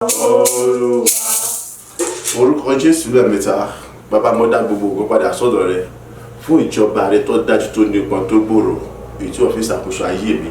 Olúwa. Orúkọ Jésù lẹ́ẹ̀mẹ́ta. Bàbá, mo dá gbogbo ògo padà sọ́dọ̀ rẹ fún ìjọba rẹ tó dájú, tó nípọn, tó gbòòrò, èyí tí wọ́n fi ṣàkóso ayé mi,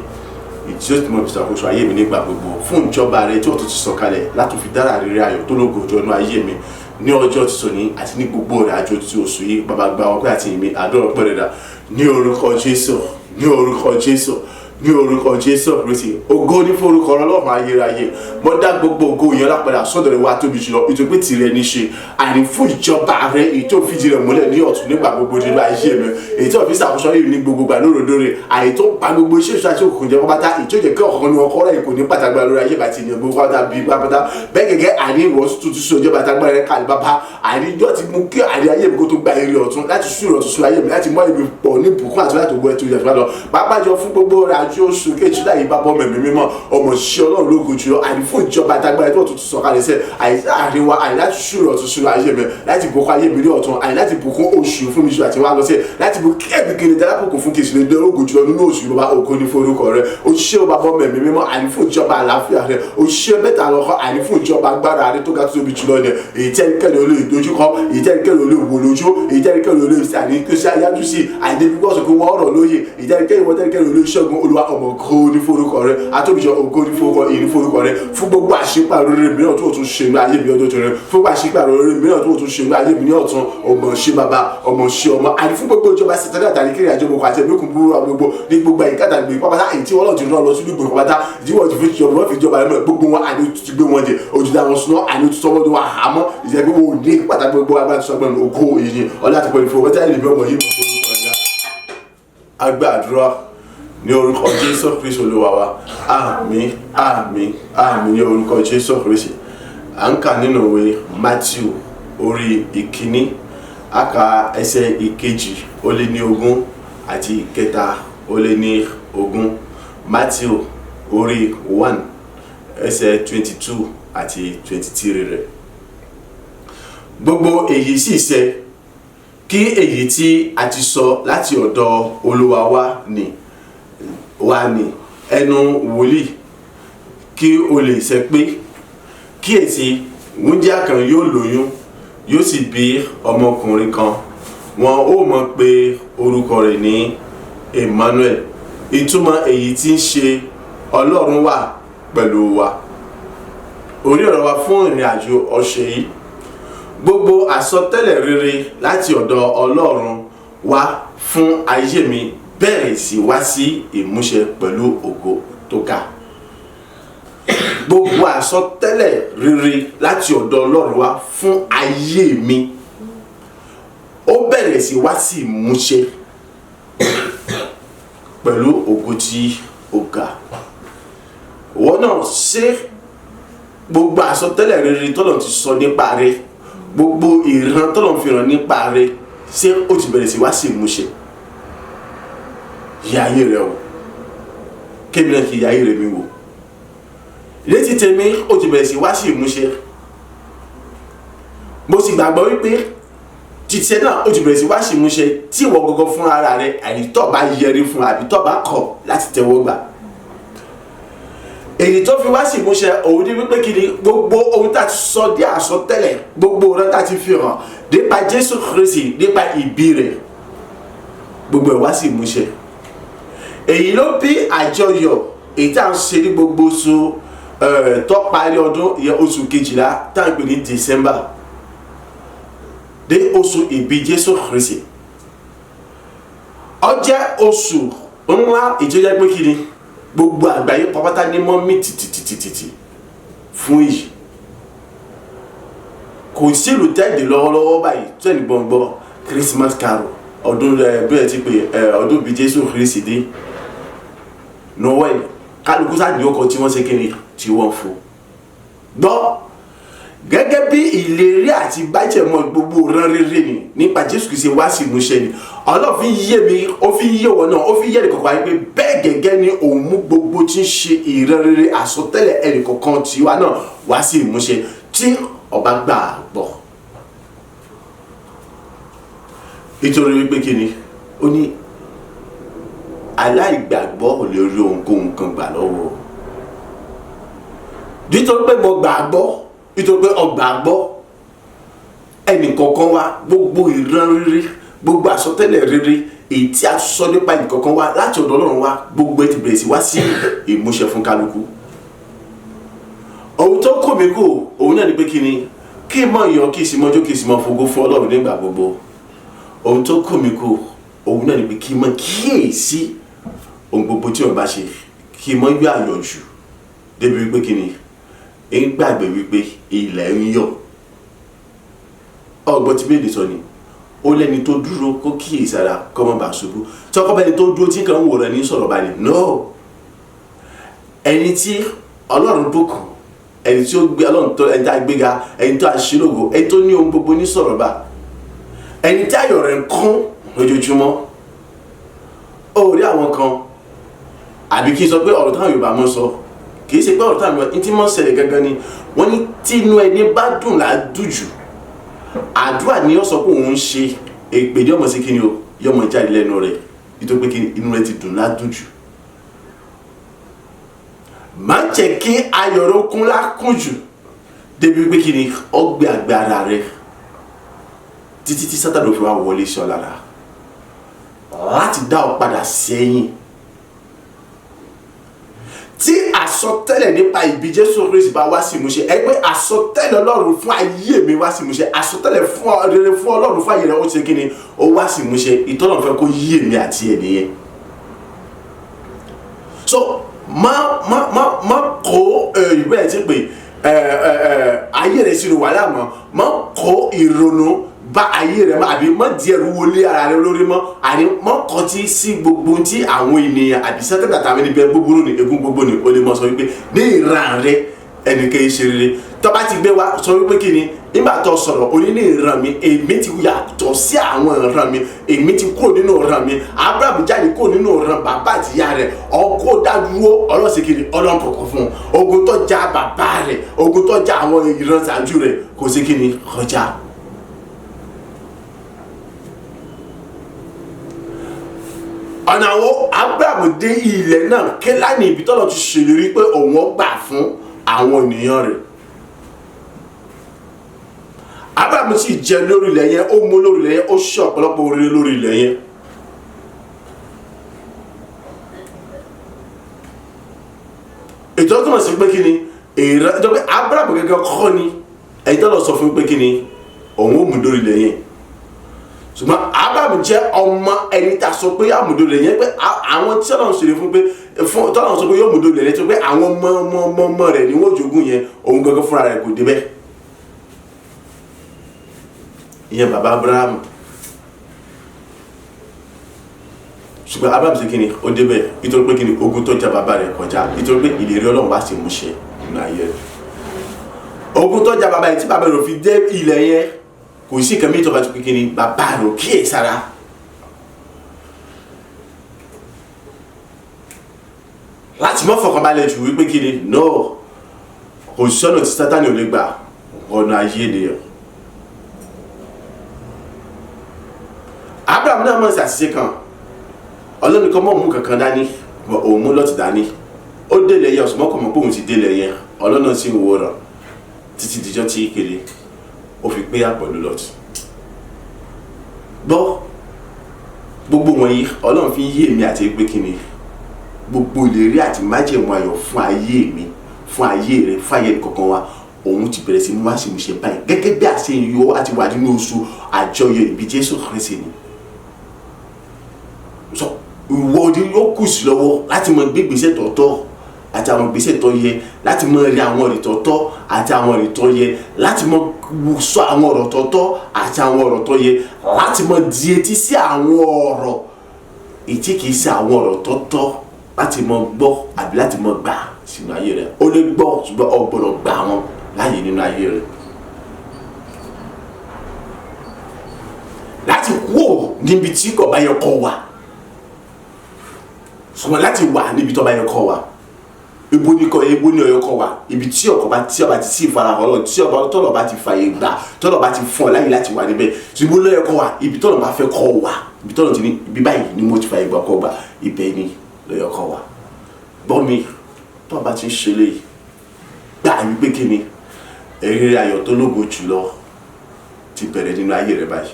èyí tí ó ti mọ̀ fi ṣàkóso ayé mi nígbà gbogbo, fún ìjọba rẹ tí ó tún ti sọ̀kalẹ̀ láti fi dára rere ayọ̀ tó lógo jọ inú ayé mi ní ọjọ́ tòní àti ní gbogbo ìrìn àjò tí oṣù yìí. Bàbá, gba ọpẹ́ àti ìmí àdúrà ọpẹ́ rẹ̀ dà ní orúkọ Jésù, ní orúkọ Jésù, ní orúkọ Jésù Kristi. Ògo ní forúkọ Ọlọ́run ayérayé. Mo dá gbogbo ògo yẹn lápadà sọ́dọ̀ rẹ̀ wá tóbi jùlọ, nítorí pé tìrẹ ní ṣe, àní fún ìjọba rẹ èyí tó fìdí rẹ̀ múlẹ̀ ní ọ̀tún nígbà gbogbo nínú ayé mi, èyí tó fi ṣàkóso ayé mi ní gbogbo gbà lóòrèdóòrè, àyè tó pa gbogbo iṣẹ́ ìṣúra tí òkùnkùn jẹ pátá, èyí tó jẹ́ kí ọ̀kan ní ọkọ rẹ̀ kò ní pàtàkì lórí ayé bàtì ènìyàn gbogbo pátá bí pátá bẹ́ẹ̀ gẹ́gẹ́. Àní ìwọ tuntun sí ọjọ́ bàtà gbára rẹ̀ kàlí bàbá, àní ìjọ ti mú kí àní ayé mi kó tó gba èrè ọ̀tún láti sún ìrọ̀tún sí ayé mi, láti mú ayé mi pọ̀ ní ìbùkún àti láti gbọ́ ẹtù ìyàtọ̀ lọ, pàápàá jọ fún gbogbo rẹ̀ àjọ oṣù kejìlá yìí. Bá bọ́ mẹ̀mí mímọ́ ọmọ ṣiṣẹ́ Ọlọ́run lógo jùlọ, àní fún ìjọba àtàgbára tí wọ́n tuntun sọ̀kalẹ̀ sẹ́ àìsí àárín wa, àní láti sún ìrọ̀tún sínú ayé mi, láti bùkún ayé mi ní ọ̀tún, àní láti bùkún oṣù fún mi jù àti wá lọ sí, láti bù kẹ́ẹ̀bì kiri dálábùkún fún kìsì lè lógo jùlọ nínú oṣù yìí. Bàbá, ògo ní forúkọ rẹ. Òṣìṣẹ́ ọba bọ́ mẹ̀mí mímọ́, àní fún ìjọba àlàáfíà rẹ. Òṣìṣẹ́ mẹ́ta lọ́kọ́, àní fún ìjọba agbára rẹ tó ga tó tóbi jùlọ ni, èyí tẹ́ kẹ́ni olè dojúkọ, èyí tẹ́ kẹ́ni olè wò lójú, èyí tẹ́ kẹ́ni olè sí àní tó ṣe ayájú sí àìdébi gbọ́sọ̀ kó wọ́n ọ̀rọ̀ lóye, èyí tẹ́ kẹ́ni wọ́n tẹ́ kẹ́ni olè ṣẹ́gun. Olúwa ọmọ, ògo ní forúkọ rẹ. Atóbijọ, ògo ní forúkọ èyí ní forúkọ rẹ fún gbogbo àṣepàrọ̀ rere mìíràn tó tún ṣe ní ayé mi ọjọ́ tó rẹ, fún gbogbo àṣepàrọ̀ rere mìíràn tó tún ṣe ní ayé mi ní ọ̀tún. Ọmọ ṣe bàbá, ọmọ ṣe ọmọ, àní fún gbogbo ìjọba sẹtẹ́lẹ̀ àtàrí kiri àjọ gbogbo àti ẹ̀mí òkun búburú gbogbo ní gbogbo àyíká tàbí pápátá, èyí tí wọ́n lọ́ọ́ ti rán lọ sí gbogbo pátá tí wọ́n ti fi jọba, wọ́n fi jọba rẹ mọ́ gbogbo wọn, àní ti gbé wọn jẹ òjòdà wọn súná, àní ti sọ́wọ́ tó wà hámọ́ ìjẹ́ pé wọn ò ní pàtàkì gbogbo agbára tó sọgbọ́n. Ògo ìyìn ọlá àti pẹ̀lú ìfowópamọ́ ìlú ọmọ yìí mọ̀ forúkọ ẹ̀dá agbàdúrà ní orúkọ Jésù Kristu Olúwa wa. Àmín, àmín, àmín ní orúkọ Jésù Kristu. À ń kà nínú ìwé Matthew orí 1, a kà ẹsẹ̀ 22 àti 23. Matthew orí 1, ẹsẹ̀ 22 àti 23 rẹ̀. Gbogbo èyí sì ṣẹ kí èyí tí a ti sọ láti ọ̀dọ̀ Olúwa wá ní ẹnu wòlíì kí o lè ṣẹ pé, kíyèsí, wúńdíá kan yóò lóyún, yóò sì bí ọmọkùnrin kan, wọn ó mọ̀ pé orúkọ rẹ̀ ní Emmanuel, ìtumọ̀ èyí tí ń ṣe Ọlọ́run wà pẹ̀lú wa. Orí ọ̀rọ̀ wa fún ìrìn àjò ọ̀sẹ̀ yìí: gbogbo àsọtẹ́lẹ̀ rere láti ọ̀dọ̀ Ọlọ́run wá fún ayé mi bẹ̀rẹ̀ sí wá sí ìmúṣẹ pẹ̀lú ògo tó ga. Gbogbo àsọtẹ́lẹ̀ rere láti ọ̀dọ̀ Ọlọ́run wá fún ayé mi, ó bẹ̀rẹ̀ sí wá sí ìmúṣẹ pẹ̀lú ògo tí ó ga. Ìwọ náà, ṣé gbogbo àsọtẹ́lẹ̀ rere tọ́lọ̀ ti sọ nípa rẹ, gbogbo ìran tọ́lọ̀ fi hàn nípa rẹ, ṣé ó ti bẹ̀rẹ̀ sí wá sí ìmúṣẹ? Yẹ ayé rẹ o, kémi náà kì í yẹ ayé rẹ mi wò. Létí tèmi, ó ti bẹ̀rẹ̀ sí wá sí ìmúṣẹ. Mo sì gbàgbọ́ wípé títẹ náà, ó ti bẹ̀rẹ̀ sí wá sí ìmúṣẹ tí ìwọ gọ́gọ́ fún ara rẹ, àìtọ́ bá yẹrí fún àbí tọ́ bá kọ̀ láti tẹ́wọ́ gbà. Èyí tó fi wá sí ìmúṣẹ òun ní wípé kí ni gbogbo ohun tá a ti sọ dé àsọtẹ́lẹ̀, gbogbo ohun tá a ti fi hàn nípa Jésù Kristi, nípa ìbí rẹ̀, gbogbo ẹ̀ wá sí ìmúṣẹ. Èyí ló bí àjọyọ̀ èyí tá à ń ṣe ní gbogbo oṣù tó parí ọdún, ìyẹn oṣù kejìlá tá à ń pè ní December, dé oṣù ìbí Jésù Kristi. Ó jẹ́ oṣù ńlá ìjọjẹ́ pé kí ni gbogbo àgbáyé pátá ní mọ́ mí tìtìtìtìtì fún èyí. Kò sílùú tẹ́ẹ̀dì lọ́wọ́lọ́wọ́ báyìí tẹ́ẹ̀nì gbọ̀ngbọ̀ Christmas carol, ọdún ẹ bí ẹ ti pè ẹ, ọdún bíi Jésù Kristi dé, Noel, kálukú sáà ní ọkọ̀ tí wọ́n ṣe kiri tí wọ́n fò gbọ́ gẹ́gẹ́ bí ìlérí àti bájẹ̀mọ́ gbogbo rán rere ni nípa Jésù Kristi wá sí ìmúṣẹ ni. Ọlọ́run fi yé mi, ó fi yé wọn náà, ó fi yé ẹnìkọ̀ọ̀kan wáyé pé bẹ́ẹ̀ gẹ́gẹ́ ni òun mú gbogbo tí ń ṣe ìran rere àsọtẹ́lẹ̀ ẹnìkọ̀ọ̀kan tiwa náà wá sí ìmúṣẹ tí ọba gbà gbọ́. Nítorí wípé kí ni ó ní aláìgbàgbọ́ ò lè rí ohunkóhun kan gbà lọ́wọ́. Nítorí pé mo gbàgbọ́, nítorí pé o gbàgbọ́, ẹnì kọ̀ọ̀kan wa, gbogbo ìran rere, gbogbo àsọtẹ́lẹ̀ rere èyí tí a sọ nípa ẹnì kọ̀ọ̀kan wa láti ọ̀dọ̀ Ọlọ́run wa, gbogbo ẹ ti bẹ̀rẹ̀ sí wá sí ìmúṣẹ fún kálukú. Ohun tó kò mí kù òun náà ni pé kí ni kí n mọ̀ yàn, kí n sì mọ̀ jó, kí n sì mọ̀ fògo fún Ọlọ́run nígbà gbogbo. Ohun tó kò mí kù òun náà ni pé kí n mọ̀ kíyèsí ohun gbogbo tí wọ́n bá ṣe, kí n mọ̀ yọ àyọ̀jù débi wípé kí ni ń gbàgbé wípé ilẹ̀ ń yọ̀. Ọgbọ́n tí bẹ́ẹ̀ lè sọ ni ó lẹ́ni tó dúró kó kíyèsára kó má bàa ṣubú. Tọkọ bẹ́ni tó dúró tí nǹkan ń wòran ní sọ̀rọ̀ balẹ̀ no. Ẹni tí Ọlọ́run bùkún, ẹni tí ó gbé Ọlọ́run tó, ẹni tí a gbéga, ẹni tó aṣílógo, ẹni tó ní ohun gbogbo ní sọ̀rọ̀ bá, ẹni tí ayọ̀ rẹ̀ ń kún lójoojúmọ́. Ó rí àwọn kan, àbí kí n sọ pé ọ̀rọ̀ táwọn Yorùbá mọ́ sọ, kì í ṣe pé ọ̀rọ̀ táwọn Yorùbá ní tí mọ́ ṣẹlẹ̀ gangan ni wọ́n ní tí inú ẹni bá dùn ládùn jù, àdúrà ni ó sọ pé òun ń ṣe, èpè ní ọmọ sí kí ni o yọmọ jáde lẹ́nu rẹ̀, nítorí pé kí ni inú rẹ̀ ti dùn ládùn jù. Má jẹ́ kí ayọ̀ rẹ̀ kún lákùn jù débi pé kí ni ọgbẹ́ àgbẹ̀ ara rẹ̀ títí tí Sátánì fi wá wọlé sí ọ lára láti dá ọ padà sẹ́yìn. Tí àsọtẹ́lẹ̀ nípa ìbí Jésù Kristi bá wá sí ìmúṣẹ, ẹ pé àsọtẹ́lẹ̀ Ọlọ́run fún ayé mi wá sí ìmúṣẹ, àsọtẹ́lẹ̀ fún rere fún Ọlọ́run fún ayé rẹ ó ṣe kí ni ó wá sí ìmúṣẹ, ìtọ́nà fẹ́ kó yí èmi àti ẹ̀ nìyẹn. So má má má má kó ìwé ẹ̀ ti pè ayé rẹ sínú wàhálà mọ́, má kó ìrònú bá ayé rẹ mọ́, àbí má di ẹrù wọlé ara rẹ lórí mọ́, àní má kọtí sí gbogbo tí àwọn ènìyàn àbí Sátánì àtàwọn ẹni bẹ búburú ni egun gbogbo ni ó lè mọ sọ wípé ní ìran rẹ ẹnìkan ṣe rere. Tó bá ti gbé wa sọ wípé kí ni nígbà tó sọ̀rọ̀ oní ní ìran mi, èmi ti yàtọ̀ sí àwọn ìran mi, èmi ti kúrò nínú ìran mi. Abraham jáde kúrò nínú ìran bàbá àtìyá rẹ̀, ọkọ dádúró ọlọ́sìnkiri ọlọ́pọ̀kọ̀ fún un. Ogun tó já bàbá rẹ̀, ogun tó já àwọn ìran ṣáájú rẹ̀ kò sí kí ni kọjá. Ọ̀nà àwọn Abraham dé ilẹ̀ náà Kénáánì, ibi tọ́lọ̀ ti ṣèlérí pé òun ó gbà fún àwọn ènìyàn rẹ̀. Abraham sì jẹ lórí ilẹ̀ yẹn, ó mú lórí ilẹ̀ yẹn, ó ṣe ọ̀pọ̀lọpọ̀ oríire lórí ilẹ̀ yẹn. Ètò tó túmọ̀ sí pé kí ni èrè tó pé Abraham gẹ́gẹ́ kọ́ ni ẹ̀yìn tọ́lọ̀ sọ fún pé kí ni òun ó mú lórí ilẹ̀ yẹn. Ṣùgbọ́n Abraham jẹ́ ọmọ ẹni tá a sọ pé yóò mú lórí ilẹ̀ yẹn, pé àwọn tí Ọlọ́run ṣèlérí fún pé fún tọ́lọ́run sọ pé yóò mú lórí ilẹ̀ yẹn, tó pé àwọn ọmọ ọmọ ọmọ ọmọ rẹ̀ ni wọ́n jogún yẹn, òun gangan fúnra rẹ̀ kò débẹ̀. Ìyẹn bàbá Abraham. Ṣùgbọ́n Abraham ṣe kí ni ó débẹ̀, nítorí pé kí ni ogun tó já bàbá rẹ̀ kọjá, nítorí pé ìlérí Ọlọ́run wá sí ìmúṣẹ nínú ayé rẹ̀. Ogun tó já bàbá rẹ̀ tí bàbá rẹ̀ fi dé ilẹ̀ yẹn, kò sí nǹkan mìíràn tó bá ti pé kí ni bàbá rẹ̀ ò kíyè sára. Láti mọ́ fọkànbalẹ̀ jù wípé kí ni no, kò sí ọ̀nà tí Sátánì ò lè gbà ọ̀nà ayé ènìyàn. Abraham náà mọ̀ sí àṣìṣe kan, Ọlọ́run kan mọ̀ mú kankan dání, òun mú Lọ́tì dání. Ó délẹ̀ yẹn, ọ̀sùnmọ́ kò mọ̀ pé òun ti délẹ̀ yẹn, Ọlọ́run náà sì ń wo rọ̀ títí dijọ́ tí kele ó fi pé àpọ̀lú Lọ́tì. Gbọ́ gbogbo wọ̀nyí Ọlọ́run fi ń yé èmi àti pé kí ni gbogbo ìlérí àti májẹ̀mú ayọ̀ fún ayé mi, fún ayé rẹ, fún ayé kankan wa, òun ti bẹ̀rẹ̀ sí mú wá sí ìmúṣẹ báyìí gẹ́gẹ́ bí àṣẹ yọ àti wà nínú oṣù àjọyọ̀ ìbí Jésù Kristi ni. So ìwọ ni ó kù sí lọ́wọ́ láti mọ gbé ìgbésẹ̀ tọ̀tọ̀ àti àwọn ìgbésẹ̀ tó yẹ, láti mọ rí àwọn ọ̀rẹ́ tọ̀tọ̀ àti àwọn ọ̀rẹ́ tó yẹ, láti mọ sọ àwọn ọ̀rọ̀ tọ̀tọ̀ àti àwọn ọ̀rọ̀ tó yẹ, láti mọ di etí sí àwọn ọ̀rọ̀ ètí kìí ṣe àwọn ọ̀rọ̀ tọ̀tọ̀ láti mọ gbọ́ àbí láti mọ gbà sínú ayé rẹ. Ó lè gbọ́ ṣùgbọ́n o gbọ́dọ̀ gbà wọn láàyè nínú ayé rẹ. Láti kúrò níbi tí kò bá yẹ kó wà, ṣùgbọ́n láti wà níbi tó bá yẹ kó wà. Ibo ni kọ, ibo ni ọyọ kọ wà, ibi tí ọkọ bá tí ọba ti sí ìfarahàn Ọlọ́run, tí ọba tọ́lọ̀ bá ti fààyè gbà, tọ́lọ̀ bá ti fún ọ láyè láti wà níbẹ̀. Ṣùgbọ́n lọ́yẹ kọ wà, ibi tọ́lọ̀ bá fẹ́ kọ wà, ibi tọ́lọ̀ ti ní ibi báyìí ni mo ti fààyè gbà kọ gbà, ibẹ̀ ni lọ́yẹ kọ wà. Gbọ́ mi, tó bá ti ń ṣe léyìí, Gbà wípé kí ni ìrírí ayọ̀ tó lógo jùlọ ti bẹ̀rẹ̀ nínú ayé rẹ báyìí.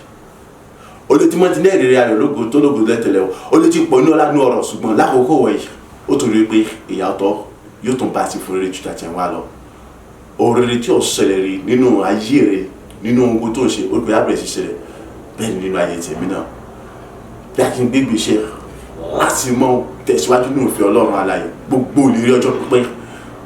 O lè ti mọ́ ti ní ìrírí ayọ̀ lógo tó lógo lẹ́tẹ̀lẹ̀ o, o lè ti pọ̀ ní ọlá ní ọ̀rọ̀, ṣùgbọ́n lákòókò wọ̀nyí ó torí pé ìyàtọ̀ yóò tún bá ti fún rere ju tàtẹ̀ wá lọ. Òrèrè tí ò ṣẹlẹ̀ rí nínú ayé rẹ, nínú ohun tó ń ṣe, ó gbé abẹ́rẹ́ sí ṣẹlẹ̀ bẹ́ẹ̀ ni nínú ayé tèmi náà. Bí a kì í gbégbé iṣẹ́ láti mọ tẹ̀síwájú nínú ìfẹ́ Ọlọ́run alààyè, gbogbo ìlérí ọjọ́ pípẹ́,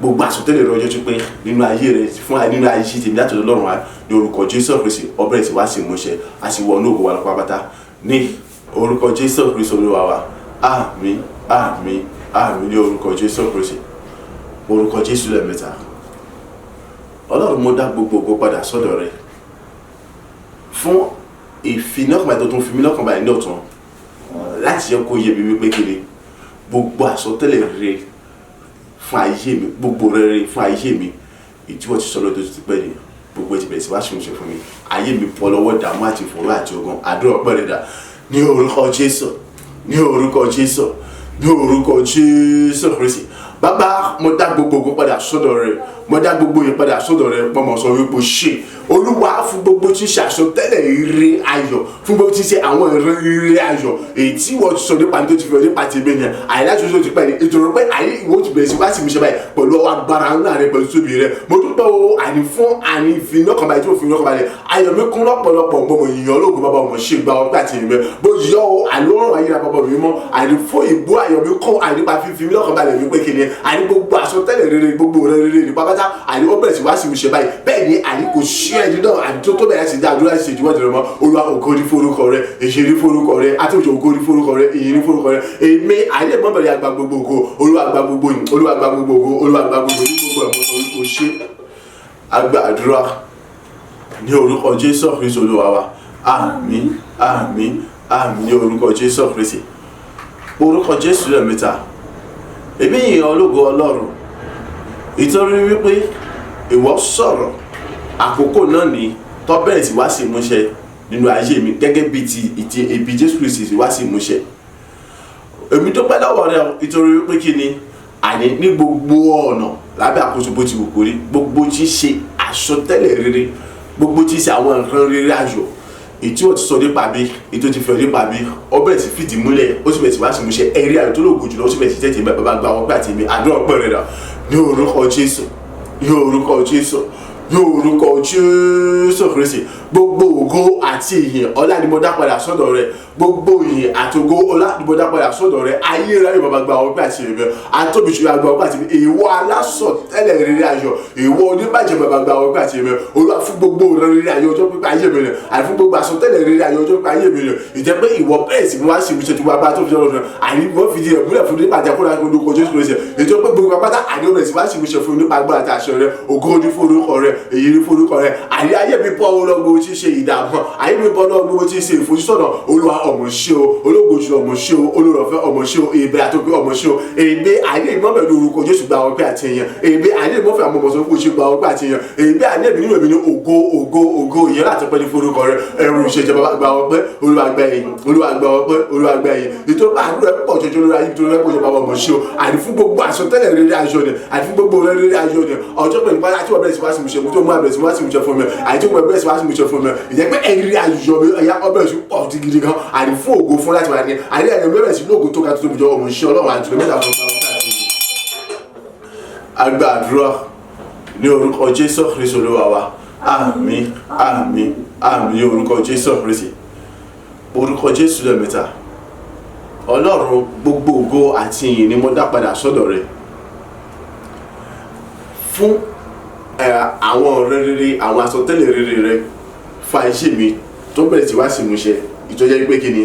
gbogbo àsọtẹ́lẹ̀ rẹ ọjọ́ pípẹ́ nínú ayé rẹ fún nínú ayé tèmi láti ọ̀dọ̀ Ọlọ́run wa ní orúkọ Jésù Kristi, ọbẹ̀rẹ̀ sí wá sí ìmúṣẹ, a sì wọ inú ògo wa lọ pátápátá ní orúkọ Jésù Kristi Olúwa wa. Àmín, àmín, àmín ní orúkọ Jésù Kristi. Orúkọ Jésù lẹ́ẹ̀mẹ́ta. Ọlọ́run, mo dá gbogbo ògo padà sọ́dọ̀ rẹ fún ìfinọ́kànbalẹ̀ tó tún fi mí lọ́kàn balẹ̀ ní ọ̀tún láti yẹ kó yé mi wípé kí ni gbogbo àsọtẹ́lẹ̀ rere fún ayé mi, gbogbo rere fún ayé mi ìtí wọ́n ti sọ lọ́dọ̀ tó ti pẹ́ ni gbogbo ti bẹ̀rẹ̀ sí wá ṣùnṣe fún mi. Ayé mi bọ́ lọ́wọ́ ìdààmú àti ìfòòró àti ogun. Àdúrà ọpẹ́ rẹ̀ dà ní orúkọ Jésù, ní orúkọ Jésù, ní orúkọ Jésù Kristi. Bàbá, mo dá gbogbo ògo padà sọ́dọ̀ rẹ, mo dá gbogbo yẹn padà sọ́dọ̀ rẹ. Pọmọ sọ wípé ṣe Olúwa fún gbogbo tí ń ṣe àsọtẹ́lẹ̀ ire ayọ̀, fún gbogbo tí ń ṣe àwọn ìran ire ayọ̀ èyí tí wọ́n ti sọ nípa tó ti fi nípa tèmi yẹn àyíláṣọ tó ti pẹ́ ni ìtòrò pé àyè ìwọ ti bẹ̀rẹ̀ sí wá sí mi ṣe báyìí pẹ̀lú ọwọ́ agbára ńlá rẹ, pẹ̀lú tóbi rẹ. Mo dúpẹ́ o, àní fún àní ìfinọ́kànbalẹ̀ tí mo fi lọ́kànbalẹ̀, ayọ̀ mi kún lọ́pọ̀lọpọ̀. Mo mọ̀ yìnyín ológun bàbá mo ṣe gba ọgbà tèmi rẹ bó yọ o àlórùn ayélujára bàbá mi mọ́ àní fún ìbú ayọ̀ mi kún àní pa fífi mi lọ́kànbalẹ̀ mi pé kíni àní gbogbo àsọtẹ́lẹ̀ rere, gbogbo rere rere ní pápátá àní ó bẹ̀rẹ̀ sí wá sí mi ṣe báyìí. Bẹ́ẹ̀ ni àní kò sí ẹni náà àní tó bẹ̀rẹ̀ sí dá àdúrà ṣe ìdíwọ́ ìdìrọ̀ mọ́. Olúwa, ògo ní forúkọ rẹ, èṣe ní forúkọ rẹ, àti òjò, ògo ní forúkọ rẹ, èyí ní forúkọ rẹ. Èmi àní ẹ̀gbọ́n bẹ̀rẹ̀ àgbà gbogbo ògo. Olúwa gba gbogbo yìí, Olúwa gba gbogbo ògo, Olúwa gba gbogbo yìí, gbogbo ẹ̀mọ́ sọ wípé o ṣe. Àgbà àdúrà ní orúkọ Jésù Kristi Olúwa wa. Àmín, àmín, àmín ní orúkọ Jésù Kristi. Orúkọ Jésù lẹ́ẹ̀mẹ́ta. Èmi yìn ológo Ọlọ́run ìtorí wípé ìwọ sọ̀rọ̀, àkókò náà ní tó bẹ̀rẹ̀ sí wá sí ìmúṣẹ nínú ayé mi gẹ́gẹ́ bí ti ìtì ibi Jésù Kristi wá sí ìmúṣẹ. Èmi dúpẹ́ lọ́wọ́ rẹ ìtorí wípé kí ni àní ní gbogbo ọ̀nà lábẹ́ àkóso bó ti wù kórí, gbogbo tí ṣe àsọtẹ́lẹ̀ rere, gbogbo tí ṣe àwọn nǹkan rere ayọ̀ ètí wọ́n ti sọ nípa mi, ètò ti fi ọ nípa mi, ó bẹ̀rẹ̀ sí fìdí múlẹ̀, ó sì bẹ̀rẹ̀ sí wá sí ìmúṣẹ. Ẹ̀rí ayọ̀ tó lóògùn jùlọ ó sì bẹ̀rẹ̀ sí tẹ̀tẹ̀. Bàbá, gba ọpẹ́ àti mi. Àdúrà ọpẹ́ rẹ̀ dà ní orúkọ Jésù, ní orúkọ Jésù, ní orúkọ Jésù Kristi. Gbogbo ògo àti ìyìn ọlá ni mo dá padà sọ́dọ̀ rẹ. Gbogbo ìyìn àti ògo ọlá ni mo dá padà sọ́dọ̀ rẹ. Ayé rẹ yóò bàbá gba ọpẹ́ àti ìyìn àtóbi ṣùgbọ́n gba ọpẹ́ àti ìyìn. Ìwọ alásọtẹ́lẹ̀ rere ayọ̀, ìwọ oníbàjẹ́, bàbá gba ọpẹ́ àti ìyìn. Olúwa, fún gbogbo rere ayọ̀ ọjọ́ pípẹ́ ayé mi rẹ àti fún gbogbo àsọtẹ́lẹ̀ rere ayọ̀ ọjọ́ pípẹ́ ayé mi rẹ, ìjẹ́ pé ìwọ bẹ́ẹ̀ sì wá sí ìmúṣẹ tó wá bá tó fi ọ̀rọ̀ rẹ àní wọ́n fi di ẹ̀ múlẹ̀ fún nípa àjẹkúrò àti olùkọ́ Jésù Kristi, ètò pé gbogbo apáta àní ó bẹ̀rẹ̀ sí wá sí ìmúṣẹ fún nípa agbára àti àṣẹ rẹ. Ògo ní forúkọ rẹ, èyí ní forúkọ rẹ. Àní ayé mi bọ́ ọ lọ́gbọ́ tí ń ṣe ìdààmú, ayé mi bọ́ lọ́wọ́ gbogbo tí ń ṣe ìfojúsọ́nà. Olúwa, ọmọ ṣe o, ológo jùlọ, ọmọ ṣe o, olùrànfẹ́, ọmọ ṣe o, ìbẹ̀rẹ̀ àtòpé, ọmọ ṣe o. Èmi àní ìmọ̀ pẹ̀lú orúkọ Jésù gba ọpẹ́ àti ìyìn. Èmi àní ìmọ̀fẹ́ àwọn ọmọ sọ fún oṣù gba ọpẹ́ àti ìyìn. Èmi àní èmi nínú èmi ní ògo, ògo, ògo, ìyẹn láti pẹ́ ní forúkọ rẹ. Ẹrù ìṣèjọba, gba ọpẹ́. Olúwa gba ìyìn, Olúwa gba ọpẹ́, Olúwa gba ìyìn. Nítorí pé àdúrà pọ̀ jọjọ lórí ayé, nítorí pọ̀ jọjọ, bàbá, ọmọ ṣe o, àní fún gbogbo àsọtẹ́lẹ̀ rere ayọ̀ ni, àní fún gbogbo rere ayọ̀ ni ọjọ́ pẹ̀lú pátá tí wọ́n bẹ̀rẹ̀ sí wá sí ìmúṣẹ tó mú àbẹ̀rẹ̀ sí wá sí ìmúṣẹ fún mi, àní tí wọ́n bẹ̀rẹ̀ sí wá sí ìmúṣẹ fún mi, ìjẹ́ pé ẹ̀rí ayọ̀ mi ẹ̀yà ọbẹ̀ sí pọ̀ gidigidi gan, àní fún ògo fún láti wà ní àní ẹ̀yẹ bẹ̀rẹ̀ sí lóògùn tó ga tó tóbi jọ. Ọmọ ṣe Ọlọ́run àjùlọ mẹ́ta fún ọba. Àgbà àdúrà ní orúkọ Jésù Kristi Olúwa wa. Àmín, àmín, àmín ní orúkọ Jésù Kristi. Orúkọ Jésù lẹ́ẹ̀mẹ́ta. Ọlọ́run, gbogbo ògo àti ìyìn ni mo dá padà sọ́dọ̀ rẹ fún àwọn ọ̀rẹ́ rere, àwọn àsọtẹ́lẹ̀ rere rẹ fa iṣẹ́ mi tó bẹ̀rẹ̀ sí wá sí ìmúṣẹ, ìtọ́jẹ́ pé kí ni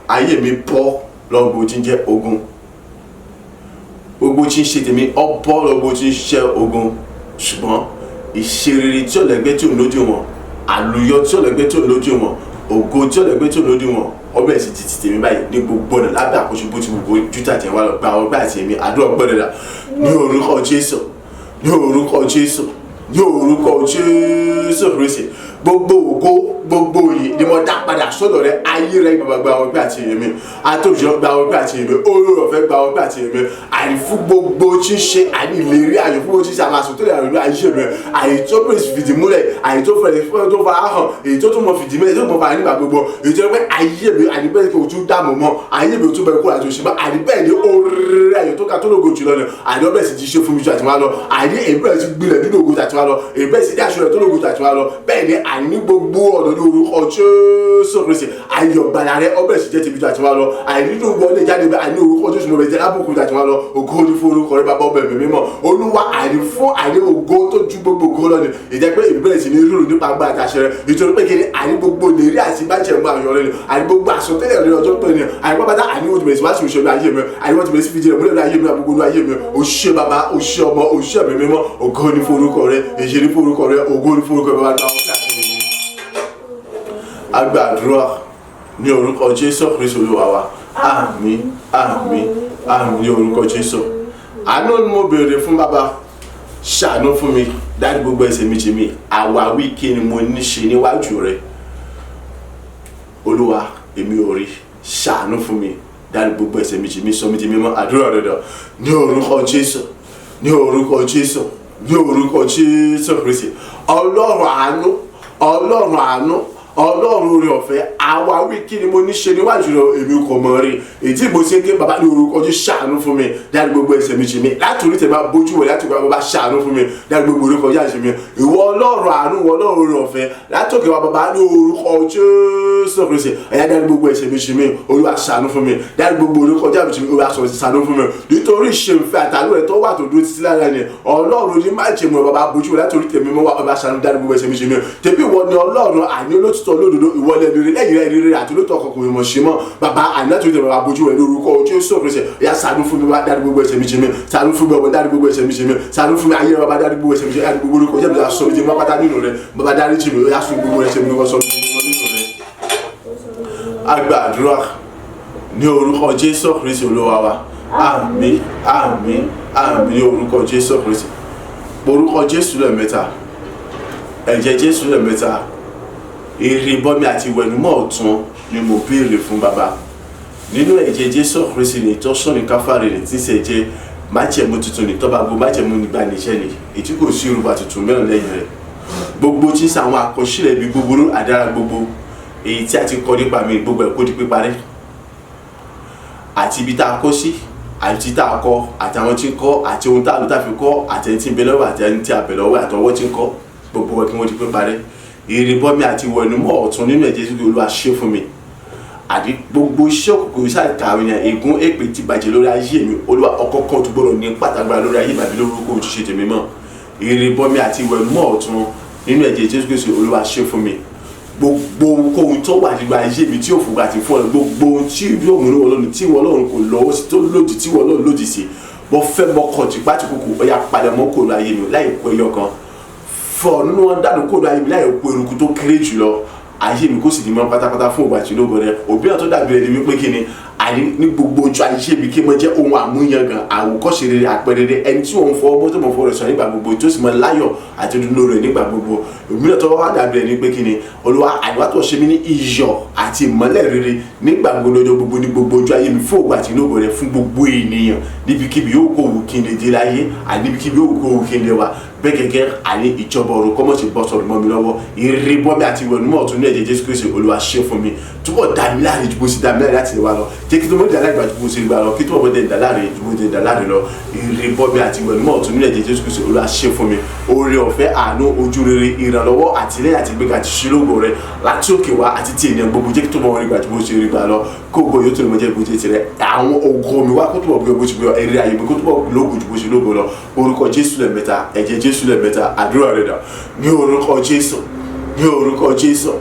ayé mi bọ́ lọ́gbọ̀ tí ń jẹ́ ogun, gbogbo tí ń ṣe tèmi ọ bọ́ lọ́gbọ̀ tí ń ṣe ogun. Ṣùgbọ́n ìṣerere tí ọ̀lẹ́gbẹ́ tí ò lójú wọn, àlùyọ tí ọ̀lẹ́gbẹ́ tí ò lójú wọn, ògo tí ọ̀lẹ́gbẹ́ tí ò lójú wọn, ọbẹ̀ sì ti tèmi báyìí ní gbogbo ọ̀nà lábẹ́ àkóso bó ti gbogbo jútà tẹ̀ wá lọ. Gba ọgbẹ́ àti èmi. Àdúrà gbọ́dọ̀ dà ní orúkọ Jésù, ní orúkọ Jésù, Ní orúkọ Jésù Kristi, gbogbo ògo, gbogbo òyìn ni mo dá padà sọ́dọ̀ rẹ. Ayé rẹ bàbá, gba ọpẹ́ àti ìyìn mi. Àtòjọ, gba ọpẹ́ àti ìyìn mi. Olórí ọ̀fẹ́, gba ọpẹ́ àti ìyìn mi. Àní fún gbogbo tí ń ṣe, àní ìlérí ayọ̀, fún gbogbo tí ń ṣe àwọn àsọtẹ́lẹ̀ àrùn ayé mi, àyè tó bẹ̀rẹ̀ sí fìdí múlẹ̀, àyè tó fẹ̀rẹ̀ fún tó fara hàn, èyí tó tún mọ fìdí múlẹ̀, tó mọ fara nígbà gbogbo, èyí tó yẹ pé ayé mi àní bẹ́ẹ̀ kò tún dààmú mọ́, ayé mi ò tún bẹ̀rẹ̀ kó àti òṣèlú, àní bẹ́ẹ̀ ni orí ayọ̀ tó ga tó lógo jùlọ ni àní ọbẹ̀ sì ti ṣe fún mi ju àti wá lọ, àní èyí bẹ̀rẹ̀ sí gbilẹ̀ nínú ògo àti wá lọ, èyí bẹ̀rẹ̀ sí ní aṣọ rẹ̀ tó lógo àti wá lọ. Bẹ́ẹ̀ ni àní ní gbogbo ọ̀nà, ní orúkọ Jésù Kristi, ayọ̀ gbàlà rẹ ọbẹ̀ sì jẹ́ tèmi ju àti wá lọ. Àní nínú wọlé jáde bẹ́ẹ̀, àní orúkọ Jésù, mo bẹ̀ jẹ́ lábùkù ju àti wá lọ. Ògo ní fún orúkọ rẹ, bàbá, ọbẹ̀ mi mímọ́, Olúwa, àní fún àní ògo tó ju gbogbo ògo lọ ni ìjẹ́ pé èmi bẹ̀rẹ̀ sí ní rúrù nípa agbára àti àṣẹ rẹ, nítorí pé kíni àní gbogbo ìlérí àti májẹ̀mú ayọ̀ rẹ ni, àní gbogbo àsọtẹ́lẹ̀ rẹ ọjọ́ pé ni àní pápátá, àní wọ́n ti bẹ̀rẹ̀ sí wá sí ìṣòro ayé mi, àní wọ́n ti bẹ̀rẹ̀ sí fìdí rẹ̀ múlẹ̀ ní ayé mi, àgbogbo ní ayé mi. O ṣé bàbá, o ṣé ọmọ, o ṣé ẹ̀mí mímọ́. Ògo ní fún orúkọ rẹ, èyí ní fún orúkọ rẹ, ògo ní fún orúkọ rẹ. Bàbá, gba ọpẹ́ àti ìyìn. A gbàdúrà ní orúkọ Jésù Kristu Olúwa wa. Àmín, àmín, àmín ní orúkọ Jésù. Àánú ni mo béèrè fún, bàbá, ṣàánú fún mi, dárí gbogbo ẹ̀ṣẹ̀ mi jì mí. Àwáwí kí ni mo ní ṣe níwájú rẹ, Olúwa? Èmi ò rí. Ṣàánú fún mi, dárí gbogbo ẹ̀ṣẹ̀ mi jì mí, sọ mí di mímọ́. Àdúrà dandan ní orúkọ Jésù, ní orúkọ Jésù, ní orúkọ Jésù Kristi. Ọlọ́run àánú, Ọlọ́run àánú, Ọlọ́run oore ọ̀fẹ́, àwáwí kí ni mo ní ṣe níwájú rẹ? Èmi kò mọ̀ rí èyí tí mo ṣe ń ké. Bàbá, ní orúkọ Jésù, ṣàánú fún mi, dárí gbogbo ẹ̀ṣẹ̀ mi jì mí. Láti orí tẹ̀mí bójú wẹ̀ láti gba, bàbá, ṣàánú fún mi, dárí gbogbo orúkọ Jésù mi. Ìwọ Ọlọ́run àánú, ìwọ Ọlọ́run oore ọ̀fẹ́ látòkè wa, bàbá, ní orúkọ Jésù Kristi, ẹ̀yà, dárí gbogbo ẹ̀ṣẹ̀ mi jì mí. Olúwa, ṣàánú fún mi, dárí gbogbo orúkọ Jésù jì mí. Olúwa, ṣàánú fún mi, nítorí ìṣèǹfẹ́ àtàlù rẹ̀ tó wà tó dúró títí lára ni. Ọlọ́run ní májẹ̀mú, bàbá, bójú wẹ̀ láti orí tẹ̀mí mọ́ wa. Bàbá, ṣàánú, dárí gbogbo ẹ̀ṣẹ̀ mi jì mí. Tẹ̀bí ìwọ ni Ọlọ́run àní, olótìtọ́, olódodo, ìwọ lẹ́nu rere, lẹ́yìn rẹ̀ rere àti olótìtọ́ ọkọ̀ mọ̀ ṣe mọ́. Bàbá, àní láti orí tẹ̀mí, bàbá, bójú wẹ̀ lórúkọ Jésù Kristi, ẹ̀yà, ṣàánú fún mi wá, dárí gbogbo ẹ̀ṣẹ̀ mi jì mí. Ṣàánú fún mi ọmọ, dárí gbogbo ẹ̀ṣẹ̀ mi jì mí. Ṣàánú fún mi ayé, bàbá, dárí gbogbo ẹ̀ṣẹ̀ mi jì mí. Dárí gbogbo orúkọ Jésù, sọ mi di mọ́ pátá nínú rẹ̀. Bàbá, dárí jì mí, ó yá, sún gbogbo ẹ̀ṣẹ̀ mi, sọ mi di mọ́ nínú rẹ̀. A gbàdúrà ní orúkọ Jésù Kristi Olúwa wa. Àmín, àmín, àmín ní orúkọ Jésù Kristi. Orúkọ Jésù lẹ́ẹ̀mẹ́ta, ẹ̀jẹ̀ Jésù lẹ́ẹ̀mẹ́ta. Ìrìbọmi àti ìwẹ̀nùmọ́ ọ̀tun ni mo béèrè fún, bàbá. Nínú ẹ̀jẹ̀ Jésù Kristi ní ìtọ́sọ́nì Káfárì ní tí ń ṣe jẹ́ májẹ̀mú tuntun ní tọ́ba gbogbo májẹ̀mú nígbà níṣẹ́ ni ètí kò sí yorùbá tuntun mẹ́rin lẹ́yìn rẹ̀. Gbogbo tí ń ṣe àwọn àkọsílẹ̀ ibi búburú àdára gbogbo èyí tí a ti kọ nípa mi, gbogbo ẹ̀ kó di píparí, àti ibi tá a kọ sí, àti tá a kọ, àti àwọn tí ń kọ, àti ohun tá a lò tá a fi kọ, àti ẹni tí ń bẹ lọ́wọ́, àti ẹni tí a bẹ lọ́wọ́, àtọwọ́ tí ń kọ, gbogbo ẹ̀ kí wọ́n di píparí. Ìrìbọmi àti ìwẹ̀nùmọ́ ọ̀tun nínú ẹ̀jẹ̀ Jésù, Olúwa, ṣe fún mi. Àti gbogbo iṣẹ́ òkùnkùn, iṣẹ́ àkàwé yẹn, ègún, èpè ti bàjẹ́ lórí ayé mi, Olúwa, ọkọ̀ọ̀kan tó gbọ́dọ̀ ní pàtàkì lórí ayé bàbí lórúkọ òjúṣe tèmi mọ́. Ìrìbọmi àti ìwẹ̀nùmọ́ ọ̀tun nínú ẹ̀jẹ̀ Jésù Kristi, Olúwa, ṣe fún mi. Gbogbo ohunkóhun tó wà nínú ayé mi tí yóò fògbà àti fún ọ, gbogbo ohun tí yóò múnú Ọlọ́run, tí ìwọ Ọlọ́run kò lọ́wọ́ sí, tó lòdì, tí ìwọ Ọlọ́run lòdì sí, mo fẹ́ mọ́kàn tí pátìkùkù, ọ̀yà, palẹ̀ mọ́ kò lọ ayé mi láì kó ẹyọ kan fọ nínú wọn dànù kó lọ ayé mi láì kó eruku tó kéré jùlọ. Ayé mi kó sì di mọ́ pátápátá fún ògbà tí ológo rẹ. Òbí náà tó dàbí rẹ ni wípé kí ni àní ní gbogbo ojú ayé mi, kí mo jẹ́ ohun àmúyangàn, àwòkọ́ṣe rere, àpẹẹrẹ rere, ẹni tí òun fọwọ́ mọ́ tó mọ̀ fọwọ́ rẹ̀ sọ nígbà gbogbo, tó sì mọ láyọ̀ àti dúró rẹ̀ nígbà gbogbo. Òmíràn tó wá dàbí rẹ̀ ni pé kí ni, Olúwa, àdúrà tó ṣe mí ní iyọ̀ àti ìmọ́lẹ̀ rere nígbà gbogbo, lọ́jọ́ gbogbo, ní gbogbo ojú ayé mi, fún ògbà àti ológo rẹ̀, fún gbogbo ènìyàn níbikíbi yóò kó òwú kí n lè dé láyé àní níbikíbi yóò kó òwú kí n lè wà. Bẹ́ẹ̀ gẹ́gẹ́ àní ìjọba ọ̀run kọ́mọ̀sí bọ́ sọ̀rọ̀ mọ́ mi lọ́wọ́. Ìrìbọmi àti ìwẹ̀nùmọ́ ọ̀tun ní ẹ̀jẹ̀ Jésù Kristi, Olúwa, ṣe fún mi. Túbọ̀ dá mi láre ju bó ṣe dá mi láre láti lè wá lọ. Jẹ́ kí tó mọ̀ dá láre ju bó ṣe gbà lọ, kí tó mọ̀ dá láre ju bó ṣe dá láre lọ. Ìrìbọmi àti ìwẹ̀nùmọ́ ọ̀tun ní ẹ̀jẹ̀ Jésù Kristi, Olúwa, ṣe fún mi. Oore ọ̀fẹ́, àánú, ojú rere, ìrànlọ́wọ́, àtìlẹ́yìn àti ìgbéga àti ṣílógo rẹ láti òkè wá àti ti ènìyàn gbogbo, jẹ́ kí tó mọ̀ rí gbà ju bó ṣe rí gbà lọ. Kó ògo yóò tó lè mọ jẹ́ bó ṣe tirẹ̀. Àwọn ògo mi wá kó túbọ̀ bí bó ṣe bí eré ayé mi, kó túbọ̀ lógo ju bó ṣe lógo lọ. Orúkọ Jésù lẹ́ẹ̀mẹ́ta, ẹ̀jẹ̀ Jésù lẹ́ẹ̀mẹ́ta. Àdúrà rẹ̀ dà ní orúkọ Jésù, ní orúkọ Jésù,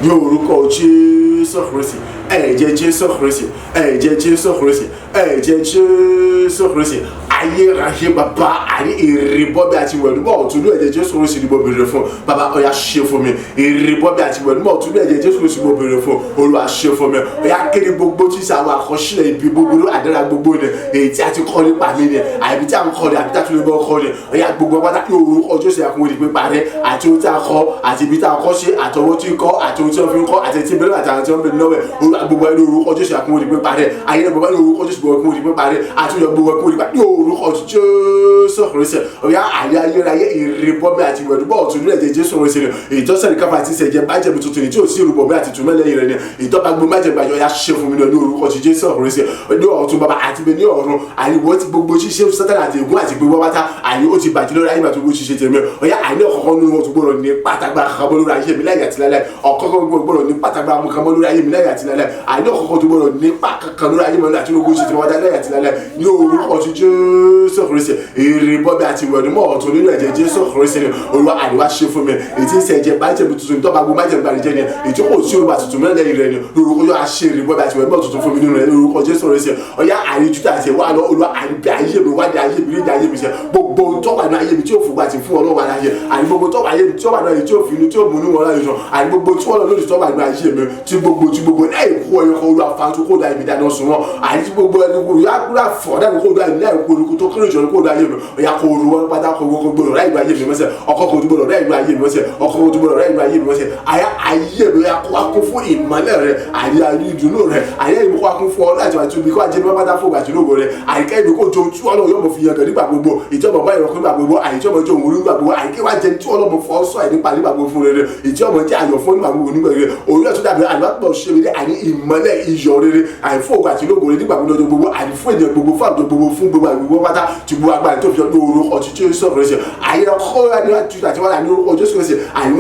ní orúkọ Jésù Kristi. Ẹ̀jẹ̀ Jésù Kristi, ẹ̀jẹ̀ Jésù Kristi, ẹ̀jẹ̀ Jésù Kristi. Ayérayé bàbá, àní ìrìbọmi àti ìwẹ̀nùmọ́ ọ̀tún ní ẹ̀jẹ̀ Jésù Kristi ni mo béèrè fún. Bàbá, ọ̀yà ṣe fún mi. Ìrìbọmi àti ìwẹ̀nùmọ́ ọ̀tún ní ẹ̀jẹ̀ Jésù Kristi mo béèrè fún. Olúwa ṣe fún mi. Ọ̀yà kéde gbogbo tí sọ àwọn àkọsílẹ̀ ibi búburú àdára gbogbo ni èyí tí a ti kọ́ nípa mi ni, àbí tí a ń kọ́ ni, àbí tí a tún lè bọ́ kọ́ ni. Ọ̀yà gbogbo pátá ní orúkọ Jésù àkùnrin ìdìpé parẹ́, àti ohun tí a kọ́, àti ibi tí a kọ́ sí, àti owó tí ń kọ́, àti ohun tí wọ́n fi ń kọ́, àti tí ń bẹ̀rẹ̀, àti àwọn tí wọ́n ń bẹ̀rẹ̀ lọ́wọ́ ẹ̀. Olúwa, gbogbo ẹ̀ ní orúkọ Jésù àkùnrin ìdìpé parẹ́. Ayé gbogbo ẹ̀ ní orúkọ Jésù àkùnrin ìdìpé parẹ́, àti ìyọ̀ gbogbo ẹ̀kún ìdìpé ní orúkọ Jésù Kristi. Ọ̀yà àyè ayérayé, ìrìbọmi àti ìwẹ̀dúbọ̀ ọ̀tún ní ẹ̀jẹ̀ Jésù Kristi ni ìtọ́sẹ̀ ní káfà àti ìṣẹ̀jẹ̀ májẹ̀mú tuntun ni tí ò sí ìrùbọmi àti ìtúmẹ̀lẹ́yìn rẹ̀ ni ìtọ́ba gbogbo májẹ̀mú àjọ ya ṣe fún mi ní orúkọ ti Jésù Kristi ní ọ̀tún. Bàbá, àti bẹ ní ọ̀run, àyè ti gbogbo ṣíṣe Sátánì àti ègún àti gbogbo wáta, àyè ó ti bàjẹ́ lórí ayé àti gbogbo ṣíṣe tèmi. Ọ̀yà àyè ọ̀kọ̀ọ̀kan nínú wọn tó gbọ́dọ̀ ní pátágbá kankan lórí ayé mi láyé àti láyé. Ọ̀kọ̀ọ̀kan gbọ́dọ̀ ní pátágbá kankan lórí ayé mi láyé àti láyé. Àyè ọ̀kọ̀ọ̀kan tó gbọ́dọ̀ ní pákankan lórí ayé mi àti gbogbo ṣíṣe tèmi wáta láyé àti láyé ní orúkọ ti Jésù Kristi. Ìrìbọmi àti ìwẹ̀nùmọ́ ọ̀tún nínú ẹ̀jẹ̀ Jésù Kristi ni Olúwa àríwá ṣe fún mi. Ètí ń ṣẹ̀jẹ̀ májẹ̀mú tuntun tọ́ba gbogbo májẹ̀mú gbàdújẹ́ ni ètí kò sí orúkọ àtúntún mẹ́lẹ̀ rẹ̀ ni lórúkọ yóò ṣe ìrìbọmi àti ìwẹ̀nùmọ́ tuntun fún mi nínú rẹ̀ ní orúkọ Jésù Kristi. Ọ̀yá àríjú àti ẹ̀wà lọ, Olúwa àríbí ayé mi wádìí ayé mi rídìí ayé mi ṣe gbogbo tọ́wà ní ayé mi tí ó fògbà àti fún Ọlọ́wà láyé, àní gbogbo tọ́wà ayé mi tí ó wà ní ayé tí ó fi inú tí ó mú inú wọn láyé sọ, àní gbogbo tí wọ́n lọ lórí tọ́wà ní ayé mi tí gbogbo láì kú ọyọ kan, Olúwa fa tó kó dá ibi dáná sun wọn. Àní tí gbogbo ẹni kó yá kúrò fọ̀ dáná kó dá ibi láì kú olùkú tó kéré jọ kó dá ayé mi. Ọ̀yà kó olú wọn pátá kó gbogbo gbọdọ̀ láì lu ayé mi mọ́sẹ̀, ọkọ̀ kò gbọdọ̀ láì lu ayé mi mọ́sẹ̀, ọkọ̀ kò gbọdọ̀ láì lu ayé mi mọ́sẹ̀. Àyà ayé mi yà kó wá kún fún ìmọ́lẹ̀ rẹ, àyè ayé ìdùnnú rẹ, àyè mi kó wá kún fún ọ láti wá tóbi kó wá jẹ́ pátá fún ìgbà tí lógo rẹ. Àyíká ìlú kò jó tí Ọlọ́run yóò mọ̀ fi yangàn nígbà gbogbo, ìjọba bá ìrọ̀kú nígbà gbogbo, àyíjọba jẹ́ òun nígbà gbogbo, àyíká wá jẹ́ tí Ọlọ́run fọ́ sọ ẹ̀ nípa nígbà gbogbo fún rere, ìjọba jẹ́ àyọ̀ fún nígbà gbogbo nígbà rere. Òun yóò tún dàbí àlùbápọ̀ ṣe mi ní àní ìmọ́lẹ̀ iyọ̀ rere, àìfún ògo àti lógo rere nígbà gbogbo lọ́jọ́ gbogbo, àní fún ènìyàn gbogbo, fún àwùjọ gbogbo, fún gbogbo àgbègbè pátá tí gbogbo agbára tó fi ọdún orúkọ ti Jésù Kristi. Àyè ọkọ àti wàhálà ní orúkọ Jésù Kristi, àyè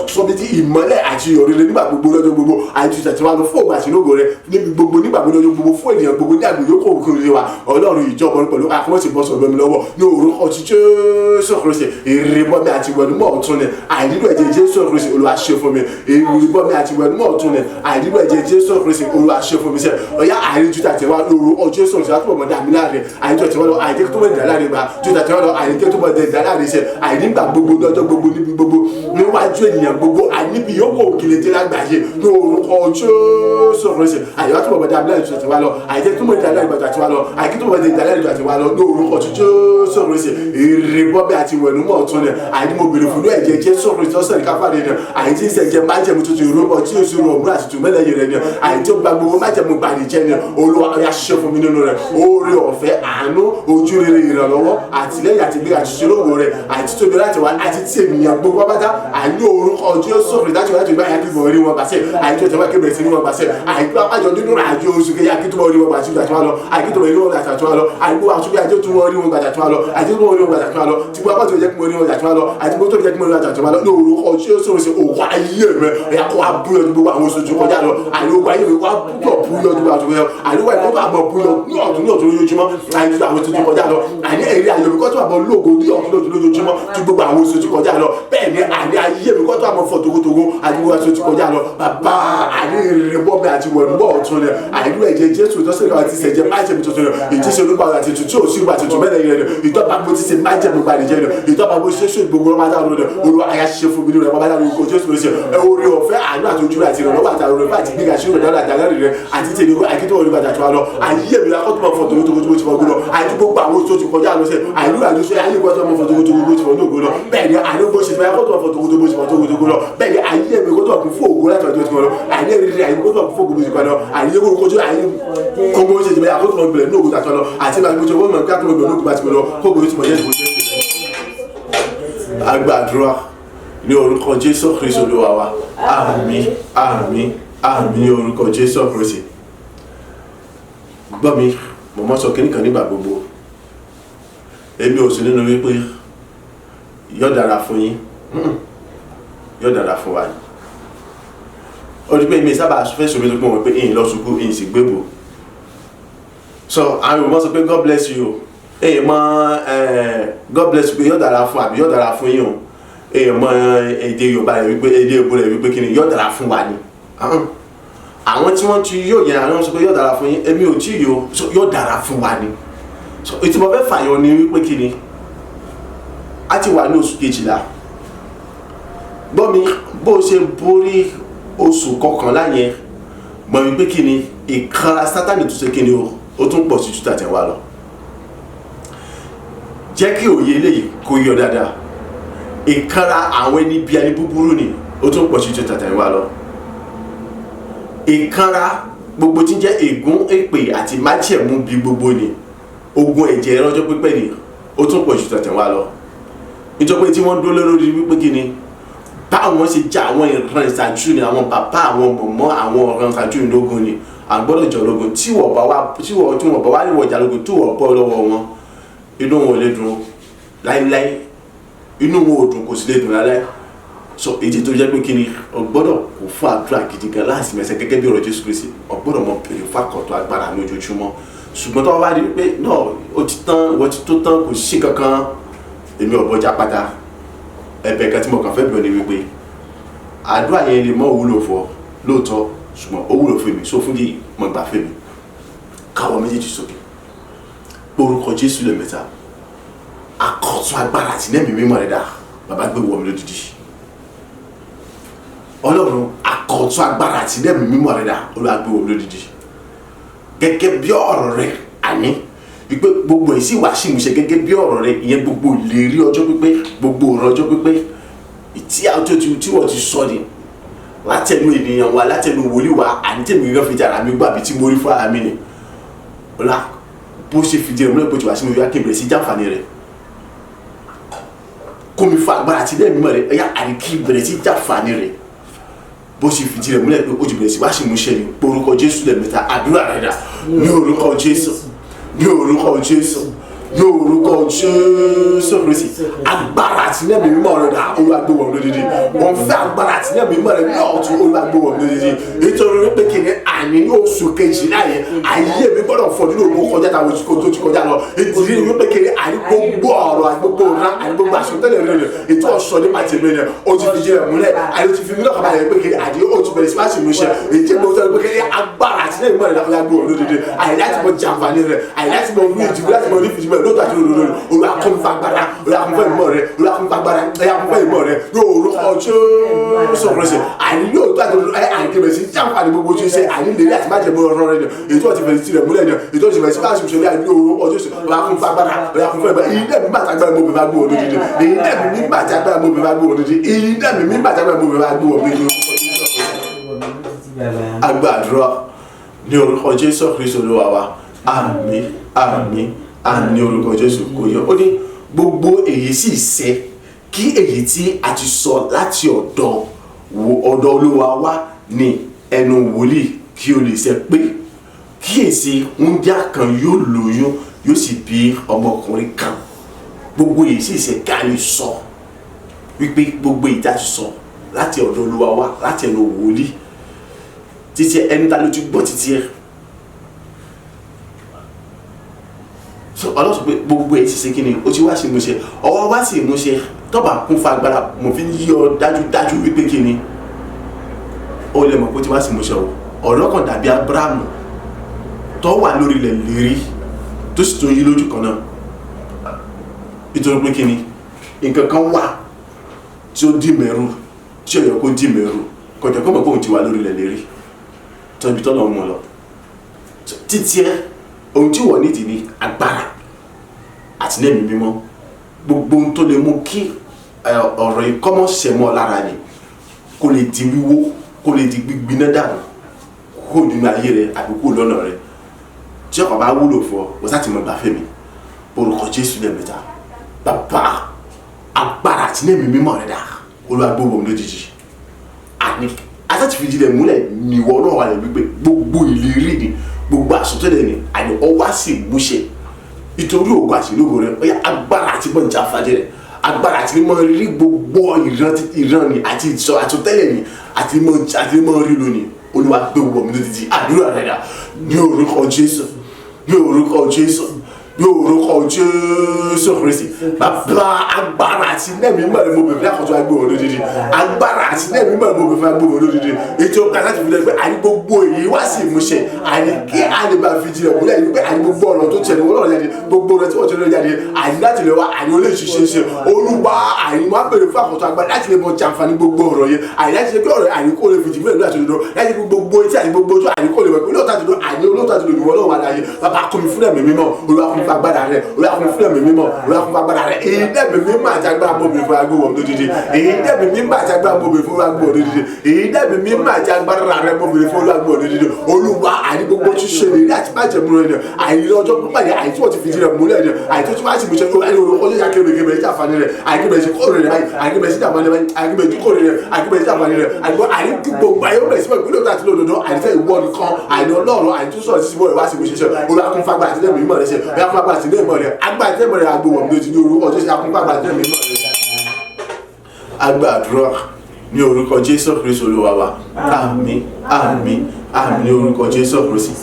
sọ bí ti ìmọ́lẹ̀ àti iyọ̀ rere nígbà gbogbo lọ́jọ́ gbogbo, àyè tuntun àti wàhálà fún ògo àti lógo rere níbi gbogbo nígbà gbogbo lọ́jọ́ gbogbo, fún ènìyàn gbogbo ní àgbègbè kò kiri wa. Ọlọ́run ìjọba pẹ̀lú akọ́mọ̀sí bọ́ sọ̀rọ̀ mi lọ́wọ́ ní orúkọ ti Jésù Kristi. Ìrìbọmi àti ìwẹ̀nùmọ́ ọ̀tún ni àìnílò ẹ̀jẹ̀ Jésù Kristi, Olúwa ṣe fún mi. Ìrìbọmi àti ìwẹ̀nùmọ́ ọ̀tún ni àìnílò ẹ̀jẹ̀ Jésù Kristi, Olúwa ṣe fún mi sẹ́. Ọ̀yá àìríjú tàti wá lóru Jésù Kristi látúbọ̀ mọ́ dàmí láre, àìríjú tàti wá lọ àìjẹ́ tó mọ̀ dà láre gbà ju tàti wá lọ àìjẹ́ tó mọ̀ dà láre sẹ́. Àìnígbà gbogbo lọ́jọ́ gbogbo níbi gbogbo níwájú ènìyàn gbogbo àìníbi yòókù òkèlè dé lágbàáyé ní orúkọ Jésù Kristi. Àìwá tó mọ̀ dàmí láre ju tàti wá lọ àìjẹ́ tó mọ̀ dà láre gbà tàti wá lọ àìjẹ́ tó mọ̀ dà láre tàti wá lọ ní orúkọ Jésù Kristi. Ìrìbọmi àti ìwẹ̀nùmọ́ ọ̀tún ni àìní mo bèrè fún ẹ̀jẹ̀ Jésù Kristi ọ̀sẹ̀ ní káfáàdé ni àìní ìṣẹ̀jẹ̀ májẹ̀mú tuntun ìrúbọ tí yóò ṣòro ọ̀múra àti tùmẹ́lẹ̀yìn rẹ̀ ni àìní tó gba gbogbo májẹ̀mú gbàdìjẹ́ ni Olúwa ọ̀yà ṣe fún mi nínú rẹ̀. Oore ọ̀fẹ́, àánú, ojú rere, ìrànlọ́wọ́, àtìlẹ́yìn àti ìgbéga àti ìṣòro rẹ̀ àti tóbi láti wá àti tí ènìyàn gbogbo pátá àìní orúkọ Jésù Kristi láti wá láti gbá yàtí bọ̀ rí wọn gbàṣẹ, àìní tó tẹ̀wá kébèrè sí ní wọn gbàṣẹ, àìní tó apájọ nínú àjọ oṣù kẹyà kí tó bọ̀ rí wọn gbàṣẹ àti wá lọ, àìní tó bọ̀ rí wọn gbàṣẹ àti wá lọ, àìní wà tún bí ajé tó wọn rí wọn gbàṣẹ àti wá lọ, àìní tó wọn rí wọn gbàṣẹ àti wá lọ, tí gbogbo apájọ jẹ́ kí wọ́n rí wọn gbàṣẹ àti wá lọ, àti gbogbo tó jẹ́ kí wọ́n rí wọn gbàṣẹ àti wá lọ ní orúkọ Jésù Kristi. Òkú ayé mi ẹ̀yà kó abúlé gbogbo àwọn oṣù tó kọjá lọ, àìní òkú ayé mi kó abúlé búyọ gbogbo àwọn oṣù àìní wà kó àmọ́ búyọ ní ọ̀tún ní ọ̀tún lójoojúmọ́, àìní àwọn oṣù tó kọjá lọ, àìní èrè ayé mi kó tó àmọ́ lógo ní ọ̀tún lójoojúmọ́ tí gbogbo àwọn oṣù tó kọjá lọ. Bẹ́ẹ̀ ni àìní ayé mi kó tó àmọ́ fọ̀ togotogo àti gbogbo oṣù tó kọjá lọ. Bàbá, àìní ìrìnbọmi àti wẹ̀nùmọ́ ọ̀tún ni àìní ẹ̀jẹ̀ Jésù tó sẹ́yìn àti ìṣẹ̀jẹ̀ májẹ̀mú tuntun rẹ̀ ìjíṣẹ́ olúwa àti tuntun tí ò sí ìgbà tuntun mẹ́lẹ̀ rẹ̀ ìtọ́ba bó ti ṣe májẹ̀mú gbàdìjẹ́ rẹ̀ ìtọ́ba bó ṣe ṣe gbogbo ọmọ adáwọ̀ rẹ̀ Olúwa àyà ṣe fún mi nínú rẹ̀ bàbá dáwọ̀ kò Jésù rẹ̀ oore ọ̀fẹ́, àánú àti ojú rẹ̀ àti ìrànlọ́wọ́ àti àrùn rẹ̀ àti gbígbà ṣírò dáadáa àti àlẹ́ rẹ̀ àti tèmi àti tó wọlé bàtà tó wà lọ. Ayé mi akọ́ tó máa fọ togotogo tó ti fọ gbọ́dọ̀ àti gbogbo àwọn tó ti kọjá lọ sẹ́ àìlú àdúṣe ayé kọ́ tó máa fọ togotogo tó ti fọ lógo lọ. Bẹ́ẹ̀ ni àìlú bó ṣe fẹ́ akọ́ tó máa fọ togotogo tó ti fọ togotogo lọ. Bẹ́ẹ̀ ni ayé mi kó tó kún fún ògo láti ọjọ́ tí mo lọ, àìlú rere ayé kó tó kún fún ògo bó ti kọ́ lọ, àìlú kó tó ayé kókó ṣe ti bẹ́ẹ̀ akọ́ tó máa gbẹ̀rẹ̀ ní ògo tàtọ́ lọ àti ìgbà tó mọ̀ kí akọ́ gbẹ̀rẹ̀ ní ògo bá ti lọ kókó tí mo jẹ́ ìbò jẹ́. Agbàdúrà ní orúkọ Jésù Kristi Olúwa wa. Àmín, àmín, àmín ní orúkọ Jésù Kristi. Gbọ́ mi, mo mọ́ sọ kíní kan nígbà gbogbo. Èmi ò sí nínú wípé yóò dára fún yín, yóò dára fún wa ni. Ó di pé mi sábà fẹ́ sọ mi tó pé wọ́n pé ìyìn lọ sùkú, ìyìn sì gbébò. So àwọn Yorùbá sọ pé God bless you. Èyí mọ God bless you pé yóò dára fún àbí yóò dára fún yín o. Èyí mọ èdè Yorùbá rẹ̀ wípé èdè Èbó rẹ̀ wípé kí ni yóò dára fún wa ni. Àwọn tí wọ́n ti yóò yẹn àwọn sọ pé yóò dára fún yín, èmi ò tí yóò dára fún wa ni. So ètò mo fẹ́ fàyọ ni wípé kí ni a ti wà ní oṣù kejìlá. Gbọ́ mi, bó o ṣe borí oṣù kọkànlá yẹn, mọ̀ wípé kí ni ìkanra Sátánì tún ṣe kí ni o, ó tún pọ̀ sí ju tàtẹ̀wá lọ. Jẹ́ kí òye eléyìí kó yọ dáadáa. Ìkanra àwọn ẹni bí ẹni búburú ni ó tún pọ̀ sí ju tàtẹ̀wá lọ. Ìkanra gbogbo tí ń jẹ́ ègún, èpè àti májẹ̀mú bí gbogbo ni ogun ẹ̀jẹ̀ lọ́jọ́ pípẹ́ ni ó tún pọ̀ ju tàtẹ̀wá lọ. Nítorí pé tí wọ́n dúró lórí wípé kí ni báwọn ṣe já àwọn ìran ìṣáájú ni, àwọn bàbá, àwọn mọ̀mọ́, àwọn ìran ìṣáájú ní lógun ni à ń gbọ́dọ̀ jọ lógun. Tí wọ́n bá wá tí wọ́n tí wọ́n bá wá ní wọ̀jà lógun, tí wọ́n bọ́ lọ́wọ́ wọn, inú wọn ò lè dùn láíláí. Inú wọn ò dùn, kò sì lè dùn láíláí. So èyí tó jẹ́ pé kí ni o gbọ́dọ̀ kó fún àdúrà gidi gan láti mẹsẹ̀ gẹ́gẹ́ bí ọ̀rọ̀ Jésù Kristi. O gbọ́dọ̀ mọ bèrè fún àkọ́tọ̀ agbára ní ojoojúmọ́. Ṣùgbọ́n tó bá rí pé náà ó ti tán, ìwọ ti tó tán, kò sí kankan, èmi ò bọ́jà pátá. Ẹ̀bẹ̀ kan tí mo kàn fẹ́ bẹ̀ ni wípé àdúrà yẹn lè mọ́ wúlò fún ọ lóòótọ́, ṣùgbọ́n ó wúlò fún mi. So fún di mo gbà fún mi, káwọ́ méjèèjì sókè, orúkọ Jésù lẹ́ẹ̀mẹ́ta. Àkọ́tún agbára àti nẹ́ẹ̀mí mímọ́ rẹ̀ dà, bàbá gbé wọ̀ mí lódìdí. Ọlọ́run, àkọ́tún agbára àti nẹ́ẹ̀mí mímọ́ rẹ̀ dà, Olúwa gbé wọ̀ mí lódìdí gẹ́gẹ́ bí ọ̀rọ̀ rẹ̀. Àní wípé gbogbo èsì wá sí ìmúṣẹ gẹ́gẹ́ bí ọ̀rọ̀ rẹ̀. Ìyẹn gbogbo ìlérí ọjọ́ pípẹ́, gbogbo ọ̀rọ̀ ọjọ́ pípẹ́ tí àwọn tó ti tí wọ́n ti sọ ni látẹnu ènìyàn wa, látẹnu wòlíì wa, àní tèmi gẹ́gẹ́ fi jàrá mi gbọ́ àbí tí mo rí fún ara mi ni ọlá bó ṣe fìdí rẹ̀ múlẹ̀ pé tí wàá sí mi wá kí n bẹ̀rẹ̀ sí jàǹfààní rẹ̀. Kó mi fún agbára àti lẹ́mìí mọ́ rẹ̀ ẹ̀yà, àní kí n bẹ̀rẹ̀ sí jàǹfààní rẹ̀ bó ṣe fìdí rẹ̀ múlẹ̀ pé ó ti bẹ̀rẹ̀ sí wá sí ìmúṣẹ ni. Orúkọ Jésù lẹ́ẹ̀mẹ́ta. Àdúrà rẹ̀ dà. Ní orúkọ Jésù, ní orúkọ Jésù, ní orúkọ Jésù Kristi, agbára àti lẹ́mìí mímọ́ rẹ̀ dà, Olúwa gbé wọ̀ lódìdí. Wọ́n fẹ́ agbára àti lẹ́mìí mímọ́ rẹ̀ ní ọ̀tún, Olúwa gbé wọ̀ lódìdí. Nítorí wípé kí ni àní ní oṣù kejìlá yẹn, ayé mi gbọ́dọ̀ fọ́ nínú òun kọjá táwọn oṣù tó ti kọjá lọ. Nítorí wípé kí ni àní gbogbo ọ̀rọ̀ àti gbogbo ọ̀rọ̀ àní gbogbo àsọtẹ́lẹ̀ rẹ̀ ètò ọ̀sọ̀ nípa tèmi rẹ̀, ó ti fi jẹ́ rẹ̀ múlẹ̀. Àní ó ti fi mí lọ́kàn balẹ̀ pé kí ni àní ó ti bẹ̀rẹ̀ sí wá sí ìmúṣẹ. Èyí tí mo sọ pé kí ni agbára àti lẹ́mìí mímọ́ rẹ̀ láfọlá gbé wọ̀ lódìdí. Àyè láti mọ jàǹfààní rẹ̀, àyè láti mọ rí ìdìbò, láti mọ rí ìfìdí mọ́ lóòótọ́ àti lódodo. Olúwa kún fún agbára, Olúwa kún fún ìmọ̀ rẹ̀, Olúwa kún fún agbára, ẹ̀yà kún fún ìmọ̀ rẹ̀ ní orúkọ Jésù Kristi. Àní lóòótọ́ àti lódodo, àní kébẹ̀ sí jàǹfààní gbogbo tí ó ṣe àní lè rí àti májẹ̀mú ọ̀rọ̀ rẹ̀ èyí tó ti fẹ̀rẹ̀ sí rẹ̀ múlẹ̀ ni, èyí tó ti fẹ̀rẹ̀ sí bá ṣe ṣẹlẹ̀ ní orúkọ Jésù. Olúwa kún fún agbára, Olúwa kún fún ìmọ̀. Ilé mi bàtà agbára mo bẹ̀ bá gbé wọ̀ lódìdí. Ilé mi bàtà agbára mo bẹ̀ bá gbé wọ̀ lódìdí. Ilé mi bàtà agbára mo bẹ̀ bá gbé wọ̀ lódìdí. Agbàdúrà ní orúkọ Jésù Kristi Olúwa wa. Àmín, àmín, àmín ní orúkọ Jésù. Kò yọ ó ní gbogbo èyí sì ṣẹ kí èyí tí a ti sọ láti ọ̀dọ̀ ọ̀dọ̀ Olúwa wá ní ẹnu wòlíì kí o lè ṣẹ pé, kíyèsí, wúńdíá kan yóò lóyún, yóò sì bí ọmọkùnrin kan. Gbogbo èyí sì ṣẹ ká lè sọ wípé gbogbo èyí tí a ti sọ láti ọ̀dọ̀ Olúwa wá láti ẹnu wòlíì. Títí ẹni ta ló ti gbọ́ títí ẹ so Ọlọ́run sọ pé gbogbo ẹ̀ ti ṣe kí ni ó ti wá sí ìmúṣẹ, ọwọ́ wá sí ìmúṣẹ. Tọ́ba kún fún agbára, mo fi ń yí ọ dájúdájú wípé kí ni ó lè mọ̀ pé ó ti wá sí ìmúṣẹ o. Ọ̀rọ̀ kan dàbí Abrahamu tó wà lórí ilẹ̀ lérí tó sì tún yí lójú kan náà, nítorí pé kí ni nǹkan kan wà tí ó dì mẹ́rù, tí ó yẹ kó dì mẹ́rù kọjá kó mọ̀ pé òun ti wà lórí ilẹ̀ lérí tọ́bi tọ́lọ̀ mú lọ títí ẹ. Ohun tí wọ́n nídìí ni agbára àti lẹ́mìí mímọ́. Gbogbo ohun tó lè mú kí ọ̀rọ̀ ìkọ́mọ̀ ṣẹ̀mọ́ lára ni kó lè di wíwó, kó lè di gbígbiná dànù kó nínú ayé rẹ àbí kó lọ́nà rẹ tí ọkọ̀ bá wúlò fún ọ, wọ́n sá ti mọ̀ gbà fẹ́mi. Orúkọ Jésù lẹ́ẹ̀mẹ́ta. Bàbá, agbára àti lẹ́mìí mímọ́ rẹ dà, Olúwa gbé wọ̀ mí lójijì. Àní asátìfìdí rẹ̀ múlẹ̀ níwọ̀ náà wà lẹ̀ wípé gbogbo ìlérí ni, gbogbo àsọtẹ́lẹ̀ ni, àní ọwá sì múṣẹ nítorí ògo àti ìlógo rẹ. Ó yá, agbára àti mọ̀ jàǹfààní rẹ, agbára àti mọ̀ rí gbogbo ìran ni àti ìsọ àsọtẹ́lẹ̀ ni àti mọ̀ rí lónìí, Olúwa gbé wọ̀ mí lójijì. Àdúrà rẹ dà. Ní orúkọ Jésù, ní orúkọ Jésù, ní Ní orúkọ Jésù Kristi, bàbá, agbára àti nẹ́ẹ̀mí mọ̀ ni mo bèbè lákòótó agbóhùn lódìdí. Agbára àti nẹ́ẹ̀mí mọ̀ ni mo bèbè agbóhùn lódìdí. Ètò ọkọ̀ láti fi lẹ́ pé àní gbogbo èyí wá sí ìmúṣẹ, àní kí a lè bá fi jìnà múlẹ̀ yìí pé àní gbogbo ọ̀rọ̀ tó tẹ̀lé wọ́n lọ́rọ̀ jáde, gbogbo ọ̀rọ̀ tí wọ́n tẹ̀lé jáde, àní láti lè wá, àní olè ṣiṣẹ́ ṣe. Olúwa, àní wọ́n á bèrè fún àkótó agbára láti lè mọ jàǹfààní gbogbo ọ̀rọ̀ yẹn, àní láti ṣe pé ọ̀rọ̀ àní kó lè fi jìnà múlẹ̀ láti òdodo, láti fi gbogbo etí àti gbogbo ojú, àní kó lè mọ̀ pé olóòótọ́ àti òdodo, àní olóòótọ́ àti òdodo Ọlọ́run wà láàyè. Bàbá, kún mi fún ẹ̀mí mímọ́. Olúwa, kún fún agbára rẹ. Olúwa, kún fún ẹ̀mí mímọ́. Olúwa, kún fún agbára rẹ. Èyí dẹ̀mí mímọ́ àti agbára mo bèrè fún agbóhùn lódìdí. Èyí dẹ̀mí mímọ́ àti agbára mo bèrè fún agbóhùn lódìdí. Èyí dẹ̀mí mímọ́ àti agbára rẹ mo bèrè fún agbóhùn lódìdí. Olúwa, àní gbogbo tí ṣe lè rí àti májẹ̀mú rẹ ni, àní lọ́jọ́ pípa ni, àní tí wọ́n ti fi jí rẹ̀ múlẹ̀ ni, àní tó ti wá sí ìmúṣẹ àní orúkọ tó yà kébékébé ní àǹfààní rẹ̀, àní bẹ̀rẹ̀ sí kórè rẹ̀ báyìí, àní bẹ̀rẹ̀ sí jàǹfààní rẹ̀ báyìí, àní bẹ̀rẹ̀ sí kórè rẹ̀, àní bẹ̀rẹ̀ sí jàǹfààní rẹ̀, àní gbogbo ayé ó bẹ̀rẹ̀ sí mọ̀ ìpínlẹ̀ òtún àti lódodo, àní fẹ́ ìwọ nìkan, àní Ọlọ́run, àní tó sọ̀rọ̀ sí ìwọ rẹ̀ wá sí ìmúṣẹ. Olúwa, kún fagbá àti lẹ́mìí mọ̀ rẹ̀ ṣe. Olúwa, kún fagbá àti lẹ́mìí mọ̀ rẹ̀. Agbá àti lẹ́mìí rẹ̀ agbóhùn mi ní orúkọ Jésù. Kún fagbá àti lẹ́mìí mọ̀ rẹ̀. Agbàdúrà ní orúkọ Jésù Kristu Olúwa wa. Àmín, àmín, àmín ní orúkọ Jésù Kristi.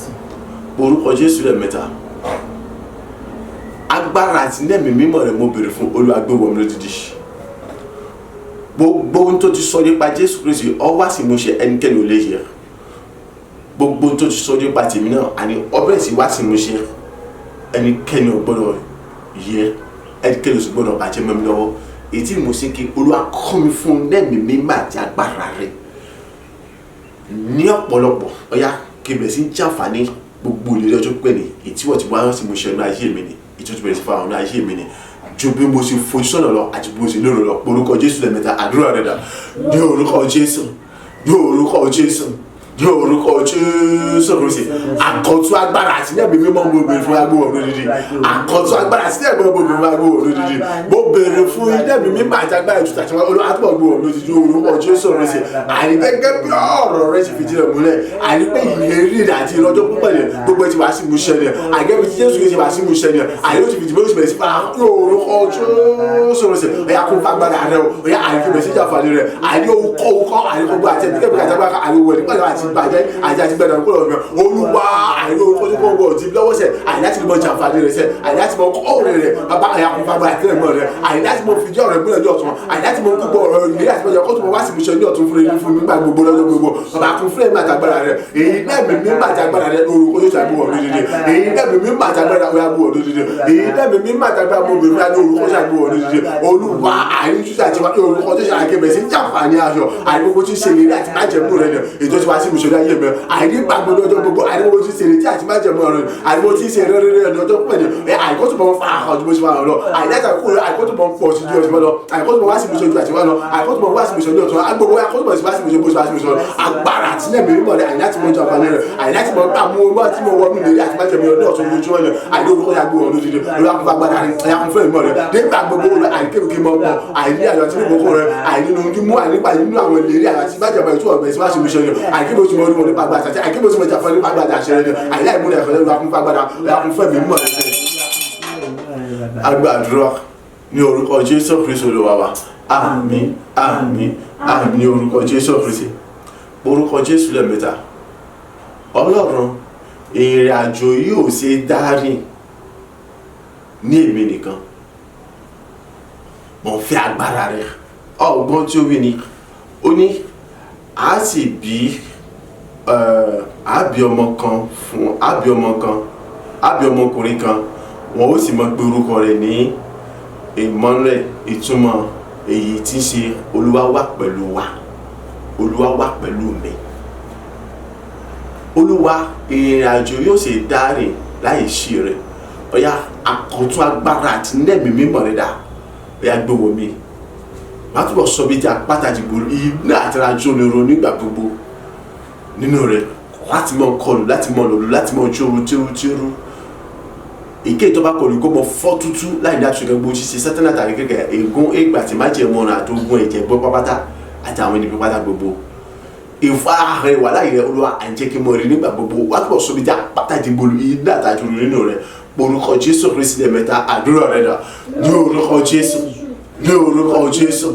Orúkọ Jésù lẹ́ẹ̀mẹ́ta. Agbára àti lẹ́mìí mímọ́ rẹ̀ mo béèrè fún. Olúwa, gbé wọ̀ mí lódìdí. Gbogbo ohun tó ti sọ nípa Jésù Kristi ọ wá sí ìmúṣẹ, ẹnikẹ́ni ò lè yẹ. Gbogbo ohun tó ti sọ nípa tèmi náà, àní ọbẹ̀ sì wá sí ìmúṣẹ, ẹnikẹ́ni ò gbọ́dọ̀ yẹ, ẹnikẹ́ni ò sì gbọ́dọ̀ bàjẹ́ mọ́ mi lọ́wọ́. Èyí tí mo sì kí Olúwa kọ́ mi fún lẹ́mìí mímọ́ àti agbára rẹ̀ ní ọ̀pọ̀lọpọ̀. Ọ̀yá, kí n bẹ̀rẹ̀ sí ń jàǹfààní gbogbo ìlérí ọjọ́ pípẹ́ ni, èyí tí wọ́n ti wá sí ìmúṣẹ ní ayé mi ni, èyí tó ti bẹ̀rẹ̀ sí fún àwọn ayé mi ni, ju bí mo ṣe fojú sọ́nà lọ àti bí mo ṣe lérò lọ. Orúkọ Jésù lẹ́ẹ̀mẹ́ta. Àdúrà rẹ̀ dà. Ní orúkọ Jésù, ní orúkọ Jésù, ní orúkọ Jésù Kristi, àkọ́tún agbára àti ní ẹ̀mí mímọ́ mo béèrè fún agbóhùn lódìdí. Àkọ́tún agbára àti ní ẹ̀mí mímọ́ mo béèrè fún agbóhùn lódìdí. Mo béèrè fún ilé ẹ̀mí mímọ́ àti agbára ìtútù àti Olúwa tó gbóhùn lódìdí. Orúkọ Jésù Kristi, àní gẹ́gẹ́ bí ọ̀rọ̀ rẹ ti fìdí rẹ̀ múlẹ̀, àní pé ìlérí rẹ̀ àti ìrọ́jọ́ púpọ̀ ni gbogbo ẹ̀ ti wá sí ìmúṣẹ ni, àgẹ́ bí Jésù Kristi wá sí ìmúṣẹ ni, àní ó ti fìdí bó ti bẹ̀rẹ̀ sí fara. Orúkọ Jésù Kristi, ọ̀yà, kún fún agbára rẹ o. Ọ̀yà, àní kí bẹ̀rẹ̀ sí jàǹfààní rẹ̀, àní òkọ́ òkọ́, àní gbogbo àti ẹ̀mí kẹ́mi àti agbára, àní owó ẹ̀ nípa àti bàjẹ́ àti gbẹ̀dọ̀ kúrò lọ́wọ́. Olúwa, àní orúkọ tó kọ́ ọ̀gbọ̀n ti lọ́wọ́ sẹ̀, àní láti mọ jàǹfààní rẹ̀ sẹ̀, àní láti mọ kọ́ ọ̀rẹ́ rẹ̀. Bàbá, àyà kún fún agbára àti ẹ̀mọ́ rẹ̀, àní láti mọ fìdí ọ̀rẹ́ múlẹ̀ ní ọ̀tún, àní láti mọ gbogbo ọ̀rọ̀ ìlérí àti mọ̀jẹ̀ kó tó mọ wá sí ìmúṣẹ ní ọ̀tún fún mi fún mi gbà gbogbo lọ́jọ́ gbogbo. Bàbá, kún fún ẹ̀mí àti agbára rẹ̀, èyí náà mi mímọ́ àti agbára rẹ̀. Orúkọ yóò ṣàgbé wọ̀ lódìdí. Èyí náà mi mímọ́ àti agbára rẹ̀ àgbé wọ̀ lódìdí. Èyí náà mi mímọ́ àti agbára mo bèrè fún ní orúkọ ṣàgbé wọ̀ lódìdí. Olúwa, àyè tútù àti wá ní orúkọ tó ṣàgbé sí jàǹfààní aṣọ, àyè gbogbo tí ṣe ìlérí àti májẹ̀mú rẹ̀ ni ètò tí wá sí ìmúṣẹ láyé mi, àyè nígbà gbogbo ọjọ́ gbogbo, àyè gbogbo tí ṣe ìlérí àti májẹ̀mú rẹ̀, àyè gbogbo tí ṣe rere ní ọjọ́ pípẹ́ ni, àyè kó tó mọ̀ fà á ju bó ṣe wà lọ, àyè láti àkókò àyè kó tó mọ̀ pọ̀ sí ju ọ̀sẹ̀ lọ, àyè kó tó mọ̀ wá sí ìmúṣẹ ju àti wá lọ, àyè kó tó mọ̀ wá sí ìmúṣẹ ní ọ̀tún agbogbo, àyè kó tó mọ̀ sí wá sí ìmúṣẹ bó ṣe wá sí ìmúṣẹ lọ. Agbára àti lẹ́mìí mímọ́ rẹ̀, àyè láti mọ̀ jàǹfààní rẹ̀, àyè láti mọ̀ gbà mú ọmọ tí mo wọnú ìlérí àti májẹ̀mú rẹ̀ ní ọ̀tún ojoojúmọ́ ni, àyè lórúkọ yà gbé wọn lódìdí. Olúwa, kún fún agbára rẹ̀, àyè kún fún ìmọ̀ rẹ̀ nígbà gbogbo. Àyè kébìkì mọ̀ pọ̀, àyè ní àyè àti ní ìkókó rẹ̀, àyè nínú mímú, àyè nípa nínú àwọn ìlérí àyè àti májẹ̀mú rẹ̀ tó ọ̀gbẹ̀ sí wá sí ìmúṣẹ ni, àyè kébìkì mọ̀ orí nípa agbára àti àyè kébìkì mọ̀ jàǹfààní nípa agbára àṣẹ rẹ̀, àyè láì múlẹ̀ ẹ̀fọ́. Olúwa, kún fún agbára, Olúwa, kún fún ẹ̀mí mímọ́ rẹ̀. Agbàdúrà ní orúkọ Jésù Kristu Olúwa wa. Àmín, àmín, àmín ní orúkọ Jésù Kristi. Orúkọ Jésù lẹ́ẹ̀mẹ́ta. Ọlọ́run, ìrìn àjò yìí ò ṣe dárìn ní èmi nìkan, mo ń fẹ́ agbára rẹ. Ọgbọ́n tí ó wí ni ó ní a sì bí a bí ọmọ kan fún, a bí ọmọ kan, a bí ọmọkùnrin kan, wọn ó sì mọ pé orúkọ rẹ̀ ní Emmanuel, ìtumọ̀ èyí tí ń ṣe Olúwa wà pẹ̀lú wa, Olúwa wà pẹ̀lú mi. Olúwa, ìrìn àjò yóò ṣe dárìn láì ṣí rẹ. Ọ̀yá, àkọ́tún agbára àti nẹ́ẹ̀mí mímọ́ rẹ dà. Ọ̀yá, gbówó mi, má túbọ̀ sọ bí tí apáta ti gbòòrò iná àti rajó ni ro nígbà gbogbo nínú rẹ, láti mọ kọlù, láti mọ lòlù, láti mọ jóru tíru tíru, èké tó bá kọlù kó mọ fọ́ tútú láì ní àtúnṣe gbogbo ṣíṣe sátánà tàbí kẹ̀kẹ́ ègún égbà tí má jẹ́ mọ́ra àti ogun ẹ̀jẹ̀ gbọ́ pápátá àti àwọn ènìyàn pátá gbogbo ìfara rẹ wà láyé rẹ. Olúwa, à ń jẹ́ kí n mọ rí nígbà gbogbo, wá túbọ̀ sọ bí tí apáta ti gbòòrò iná àti àjòrò nínú rẹ. Orúkọ Jésù Kristi lẹ́ẹ̀mẹ́ta. Àdúrà rẹ dà. Ní orúkọ Jésù. Ní orúkọ Jésù,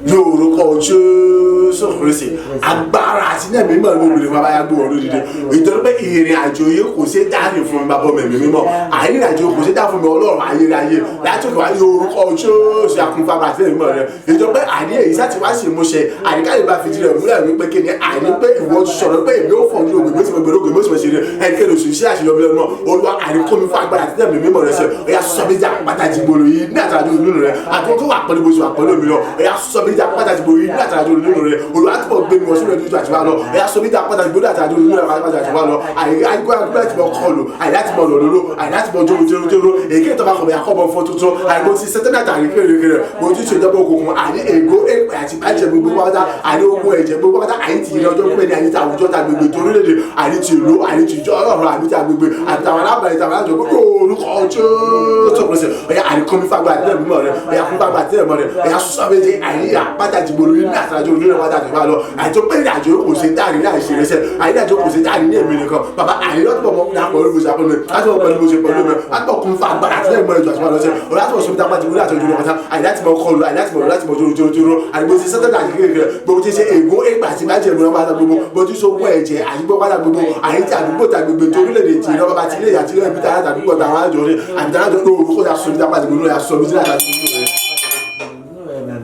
ní orúkọ Jésù Kristi, agbára àti ní ẹ̀mí mímọ́ ni mo bèrè fún abáyá gbé wọn lódìdí. Ìtorí pé ìrìn àjò yìí kò ṣeé dá rìn fún mi, bàbá mi mímọ́. Àìrìn àjò kò ṣeé dá fún mi, Ọlọ́run ayérayé. Láti òkè wá ní orúkọ Jésù, akúnfàgbà àti ẹ̀mí mímọ́ rẹ. Ìtorí pé àní èyí sáti wá sí ìmúṣẹ, àníká lè bá fìdí rẹ̀ múlẹ̀ wípé kí ni àní pé ìwọ ti sọ̀rọ̀ pé èmi ó fọ̀ ní ògùn, èmi ó sì mọ gbèrò ògùn, èmi ó sì mọ ṣe rẹ̀. Ẹnikẹ́ni oṣù iṣẹ́ àṣeyọrí lọ́nà. Olúwa, àní kó mi fún agbára àti ẹ̀mí mímọ́ rẹ ṣe. Ó yá, sọ mí di àpáta jìgbòrò yìí ní àtàràjò nínú rẹ. Àti tó wà pẹ̀lú bó ṣe wà pẹ̀lú mi lọ. Ó yá, sọ mí di àpáta jìgbòrò yìí ní àtàràjò nínú rẹ. Olúwa, túbọ̀ gbé mi wọ sínú ẹ̀dúdú àti wá lọ. Ó yá, sọ mí di àpáta jìgbòrò ní àtàràjò nínú rẹ àti wá lọ. Àyíkó láti mọ kọlù, àyí láti mọ lòlòlò, àyí láti mọ jòrò jòrò jòrò. Èké ìtọ́ba kọ̀ọ̀bẹ akọ́bọ̀ fún tuntun. Àyíkó ti sẹ́tẹ́nà tàbí kéré-kéré. Mo ti ṣèjọba òkùnkùn, àní ègó èpè àti bàjẹ́ gbogbo pátá, àní ogun ẹ̀jẹ̀ gbogbo pátá, àyí ti ìrìn ọjọ́ pípẹ́ ní àyí ti àwùjọ ta gbogbo torí lédè, àní ti ìlú, àní ti ìjọ ọlọ́run, àní ti agbègbè, àti àwọn alábàárẹ̀ tàwọn alájọ gbogbo orúkọ Jésù Kristi. Ọ̀yá, àní kọ́ mi fagbá àti ẹ̀mí rẹ̀. Ọ̀yá, kún fagbá àti ẹ̀mí rẹ̀. Ọ̀yá, sọ méje àní àpáta jìgbòrò ní àtàjọ orí rẹ̀ wájà tó bá lọ. Àti tó pé ìrìnàjò kò ṣe dáàrí ní àìṣe rẹsẹ̀, àní ìrìnàjò kò ṣe dáàrí ní èmi nìkan. Bàbá, àní lọ́tọ̀ mọ́ ní àpò olùgbòsè àpò mi láti mọ̀ pẹ̀lú bó ṣe pẹ̀lú mi láti mọ̀ kún fagbá àti ẹ̀mí rẹ̀ jù àti lọ́sẹ̀. Ọ̀yá, láti mọ̀ sọ mi dápá ti wúlò àti ojú rẹ̀ pátá, àní láti mọ̀ kọlù, àní láti mọ̀ láti mọ̀ jòrò jòrò jòrò. Àní bó ti sẹ́tẹ̀ àti kékeré gbogbo ti ṣe ègún èpè àti májèlé mìíràn pátá gbogbo bó ti so wọ ẹ̀jẹ̀ àti gbọ́ pátá gbogbo àní ti àdúgbò ta gbogbo tó orílẹ̀-èdè ti ìrọ̀ bàbá ti ilé àti ilé ẹbí tààrà àdúgbò tàwọn àjọ rẹ̀ àti tààrà àjọ lóru kó yà sọ mi dápá ti gbogbo yà sọ mi sílẹ̀ àti gbogbo rẹ̀.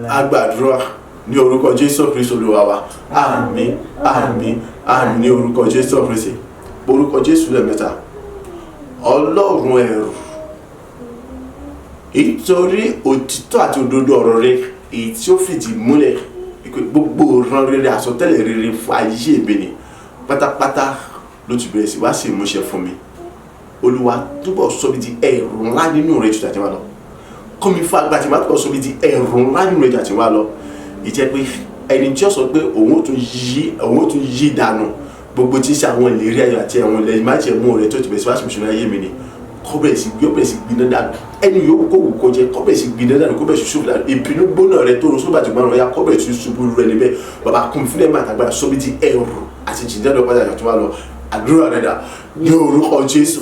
A gbàdúrà ní orúkọ Jésù Kristi Olúwa wa. Àmín, àmín, àmín ní orúkọ Jésù Kristi. Orúkọ Jésù lẹ́ẹ̀mẹ́ta. Ọlọ́run ẹ̀rù, nítorí òtítọ́ àti òdodo ọ̀rọ̀ rẹ èyí tí ó fìdí múlẹ̀ pé gbogbo ìran rere, àsọtẹ́lẹ̀ rere fún ayé mi ni pátápátá ló ti bẹ̀rẹ̀ sí wá sí ìmúṣẹ fún mi. Olúwa, túbọ̀ sọ mi di ẹ̀rù ńlá nínú rẹ ju tàtẹ̀wá lọ. Kọ́ mi fún agbára tí màá túbọ̀ sọ mi di ẹ̀rù ńlá nínú rẹ ju tàtẹ̀wá lọ. Ìjẹ́ pé ẹni tí ó sọ pé òun ó tún yí dànù gbogbo tí ń ṣe àwọn ìlérí ayọ̀ àti àwọn ilẹ̀ májẹ̀mú rẹ tó ti bẹ̀rẹ̀ sí wá sí ìmúṣẹ ayé mi ni, kọ́ bẹ̀rẹ̀ sí gbé, bẹ̀rẹ̀ sí gbiná dànù. Ẹni yòówù kó wù kó jẹ, kọ́ bẹ̀rẹ̀ sí gbiná dànù, kó bẹ̀rẹ̀ sí ṣubú dànù. Ìbínú gbóná rẹ tó rọ sóbà tó gbóná ya, kọ́ bẹ̀rẹ̀ sí ṣubú rẹ níbẹ̀. Bàbá, kún fún ẹ̀mí àtàgbàrà, sọ mi di ẹ̀rù àti jìnnà lọ padà tó wà lọ. Àdúrà rẹ dà ní orúkọ Jésù,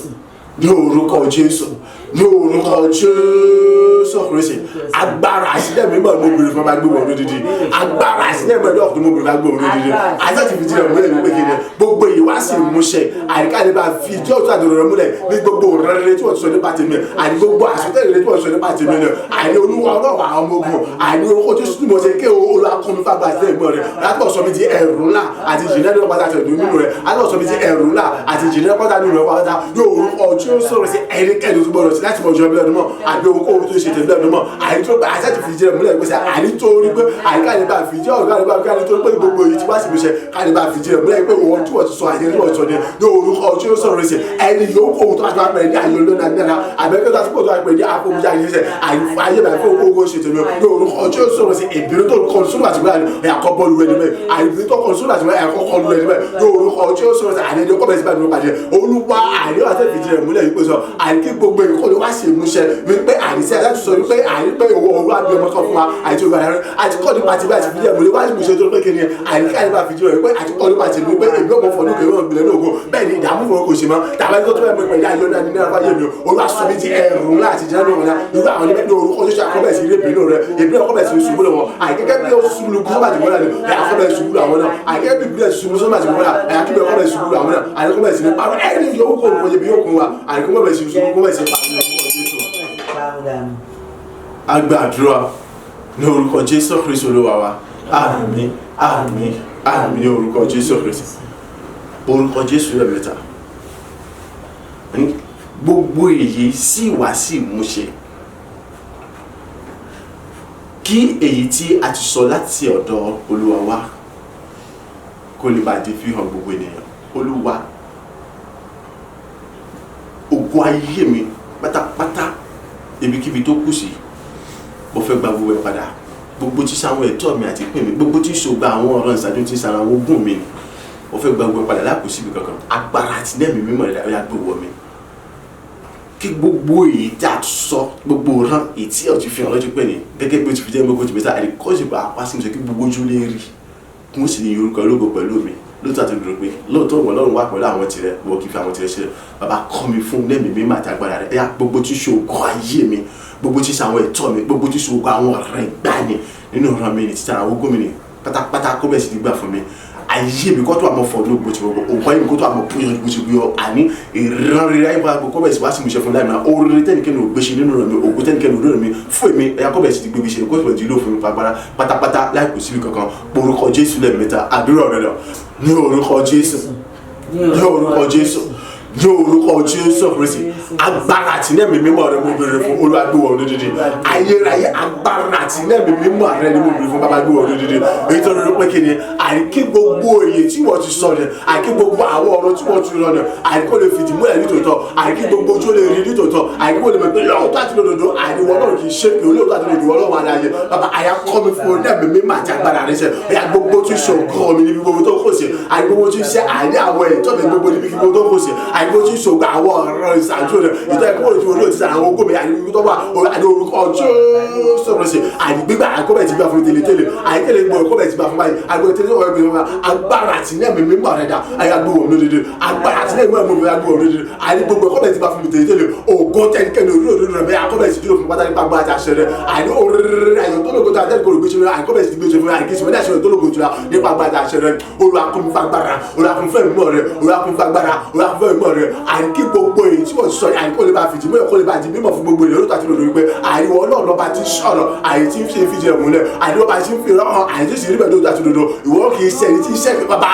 ní orúkọ Jésù, ní orúkọ Jésù Kristi. Agbára àṣìlẹ̀ mi mọ̀ ní mo bèrè fún ọba gbé wọn lódìdí. Agbára àṣìlẹ̀ mi ọ̀dọ́ ọ̀tún mo bèrè fún ọba gbé wọn lódìdí. Àti láti fi tirẹ̀ múlẹ̀ wípé kí ni gbogbo èyí wá sí ìmúṣẹ, àríkà lè bá fi ìjọ òtún àdúrà rẹ múlẹ̀ ní gbogbo rere tí wọ́n ti sọ nípa tèmi, àní gbogbo àsọtẹ́lẹ̀ rere tí wọ́n ti sọ nípa tèmi náà. Àní Olúwa Ọlọ́run àwọn ọmọ ogun, àní orúkọ Jésù tí mo ṣe ké Olúwa kún mi fagbá àti ẹ̀gbọ́n rẹ látọ̀ sọ mi di ẹ̀rù ńlá àti ìjìnlẹ̀ ní pátá tẹ̀dún nínú rẹ látọ̀ sọ mi di ẹ̀rù ńlá àti ìjìnlẹ̀ pátá nínú rẹ pátá yóò orúkọ Jésù rẹ sí ẹnikẹ́ni tó gbọdọ̀ sí láti mọ̀ ọjọ́ bílẹ̀ mọ́ àbí ohunkóhun tó ṣe tẹ̀lé mọ́. Àní tó gba àti láti fi jẹ́ múlẹ̀ gbèsè, àní tó rí pé àyíká lè bá fi jẹ́ ọ̀gá lè bá fi káàní tó rí pé gbogbo èyí tí wá sí ìmúṣẹ ká lè bá fi jẹ́ múlẹ̀ pé wọ́n tí wọ́n ti sọ àti tí wọ́n ti sọ ní ní orúkọ tí ó sọ̀rọ̀ sí ẹni yòókù ohun tó bá ti wá pẹ̀lú ní ayé olóńgbò náà àbẹ́kẹ́ tó ti pọ̀ tó wá pẹ̀lú ní àfọwọ́jà yìí sẹ́ àyífọ́ ayé bàá fún owó ṣe tèmi ní orúkọ tí ó sọ̀rọ̀ sí ìbínú tó kọ sórí àti wíwá ẹ̀kọ́ bọ́ọ̀lù rẹ̀ níbẹ̀, àìbínú tó kọ sórí àti wíwá ẹ̀kọ́ kọlu rẹ̀ níbẹ̀ ní orúkọ tí ó sọ̀rọ̀ sí àìní kọ́ bẹ̀rẹ̀ sí bá mi pàdé. Olúwa, àìní wà sẹ́fì jẹ́ múlẹ̀ yìí pé sọ àìní kí gbogbo èyí kò lè wá sí ìmúṣẹ wípé àìní sí aláṣẹ sọ wípé àìní pé owó owó àbí ọmọ kan fún wa àìní tó gbàdá rẹ àti kọ́ nípa ti bá ti fi jẹ́ múlẹ̀ wá sí ìmúṣẹ tó pé kí ni àìní ká nípa fi jẹ́ rẹ̀ pé àti kọ́ nípa ti mi pé èmi ọmọ fọdún kò ìwọ̀n ìbílẹ̀ lóògùn bẹ́ẹ̀ ni ìdààmú fún kò ṣe mọ́ tàbí tó tó bẹ́ẹ̀ pẹ̀lú ayọ̀ náà ní náírà fáyé mi. Olúwa, sọ mi di ẹ̀rù ńlá àti jẹ́ lóhùn náà irú àwọn oníbẹ̀ ní orúkọ tó ṣe àkọ́bẹ̀ sí ilé ìbínú rẹ̀ ìbínú àkọ́bẹ̀ sí ṣubú lọ́wọ́ àìgẹ́gẹ́ bí ó ṣubú lu kọ́bà tí wọ́n náà ni àkọ́bẹ̀ ṣubú làwọn náà àìgẹ́gẹ́ bí ìbílẹ̀ ṣubú sọ́mà tí wọ́n náà àyàkíbẹ̀ àkọ́bẹ̀ ṣubú làwọn náà àìkọ́bẹ̀ sí ní parọ́ ẹni yòówù kò kò yẹ bí yóò kún wa àìkọ́bẹ̀ sí ṣubú kọ́bẹ̀ sí parọ́. A gbàdúrà ní orúkọ Jésù Kristi Olúwa wa. Àmín, àmín, àmín ní orúkọ Jésù Kristi. Orúkọ Jésù rẹ̀ mẹ́ta. Gbogbo èyí sì wá sí ìmúṣẹ kí èyí tí a ti sọ láti ọ̀dọ̀ Olúwa wá kó lè bá di fihàn gbogbo ènìyàn. Olúwa, ògo ayé mi pátápátá, ibikíbi tó kù sí, mo fẹ́ gba gbogbo ẹ̀ padà. Gbogbo tí sáwọn ẹ̀tọ́ mi àti ìpín mi, gbogbo tí ṣògbà àwọn ọ̀rọ̀ ìṣáájú tí sara àwọn ogún mi ni, mo fẹ́ gba gbogbo ẹ̀ padà lápò síbi kankan. Agbára àti nẹ́ẹ̀mí mímọ́ rẹ̀ yà gbé wọ̀ mi kí gbogbo èyí tí a sọ, gbogbo rán èyí tí ó ti fi hàn lọ́jọ́ pé ní gẹ́gẹ́ bí ó ti fi jẹ́ mọ́kò tí bẹ́sà àdìkọ́sì bá apá sí mi sọ kí gbogbo ojú lè rí kún sí ní orúkọ ológo pẹ̀lú mi. Lóòótọ́ àti òdodo pé lóòótọ́ ìwọ Ọlọ́run wà pẹ̀lú àwọn tirẹ̀, wọ́n kì í fi àwọn tirẹ̀ sílẹ̀. Bàbá, kọ́ mi fún lẹ́mìí mímọ́ àti agbára rẹ̀. Ẹ̀yà gbogbo tí ṣe ògo ayé mi, gbogbo tí ṣe àwọn ẹ̀tọ́ mi, gbogbo tí ṣe ògo àwọn ọ̀rẹ́ ìgbàanì nínú ìran mi ní títà àwọn ogún mi ní pátápátá, kó bẹ́ẹ̀ sì ti gbà fún mi. Ayé mi kó tó àmọ́ fọ́ lóògbé tí gbogbo ògùn ayé mi kó tó àmọ́ bóyá bó ti bóyá àní ìran rere ayé bá gbogbo kó bẹ́ẹ̀ sì wá sí mi ṣe fún láì máa oríire tẹ́nikẹ́ni ò gbé ṣe nínú rẹ̀ mi, ògùn tẹ́nikẹ́ni ò lórí mi fún èmi. Ẹ̀yà kó bẹ́ẹ̀ sì ti gbé ṣe, kó bẹ́ẹ̀ ti lò fún mi pàgbára pátápátá láì kò síbi kankan. Orúkọ Jésù lẹ́ẹ̀mẹ́ta, àdúrà rẹ̀ lọ. Ní orúkọ Jésù, ní orúkọ Jésù, ní orúkọ Jésù Kristi. Agbára àti ní ẹ̀mí mímọ́ rẹ mo béèrè fún. Olúwa, gbé wọ̀ lódìdí ayérayé. Agbára àti ní ẹ̀mí mímọ́ rẹ ni mo béèrè fún. Bàbá, gbé wọ̀ lódìdí èyí tó lórí pé kí ni àríkí gbogbo èyí tí wọ́n ti sọ ni, àríkí gbogbo àwọn ọ̀rọ̀ tí wọ́n ti rọ ni, àríkí ó lè fìdí múlẹ̀ nítòótọ́, àríkí gbogbo ojú ó lè rí nítòótọ́, àríkí ó lè mọ̀ pé lóòótọ́ àti lódodo àríwọ̀ náà kì í ṣe pé olóòótọ́ àti lódodo Ọlọ́run aláyé. Bàbá, àyà kọ́ mi fún ní ẹ̀mí mímọ́ àti agbára rẹ sẹ́. Ẹ̀yà gbogbo tí ṣe ògo mi níbi gbogbo tó kò sí, àrí gbogbo tí ṣe àrí àwọn ẹ̀tọ́ mi gbogbo níbi gbogbo tó kò sí, àrí gbogbo tí ṣe ògo àwọn ọ̀rọ̀ ìṣàjú rẹ̀ ìtọ́ ẹ̀kọ́ òtún olóòtú sí àwọn ogún mi, àrí gbogbo tó wà àrí orúkọ Jésù rẹ̀ sí àrí gbígbà àkọ́bẹ̀ ti gbà fún tẹ́lẹ̀ tẹ́lẹ̀, àrí tẹ́lẹ̀ gbọ́ àkọ́bẹ̀ ti gbà fún báyìí, àrí gbogbo tẹ́lẹ̀ ọ̀rẹ́ mi fún agbára àti ní ẹ̀mí mímọ́ rẹ̀ dà. Àyà gbogbo lódìdí agbára àti ní ẹ̀mí mímọ́ rẹ̀ gbogbo lódìdí, àrí gbogbo àkọ́bẹ̀ ti gbà fún mi tẹ́lẹ̀ tẹ́lẹ̀, ògo tẹ́nikẹ́ni orí òdodo rẹ̀ bẹ́ẹ̀ àkọ́bẹ̀ ti dúró fún pátá nípa agbára àti àṣẹ rẹ̀. Àrí oríire ayọ̀ tó lógo tó àtẹ́kọ̀ọ́ olùgbé ṣe rẹ̀ àkọ́bẹ̀ ti gbé ṣe fún àríkí ṣe àṣẹ tó lógo jùlọ nípa agbára àti àṣẹ rẹ̀. Olúwa, kún fún agbára. Olúwa, kún fún ẹ̀mí rẹ̀. Olúwa, kún fún agbára. Olúwa, kún fún ẹ̀mí rẹ̀. Àríkí gbogbo èyí tí wọ́n sọ, àríkí kó lè bá fìdí múlẹ̀, kó lè bá di mímọ̀ fún gbogbo ènìyàn lóòótọ́ àti lòdì wípé àríwọ̀ Ọlọ́run lọ́ba ti sọ̀rọ̀, àyè tí ń fi fìdí rẹ̀ múlẹ̀, àríwọ̀ bá ti ń fi rọ́hàn, àyè tí sì rí bẹ́ẹ̀ lóòótọ́ àti lòdò. Ìwọ kì í ṣe ẹni tí ń ṣe bàbá.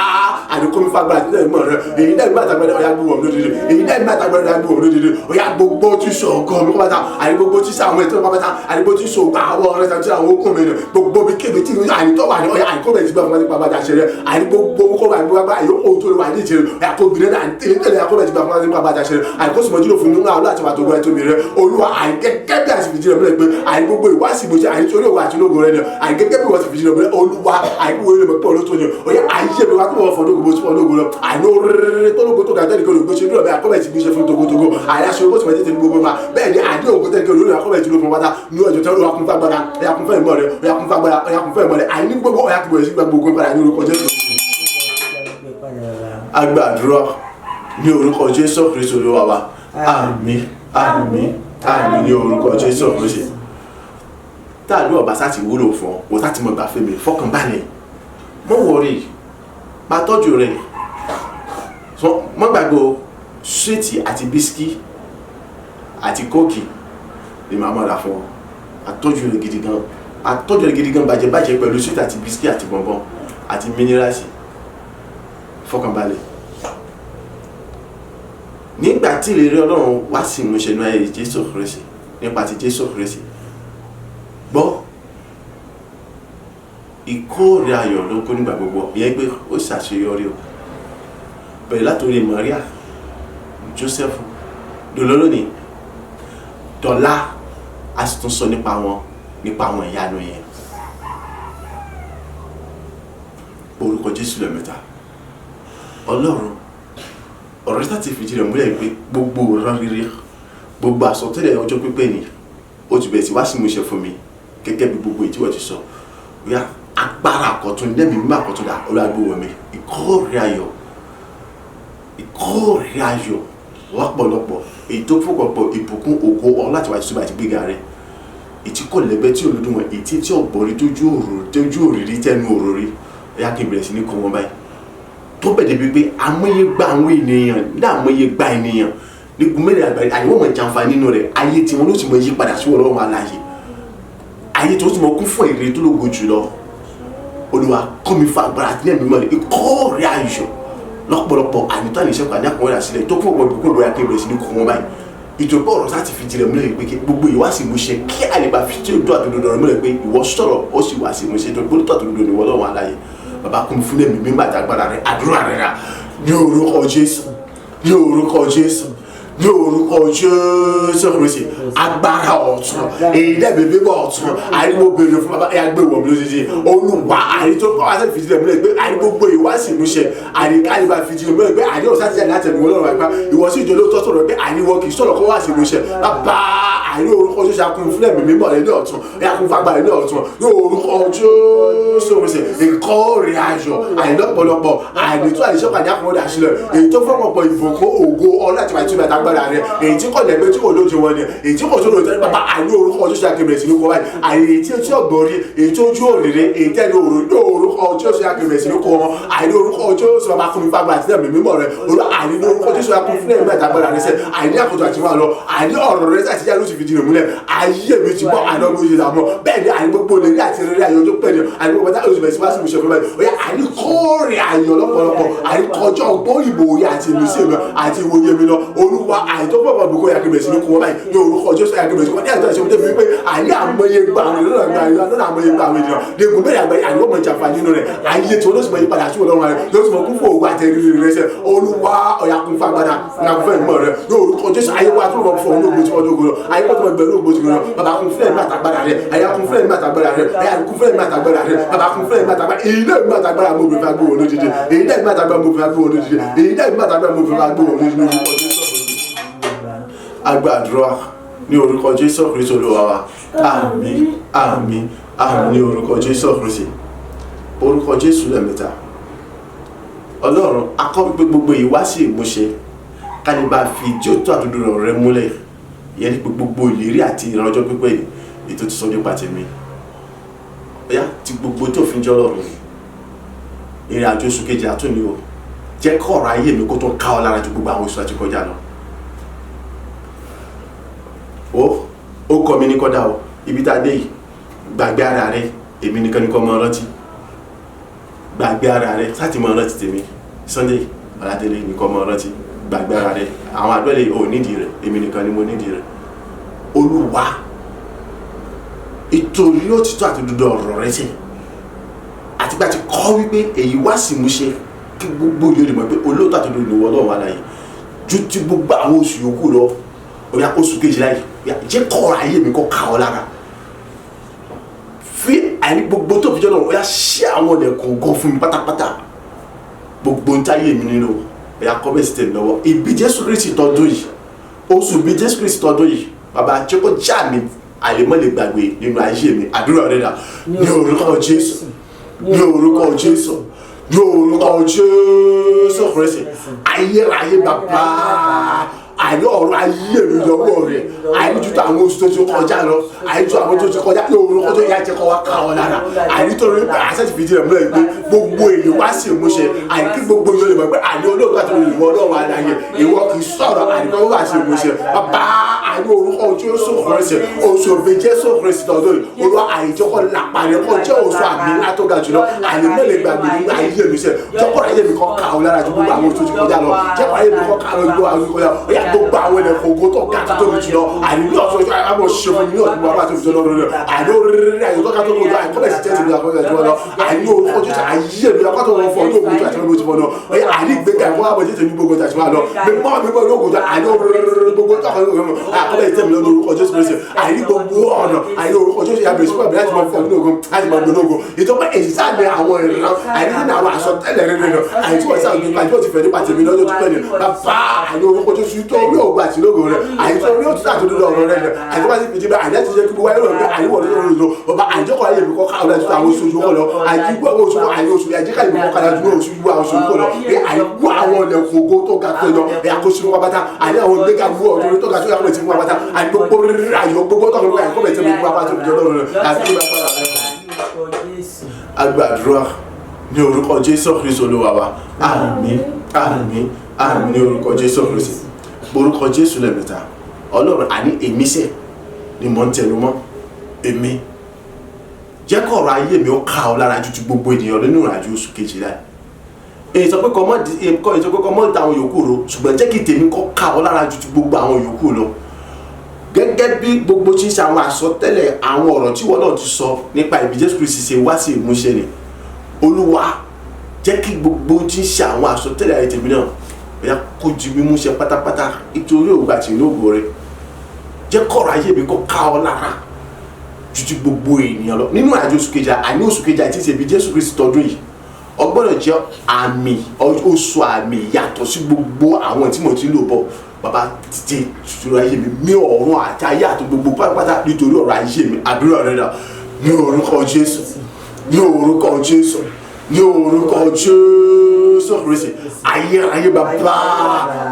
Àríkó mi fagbára àti ẹ̀mí rẹ̀ èyí dẹ́ mi àtàgbẹ́rẹ́ ọ̀yà gbogbo ọ̀mí lódìdí, èyí dẹ́ mi àtàgbẹ́rẹ́ ọ̀yà gbogbo ọ̀mí lódìdí, ọ̀yà gbogbo tí sọ ọkọ mi kọ́bátà, àrí gbogbo tí sọ àwọn ètò kọ́bátà, àrí gbogbo tí sọ ògbà àwọn ọ̀rẹ́ tàbí àwọn okùn mi nù gbogbo bí kébé tí àrí tó wà ní ọ̀yà àríkó bẹ̀rẹ̀ sí gbà fún nípa bàtà ṣẹlẹ̀, àrí gbogbo kó wà ní gbogbo àyókò tó wà ní ìjẹun ọ̀yà kó gbiná náà tẹ́lẹ̀ tẹ́lẹ̀ àkó bẹ̀rẹ̀ sí gbà fún nípa bàtà ṣẹlẹ̀, àríkó sì mọ̀jú lò fún nínú àwọn àti wàtò ogun ẹ̀tọ́ mi rẹ̀. Olúwa, àrí gẹ́gẹ́ bí àti fìdí rẹ̀ múlẹ̀ pé àrí gbogbo ìwásí ìbòjì àrí torí òwò àti ológun rẹ̀ ni, àrí gẹ́gẹ́ bí wọ́n ti fìdí rẹ̀ múlẹ̀. Olúwa, àrí gbogbo ilé mọ̀ pé olóòtú ni ọ̀yà ayé mi wá tó wọ́n fọdún gbogbo tí wọ́n lógun rẹ̀ àìní oríire tó lógo tó ga tẹ́lẹ̀ kí olùgbé ṣe dúró bẹ́ẹ̀ akọ́bẹ̀ ti gbé ṣe fún togotogo àyàṣe owó tí wọ́n tètè ní gbogbo ma bẹ́ẹ̀ ni àdé ògo tẹ́lẹ̀ kí olùgbé akọ́bẹ̀ ti ló fún pátá ní ọjọ́ tẹ́lẹ̀. Olúwa, kún fún agbára. Ọ̀yà kún fún ìmọ̀ rẹ̀. Ọ̀yà kún fún agbára. Ọ̀yà kún fún ìmọ̀ rẹ̀. Àìní gbogbo ọ̀yà kún bẹ̀rẹ̀ sí gbogbo padà ní orúkọ Jésù. Agbàdúrà ní orúkọ Jésù Kristu Olúwa wa. Àmín, àmín, àmín ní orúkọ Jésù Kristu. Táàdúrà ọba sá ti wúlò fún ọ, wọ́n sá ti mọ̀ gbà fún mi. Fọkànbalẹ̀, mọ́ wọrí, máa tọ́jú rẹ̀. Mọ́ gbàgbọ́ sweet àti biscuit àti Coke ni màá mọ̀ra fún ọ. Àtọ́jú rẹ̀ gidi gan, àtọ́jú rẹ̀ gidi gan bàjẹ́ bàjẹ́ pẹ̀lú sweet àti biscuit àti bọ̀nbọ̀n àti minerals. Fọkànbalẹ̀. Nígbà tí ìlérí Ọlọ́run wá sí ìmúṣẹ ní ayé Jésù Kristi nípa ti Jésù Kristi, gbọ́, ìkórè ayọ̀ ló kó nígbà gbogbo. Ìyẹn pé ó ṣàṣeyọrí o, bẹ̀rẹ̀ látòrí Maria, Joseph dòlólónìí dọ̀là, a sì tún sọ nípa wọn, nípa àwọn ìyanu yẹn. Orúkọ Jésù lẹ́mẹ̀ta. Ọlọ́run, ọ̀rọ̀ tí ti fìdí rẹ̀ múlẹ̀ pé gbogbo ọ̀rọ̀ rere, gbogbo àsọtẹ́lẹ̀ ọjọ́ pípẹ́ ni ó ti bẹ̀rẹ̀ sí wá sí ìmúṣẹ fún mi gẹ́gẹ́ bí gbogbo èyí tí wọ́n ti sọ. Bóyá agbára àkọ́tún lẹ́mìí mímọ́ àkọ́tún dà. Olúwa, mi ìkórè ayọ̀, ìkórè ayọ̀ lọ́pọ̀lọpọ̀, èyí tó fọ́pọ̀pọ̀ ìbùkún, ògo, ọlá láti wá ìṣúná àti gbéga rẹ̀, èyí kò lẹ́gbẹ́ tí olùdùn èyí tí ọ̀gbọ́n rí, tójú òrò tójú òrìrí tẹnu òrò rí. Ẹ̀yà kí n bẹ̀rẹ̀ sí ní kọ́ wọn báyìí tó bẹ̀ débi pé amóye gba àwọn ènìyàn ní amóye gba ènìyàn nígun mẹ́rin àgbáyé, àyẹ̀wò mọ̀ jàǹfà nínú rẹ̀. Ayé tí wọn ló sì mọ̀ yí padà sí ọ̀rọ̀ wọn àlàyé ayé tó sì mọ̀ kún fún èrè tó lógo jùlọ. Olúwa, kọ́ mi fún agbára àti ẹ̀mí mọ́ rẹ̀, ìkórè ayọ̀ lọ́pọ̀lọpọ̀, ànítọ́ àníṣẹ́kù àní àkọ́wé àsílẹ̀ tó fún ọ̀pọ̀ ìbùkún ìbòyà kí n bẹ̀rẹ̀ sí ní kọ́ wọn báyìí. Ìjọba ọ̀rọ̀ sáà ti fi tirẹ̀ múlẹ̀ pé kí gbogbo ìwá sì múṣẹ, kí àlebà fi tí ó dún àtòdodo ọ̀rọ̀ múlẹ̀ pé ìwọ sọ̀rọ̀, ó sì wá sí múṣẹ tó gbólótó àtòdodo ni ìwọ Ọlọ́run aláyé. Bàbá, kún fún ẹ̀mí mímọ́ àti agbára rẹ̀. Àdúrà rẹ̀ rà ní orúkọ Jésù, ní orúkọ Jésù, Ní orúkọ Jésù Kristi, agbára ọ̀tun, èyí dẹ̀bi bíbọ̀ ọ̀tun, àìní mo béèrè fún bàbá, ẹ̀yà gbé wọ̀ mí lójijì. Olúwa, àìní tó kọ́ wá sí fìdí rẹ̀ múlẹ̀ pé àìní gbogbo ìwá sì múṣẹ, àìní káyọ̀ bá fìdí rẹ̀ múlẹ̀ pé àìní ọ̀sán ti jáde láti ẹ̀mí Ọlọ́run àgbà, ìwọ sì jọlọ́ tó sọ̀rọ̀ pé àìní wọ kì í sọ̀rọ̀ kó wá sí múṣẹ. Bàbá, àìní orúkọ Jésù akún fún ẹ̀mí mímọ́ rẹ̀ ní ọ̀tun, ẹ̀yà kún fún agbára rẹ̀ ní ọ̀tun. Ní orúkọ Jésù Kristi, ìkórè ayọ̀, àìní lọ́pọ̀lọpọ̀, àìní tó àìní sọ́kàdé àkùnrin àṣìlẹ̀, èyí tó fọ́pọ̀pọ̀ ìbùkún ògo ọlá àti ìbàtí ìbàtí agbára rẹ̀, èyí tí kò lẹ́gbẹ́ tí kò lójú wọn ni, èyí tí kò tó lójú wọn bàbá, àìní orúkọ Jésù akébẹ̀rẹ̀ sí ní kó báyìí, àìní tí tí ọ̀gbọ̀n rí, èyí tó ojú òrèrè, èyí tẹ́lu òrò, ní orúkọ Jésù akébẹ̀rẹ̀ sí ní kó wọn. Àìní orúkọ Jésù bàbá kún mi fagbá àti ẹ̀mí mímọ́ rẹ̀ olú, àìní orúkọ Jésù akún fún ẹ̀mí àtàgbára rẹ̀ sẹ́, àìní àkójọ àti wọn lọ, àìní ọ̀rọ̀ rẹ̀ àti yàrá ó ti fi di rẹ̀ múlẹ̀, ayé mi ti bọ́ àná mi ti dààmú. Bẹ́ẹ̀ ni àìní gbogbo lè rí àti rere ayọ̀ tó pẹ̀ ní àìní gbogbo tá oṣù bẹ̀rẹ̀ sí wá sí ìmúṣẹ fún mi, ó yá àìní kórè ayọ̀ lọ́pọ̀lọpọ̀, àìní kọjá ọgbọ́n ìbò òye àti ìmísí mi àti ìwòye mi lọ. Olúwa, àìní tó pọ̀pọ̀ bùkún yà kébèrè sí ní kó wọn báyìí ní orúkọ Jésù yà kébèrè sí wọn ní àìtọ́ ìṣẹ́wọ́n débi wípé àìní àmọye gba àwọn ènìyàn lọ́nà àgbà lọ́nà àmọye gba àwọn ènìyàn dègùn bẹ́ẹ̀ àgbáyé àìní wọ́n mọ̀ jàǹfà nínú rẹ̀, ayé tí wọ́n ló sì mọ̀ yípadà sí Ọlọ́run rẹ̀ ló sì mọ̀ kún fún òwò àti ìrírí rẹ̀ sẹ́. Olúwa, ọ̀yà kún fún agbada ní akúfẹ́ ìmọ̀ rẹ̀ ní orúkọ Jésù. Ayé wa tó mọ̀ fún òun lóògbé tí wọ́n dógó lọ, ayé wa tó mọ̀ gbẹ̀rú ògbó tí wọ́n lọ, bàbá kún fún ẹ̀mí àtàgbára rẹ̀, ayé kún fún ẹ̀mí àtàgbára rẹ̀, ayé kún fún ẹ̀mí àtàgbára rẹ̀, bàbá kún fún ẹ̀mí àtàgbára, ilé ẹ̀mí àtàgbára mo bẹ̀rẹ̀ fagbó wọn lójijì, ilé ẹ̀mí àtàgbára mo bẹ̀rẹ̀ fagbó wọn lójijì, ilé ẹ̀mí àtàgbára mo bẹ̀rẹ̀ fagbó wọn lójijì ní orúkọ Jésù. Agbàdúrà ní orúkọ Jésù Kristi Olúwa wa. Àmín, àmín, àmín ní orúkọ Jésù Kristi. Orúkọ Jésù lẹ́ẹ̀mẹ́ta. Ọlọ́run, akọ́ wípé gbogbo èyí wá sí ìmúṣẹ ká lè bá fi ìdí òtítọ́ àdúdú rẹ múlẹ̀, ìyẹn ní pé gbogbo ìlérí àti ìran ọjọ́ pípẹ́ yìí ètò ti sọ nípa tèmi, ọ̀yá ti gbogbo tó fi ń jẹ́ Ọlọ́run ìrìn àjò oṣù kejì àtúnni o, jẹ́ kọ́ ọ̀rọ̀ ayé mi kó tó ká ọ lára ju gbogbo àwọn oṣù àti kọjá lọ. Ó kọ́ mi ní kọ́dà o, ibi tá a dé yìí, gbàgbé ara rẹ, èmi nìkan ni kò mọ rántí, gbàgbé ara rẹ sáti mọ rántí tèmi, Sunday Ọládélé nìkan mọ rántí, gbàgbé ara rẹ, àwọn àdúrà ò nídìí rẹ, èmi nìkan ni mo nídìí rẹ. Olúwa, ìtorí òtítọ́ àti òdodo ọ̀rọ̀ rẹ sẹ́, àti gbà tí kọ́ wípé èyí wá sí ìmúṣẹ kí gbogbo yóò lè mọ̀ pé olóòótọ́ àti òdodo ìwọ Ọlọ́run alààyè ju ti gbogbo àwọn oṣù yòókù lọ. Ó yá oṣù kejìlá yìí, jẹ́ kọ́ ọ̀rọ̀ ayé mi kó ká ọ lára, fi àìní gbogbo tó fi jọ́ lọ́rùn, ó yá ṣí àwọn ọ̀lẹ̀kùn gan fún mi pátápátá, gbogbo ń táyé mi nínú, ó yá kọ́ bẹ́ẹ̀ sí tèmi lọ́wọ́. Ìbí Jésù Kristi tọdún yìí, oṣù bí Jésù Kristi tọdún yìí, bàbá jẹ́ kó já mi àlèmọ́ lè gbàgbé nínú ayé mi. Àdúrà rẹ̀ dà ní orúkọ Jésù, ní orúkọ Jésù, ní orúkọ Jésù Kristi. Ayérayé bàbá, àìní ọ̀rọ̀ ayé mi lọ́wọ́ rẹ̀, àìní ju àwọn oṣù tó ti kọjá lọ, àìní ju àwọn tó ti kọjá ní orúkọ tó yá jẹ́ kó wá ká ọ lára, àìní tó rí pé àṣẹ ti fi di rẹ̀ múlẹ̀ pé gbogbo èyí wá sí ìmúṣẹ, àìní kí gbogbo yóò lè mọ̀ pé àìní olóòótọ́ àti ìwọ Ọlọ́run alààyè, ìwọ kì í sọ̀rọ̀, àìní kó wá sí ìmúṣẹ. Bàbá, àìní orúkọ Jésù Kristi, oṣù òfin Jésù Kristi tọdún yìí, Olúwa, àìjọkọ̀ làpàrẹ̀ kọ́ jẹ́ oṣù àmì ńlá tó ga jùlọ, àìní mẹ́lẹ̀ gbàgbé nínú ayé mi sẹ́, jẹ́kọ̀ ayé mi kọ́ ká ọ lára ju gbogbo àwọn oṣù tó ti kọjá lọ, jẹ́kọ̀ ayé mi kọ́ ká ọ ju gbogbo àwọn oṣù tó ti kọjá lọ, ó yá gbogbo àwọn ẹlẹ́kọ̀ọ́ ogun tó ga tó tóbi jùlọ, àìní ní ọ̀sán ọjọ́ àmọ́ ṣe fún mi ní ọ̀dún bàbá tó fi jọ lọ́rọ̀ rẹ̀, àìní oríire àyè tó ga tó tóbi jùlọ, àìkọ́ bẹ̀ sí jẹ́ tèmi àkọ́kọ́ jùlọ lọ, àìní orúkọ Jésù ayé mi akọ́tọ̀ wọn fọ ọdún ògùn àti ọdún ògùn lọ, àìní ìgbéga ìwọ́n àbọ̀ jẹ́ tèmi gbogbo àti wọn lọ, mímọ́ mímọ́ ní ògùn àìní oríire gbogbo tó kọ́ àkọ́bẹ̀ sí tèmi lọ́dún orúkọ Jésù Kristi, àìní gbogbo ọ̀nà, àìní orúkọ Jésù yàgbé sí pàbí láti máa fọ ọdún ògùn láti máa gbóná ògùn ìtọ́pẹ́ èyí sáà ní àwọn ìran, àìní nínú àwọn àsọtẹ́lẹ̀ rere rẹ̀, àìní tí wọ́n sáà nípa àìní tí wọ́n ti fẹ́ nípa tèmi lọ́jọ́ tó pẹ́ ni bàbá, àìní orúkọ Jésù tó rí ògùn àti lógo rẹ̀, àìní tó rí òtítọ́ àti òdodo ọ̀rọ̀ rẹ̀, àìní tó bá ti fìdí bẹ́ẹ̀, àìní àti jẹ́ kí gbogbo ayé rẹ̀ pé àìní wọ̀ lórí lọ bàbá, àìjọkọ̀ ayé mi kọ́ ká ọ̀la ju àwọn oṣù kọ́ lọ, àìní gbọ́ àwọn oṣù àìní oṣù àìjẹ́ká ìlú kọ́ kára ju oṣù gbọ́ àwọn oṣù kọ́ lọ, pé àìní gbọ́ àwọn ọ̀lẹ̀kùn ògo tó ga tó lọ, ẹ̀ àkóso fún pátá, àìní àwọn ìgbéga mú ọ̀dọ́ tó ga tó yà wọ́n ti fún pátá, àìní gbogbo rírì ayọ̀ gbogbo tó kọ́ àìkọ́ bẹ̀ tẹ́lẹ̀ gbogbo apá tó fi jọ lọ́rọ̀ rẹ̀ àti gbogbo apá rẹ̀. Agbàdúrà ní orúkọ Jésù Kristi Olúwa wa. Àmín, àmín, àmín ní orúkọ Jésù Kristi. Orúkọ Jésù lẹ́ẹ̀mẹ́ta. Ọlọ́run, àní èmi sẹ̀ ni mò ń tẹnu mọ́ èmi, jẹ́ kó ọ̀rọ̀ ayé mi ó ká ọ lára ju ti gbogbo ènìyàn nínú ìrìnàjò oṣù kejìlá. Èyí sọ pé kọ́ mọ́ èyí sọ pé kọ́ mọ́ àwọn yòókù ro, ṣùgbọ́n jẹ́ kí tèmi kó ká ọ lára ju ti gbogbo àwọn yòókù lọ. Gẹ́gẹ́ bí gbogbo tí ń ṣe àwọn àsọtẹ́lẹ̀ àwọn ọ̀rọ̀ tí wọ́n náà ti sọ nípa ìbí Jésù Kristi ṣe wá sí ìmúṣẹ ni, Olúwa, jẹ́ kí gbogbo tí ń ṣe àwọn àsọtẹ́lẹ̀ ayé tèmi náà Bóyá kó di mímúṣẹ pátápátá nítorí ògo àti ìlú ògo rẹ. Jẹ́ kọ̀rọ̀ ayé mi kó ká ọ lára ju ti gbogbo ènìyàn lọ nínú àjọ oṣù kejì. Àní oṣù kejì àti ìṣèbí Jésù Kristi tọdún yìí, ó gbọ́dọ̀ jẹ́ àmì, oṣù àmì yàtọ̀ sí gbogbo àwọn tí mo ti ń lò bọ̀. Bàbá, títí tuntun ayé mi, mi ọ̀run àti ayé àti gbogbo pátápátá nítorí ọ̀rọ̀ ayé mi. Àdúrà rẹ̀ dà ní orúkọ Jésù, ní orúkọ Jésù, ní orúkọ Jésù Kristi. Ayé ayé, bàbá,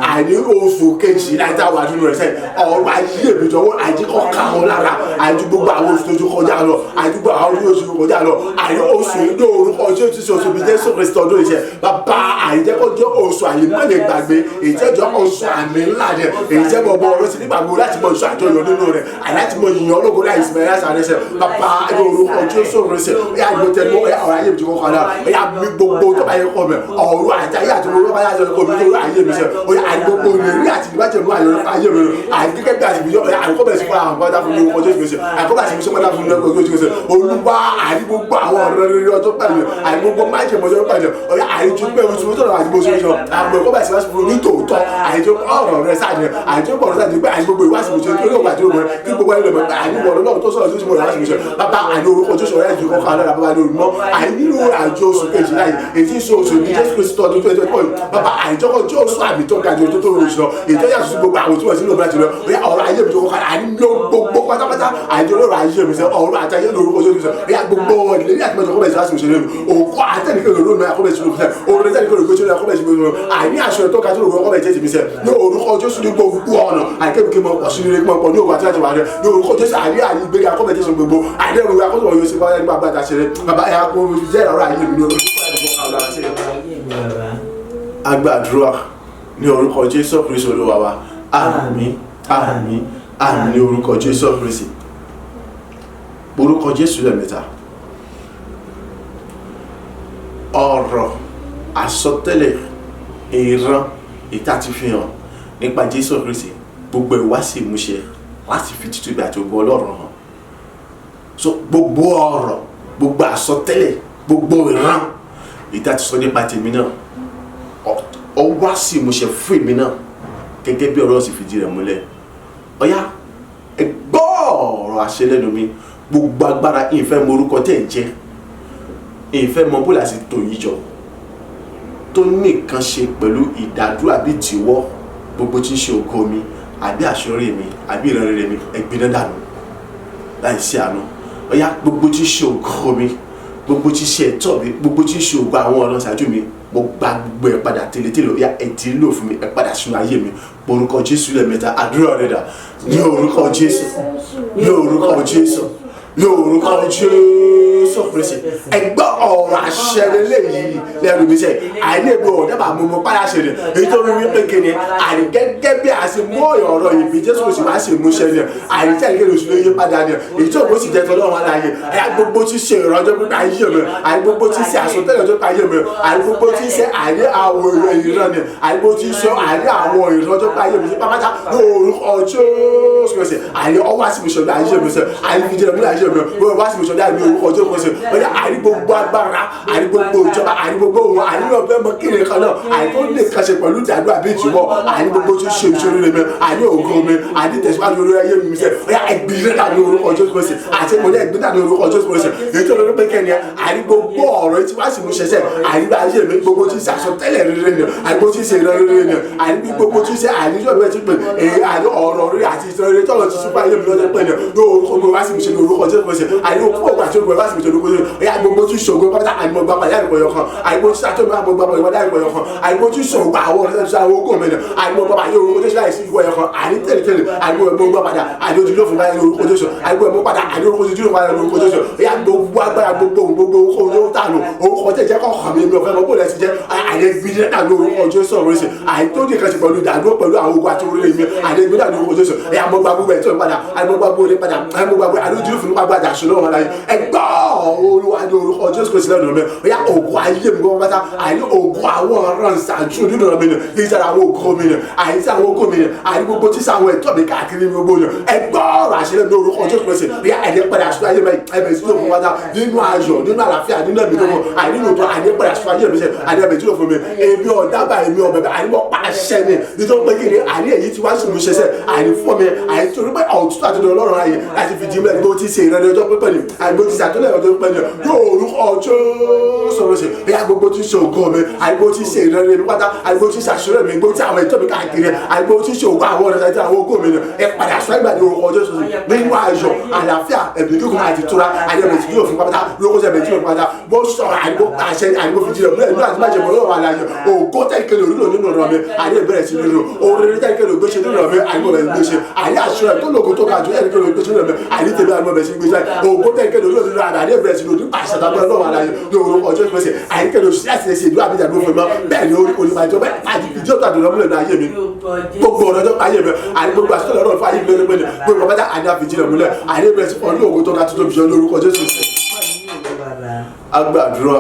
àní oṣù kejì láti àwọn àdúrà rẹ̀ sẹ́yìn, ọ̀rọ̀ ayé mi jọ̀wọ́, àjí kọ́ ká wọn lára, àjí gbogbo àwọn oṣù tó kọjá lọ, àjí gbogbo àwọn oṣù tó kọjá lọ. Àní oṣù yìí ní orúkọ Jésù, oṣù bíi Jésù Kristi ọdún ìṣe, bàbá, àìjẹ́ kó jẹ́ oṣù àyè má lè gbàgbé, èyí jẹ́ jọ oṣù àmì ńlá rẹ̀, èyí jẹ́ bọ̀bọ̀ ọ̀rọ̀ sí nígbà gbogbo láti mọ oṣù àjọyọ̀ nínú rẹ̀, àláti mọ ìyàn ológo láì sinmi ẹ̀yà sàrẹ́sẹ̀. Bàbá, ní orúkọ Jésù Kristi, ẹ̀yà ìgbọ́tẹ̀ mọ́ ọ̀rọ̀ ayé mi ti kọ́kọ́ náà, ẹ̀yà mi gbogbo tó bá yẹ kọ́ mi, ọ̀rọ̀ àti ayé àti olóró bá yà sọ kọ́ mi tó ayé mi sẹ́, ó yà àti gbogbo ìrírí àti ìbájẹ́ mú ayé mi àti gẹ́gẹ́ bí àti ìbíjọ́ àìkọ́ bẹ̀rẹ̀ sí fún àwọn pátá fún mi orúkọ Jésù Kristi, àìkọ́ bẹ̀rẹ̀ sí fún pátá fún mi orúkọ Jésù Kristi. Olúwa, àti gbogbo àwọn ọ̀rọ̀ rere ọjọ́ pẹ̀lú àti gbogbo májèmọ́ ọjọ́ pẹ̀lú ọ̀yà àìjú pé oṣù tó lọ́wọ́ àti bó ṣe ń sọ àgbẹ̀ kọ́ bẹ̀rẹ̀ sí fún mi tòótọ́, àìjú ọ̀rọ̀ rẹ sáà àìjú ọ̀rọ̀ sáà pé àti gbogbo ìwádìí mo ṣe kí olóògbé àti olóògbé kí gbogbo ẹni lè mọ̀ pé àìní wọ̀rọ̀ náà tó sọ̀rọ̀ tó sì mọ̀ ìwádìí mo ṣe. Bàbá, àní orúkọ Jésù, ọ̀rẹ́ ìjú kọ́kọ́ alára, bàbá, ní olùmọ́ àìní nínú àjọ oṣù kejìlá yìí, èyí tí ń ṣe oṣù ní Jésù Kristi ọdún 2024. Bàbá, àìjọkọ̀ jẹ́ oṣù àmì tó ga jù tó rò jùlọ, èyí tó yàtọ̀ sí gbogbo àwọn tí wọ́n ti ń lò bá jùlọ. Bóyá ọ̀rọ̀ ayé mi tó kọ́kọ́ àní ló gbogbo pátápátá, àìjọ lọ́rọ̀ ayé mi sẹ́, ọ̀rọ̀ àti ayé lórúkọ Jésù sẹ́, bóyá gbogbo ìlérí àti mẹ́jọ kọ́bẹ̀ ìṣẹ́ àṣìṣe lónìí, òkú àtẹnìkẹ́ lórí mi àkọ́bẹ̀ ìṣẹ́ lónìí, òrùlé tẹnìkẹ́ lórí mi àkọ́bẹ̀ ìṣẹ́ lónìí, àìní aṣọ tó ga tó lórí ọkọ́bẹ̀ ìṣẹ́ tèmi sẹ́ ní orúkọ Jésù ní gbogbo ọ̀nà, àìkébì kí mo pọ̀ sí nílé kí mo pọ̀ ní òkú àti láti wà rẹ ní orúkọ Jésù, àìní àyè ìgbéga àkọ́bẹ̀ Jésù gbogbo, àìní ẹrù akọ́sọ̀ yóò ṣe báyìí nígbà bàtà ṣeré. Bàbá, ẹ̀ kó jẹ́ ọ̀rọ̀ ayé mi ní orúkọ agbàdúrà ní orúkọ Jésù Kristi Olúwa wa. Àmín, àmín, àmín ní orúkọ Jésù Kristi. Orúkọ Jésù lẹ́ẹ̀mẹ́ta. Ọ̀rọ̀ àsọtẹ́lẹ̀ ìran ìta ti fi hàn nípa Jésù Kristi, gbogbo ẹ̀ wá sí ìmúṣẹ láti fi títóbi àti ògo Ọlọ́run hàn. So gbogbo ọ̀rọ̀, gbogbo àsọtẹ́lẹ̀, gbogbo ìran ìta ti sọ nípa tèmi náà, ọ wá sí ìmúṣẹ fún èmi náà gẹ́gẹ́ bí ọ̀rọ̀ sì fìdí rẹ̀ múlẹ̀. Ọ̀yá, ẹ gbọ́ ọ̀rọ̀ àṣẹ lẹ́nu mi. Gbogbo agbára, ìfẹ́ mọ orúkọ tẹ̀ ń jẹ́, ìfẹ́ mọ bó láti tò yí jọ, tó ní nǹkan ṣe pẹ̀lú ìdádúró àbí ìtìwọ́ gbogbo tí ń ṣe ògo mi àbí àṣeyọrí mi àbí ìran rere mi, ẹgbẹ́ náà dànù láì sí àánú. Ọ̀yá, gbogbo tí ń ṣe ògo mi, gbogbo tí ń ṣe ẹ̀tọ́ mi, gbogbo tí ń ṣe ògo àwọn ọ̀rọ̀ ṣáájú mi, mo gba gbogbo ẹ̀ padà tẹ́lẹ̀tẹ́lẹ̀. Ọ̀yá, ẹ̀ tí ń lò fún mi, ẹ̀ padà sínú ayé mi. Orúkọ Jésù lẹ́ẹ̀mẹ́ta. Àdúrà rẹ̀ dà ní orúkọ Jésù, ní orúkọ Jésù, ní orúkọ Jésù Kristi. Ẹ gbọ́ ọ̀rọ̀ àṣẹ lélẹ́yìí lẹ́nu mi sẹ́, àìní èmi ò dábàá mú mo padà ṣe rẹ̀, èyí tó rí wípé kíni, àní gẹ́gẹ́ bí a ṣe mú ọ̀rọ̀ ìbí Jésù Kristi wá sí ìmúṣẹ ni, àní tí àìkéde oṣù ló yí padà ni, èyí tó òun sì jẹ́ tọ́lọ́run aláyé. Ẹ̀yà gbogbo tí ṣe ìrànjọ́ pípa ayé mi, àní gbogbo tí ṣe àsọtẹ́lẹ̀ tó pa ayé mi, àní gbogbo tí ṣe àní àwọn ìran ni, àní gbogbo tí ṣe àní àwọn ìrànjọ́ pípa ayé mi sí pápátá ní orúkọ Jésù Kristi, àní ọwọ́ àti ìmúṣẹ ayé mi sẹ́, àní fìdí rẹ̀ múlẹ̀ ayé mi, wọ́n wá sí ìmúṣẹ ayé mi orúkọ Jésù Kristi. Ọ̀yá, àní gbogbo agbára, àní gbogbo ìjọba, àní gbogbo ohun, àní ọ̀fẹ́ mọ kí nìkan náà, àní tó lè kàn ṣe pẹ̀lú ìdádúró àbí ìtìwọ́, àní gbogbo tí ṣe ìṣòro mi, àní ògo mi, àní tẹ̀síwájú orí ayé mi sẹ́, ọ̀yá, ẹgbìrẹ́ dàbí orúkọ Jésù Kristi, àti mo ní ẹgbẹ́ dàbí orúkọ Jésù Kristi. Èyí tó lórí pé kẹ́ni, àní gbogbo ọ̀rọ̀ tí wá sí mú ṣẹṣẹ, àní bá ayé mi gbogbo tí ṣe àsọtẹ́lẹ̀ rere ni, àní gbogbo tí ṣe ìran rere ni, àní gbogbo tí ṣe àní ìjọba ti pè èyí, àní ọ̀rọ̀ rere àti ìṣòro rere tọ́lọ̀ ti súnpá ayé mi lọ́jọ́ pé ni ní orúkọ gbogbo wá sí mú ṣe ní orúkọ Jésù Kristi, àní òkú òkú àti òkú wá sí mú ṣe ní orúkọ Jésù. Ọ̀yá, gbogbo tí ṣògo pátá, àní mo gbà pàdé àìpọ̀ yọkan, àní mo tí àtọ́ mi àmọ́ gbà pàdé àìpọ̀ yọkan, àní mo tí ṣògo àwọn ọ̀rẹ́ tí àwọn ogún mi ni, àní mo gbà pàdé orúkọ Jésù láìsí ìwọ yọkan, àní tẹ̀lé, àní mo gbà padà, àní ojú ló fún báyìí orúkọ Jésù, àní mo padà, àní orúkọ Jésù padà orúkọ Jésù. Ọ̀yá, gbogbo agbára, gbogbo ohun, gbogbo orúkọ tó tà lò, orúkọ tẹ̀ jẹ́ kọ̀ọ̀kan mi, mi ò fẹ́ mọ bó lẹ ti jẹ́, àní gbìyànjú dànù orúkọ Jésù ọ̀rọ̀ ṣe, àní tó ní kan ṣe pẹ̀lú ìdádúró pẹ̀lú àwọn ogun àti orílẹ̀ mi, àní gbìyànjú dànù orúkọ Jésù. Ọ̀yá, mo gba gbogbo ẹ̀ tó ń padà, àní mo gba gbogbo ẹ̀ padà, àní mo gba gbogbo, àní ojú fún mi padà ṣùgbọ́n wọn láyé. Ẹ gbọ́ Olúwa ní orúkọ Jésù Kristi lẹ́nu mi. Ọ̀yá, ògùn ayé mi gbọ́ pátá, àní ògùn àwọn ọ̀ràn ṣáájú nínú mi ni, kì í ṣe àwọn ògo mi ni, àní sí àwọn ògo mi ni, àní gbogbo tí sáwọn ẹ̀tọ́ mi káàkiri mi gbogbo ni. Ẹ gbọ́ ọ̀rọ̀ àṣẹ lẹ́nu orúkọ Jésù Kristi. Ọ̀yá, ẹ̀yẹ padà ṣùgbọ́n ayé mi, ẹ̀mẹ̀ sí òkun pátá nínú ayọ̀, nínú àlàáfíà, nínú ẹ̀mí. ẹ̀mí tó mọ̀ àní lòótọ́ àní padà sọ ayé mi sẹ́ àní ẹ̀mí tí yóò fún mi èmi ọ̀dábà èmi ọ̀bẹ̀bẹ̀ àní wọ́n pàṣẹ ni nítorí pé kí ni àní èyí ti wá sí mi ṣẹṣẹ àní fún mi àní torí pé ọ̀tútù àti ọlọ́run ayé láti fi jìnlẹ̀ bó ti ṣe ìrẹ́lẹ̀ ọjọ́ pípẹ́ ni àní bó ti ṣe àtúnlẹ̀ ọjọ́ pípẹ́ ni yóò orúkọ ọjọ́ sọ̀rọ̀ sí bí agbogbo ti ṣe ògo mi àní bó ti ṣe ìrẹ́lẹ̀ mi pátá àní bó ti ṣe àṣírí mi bó ti àwọn ètò mi káàkiri àní bó ti ṣe ògo àwọn ọ̀rẹ́ àti àwọn ògo mi ni ẹ padà sọ ìgbà ní orúkọ ọjọ́ sọ̀rọ̀ nínú ayọ̀ àlàáfíà ẹ̀mí kíkún àti ìtura àní ẹ̀mí tí yóò fún pátá lórúkọ ẹ̀mí tí yóò fún pátá bó sọ̀rọ̀ àní bó pàṣẹ àní bó fi jìnnà múlẹ̀ nínú àti májèmọ́ lọ́wọ́ àlàyé ògo tẹ̀kẹ́lẹ̀ orílẹ̀ nínú ọ̀rọ̀ mi àní ìbẹ̀rẹ̀ sí nínú orílẹ̀ tẹ̀kẹ́lẹ̀ ògbéṣe nínú ọ̀rọ̀ mi àní bẹ̀rẹ̀ gbéṣe àní àṣírò tó lógo tó ga jù tẹ̀kẹ́lẹ̀ ògbéṣe nínú ọ̀rọ̀ mi àní tèmi àní bẹ̀rẹ̀ sí gbéṣe ògo tẹ̀kẹ́lẹ̀ orílẹ̀ nínú ọ̀rọ̀ àní ìbẹ̀rẹ̀ sí nínú pàṣẹ tàbí ọlọ́wọ́ àlàyé ní orúkọ ọjọ́ ìpèsè àní kẹ́lẹ̀ òṣìṣẹ́ àti ẹ̀ṣẹ̀ ìlú àbíjà ló fún mi bẹ́ẹ̀ ni olùbàjọ́ bẹ́ẹ̀ àti ìdí ọ̀tọ̀ àdúrà múlẹ̀ ní ayé mi gbogbo ọ̀rọ̀ ọjọ́ ayé mi àní gbogbo àṣìṣe ọ̀rọ̀ fún ayé mi lórí pẹ̀lú gbogbo ọ̀pátá àní àfìjì rẹ̀ múlẹ̀ àní ìbẹ̀rẹ̀ sí ọdún ògo tó ga tó tóbi jọ ní orúkọ Jésù Kristi. A gbàdúrà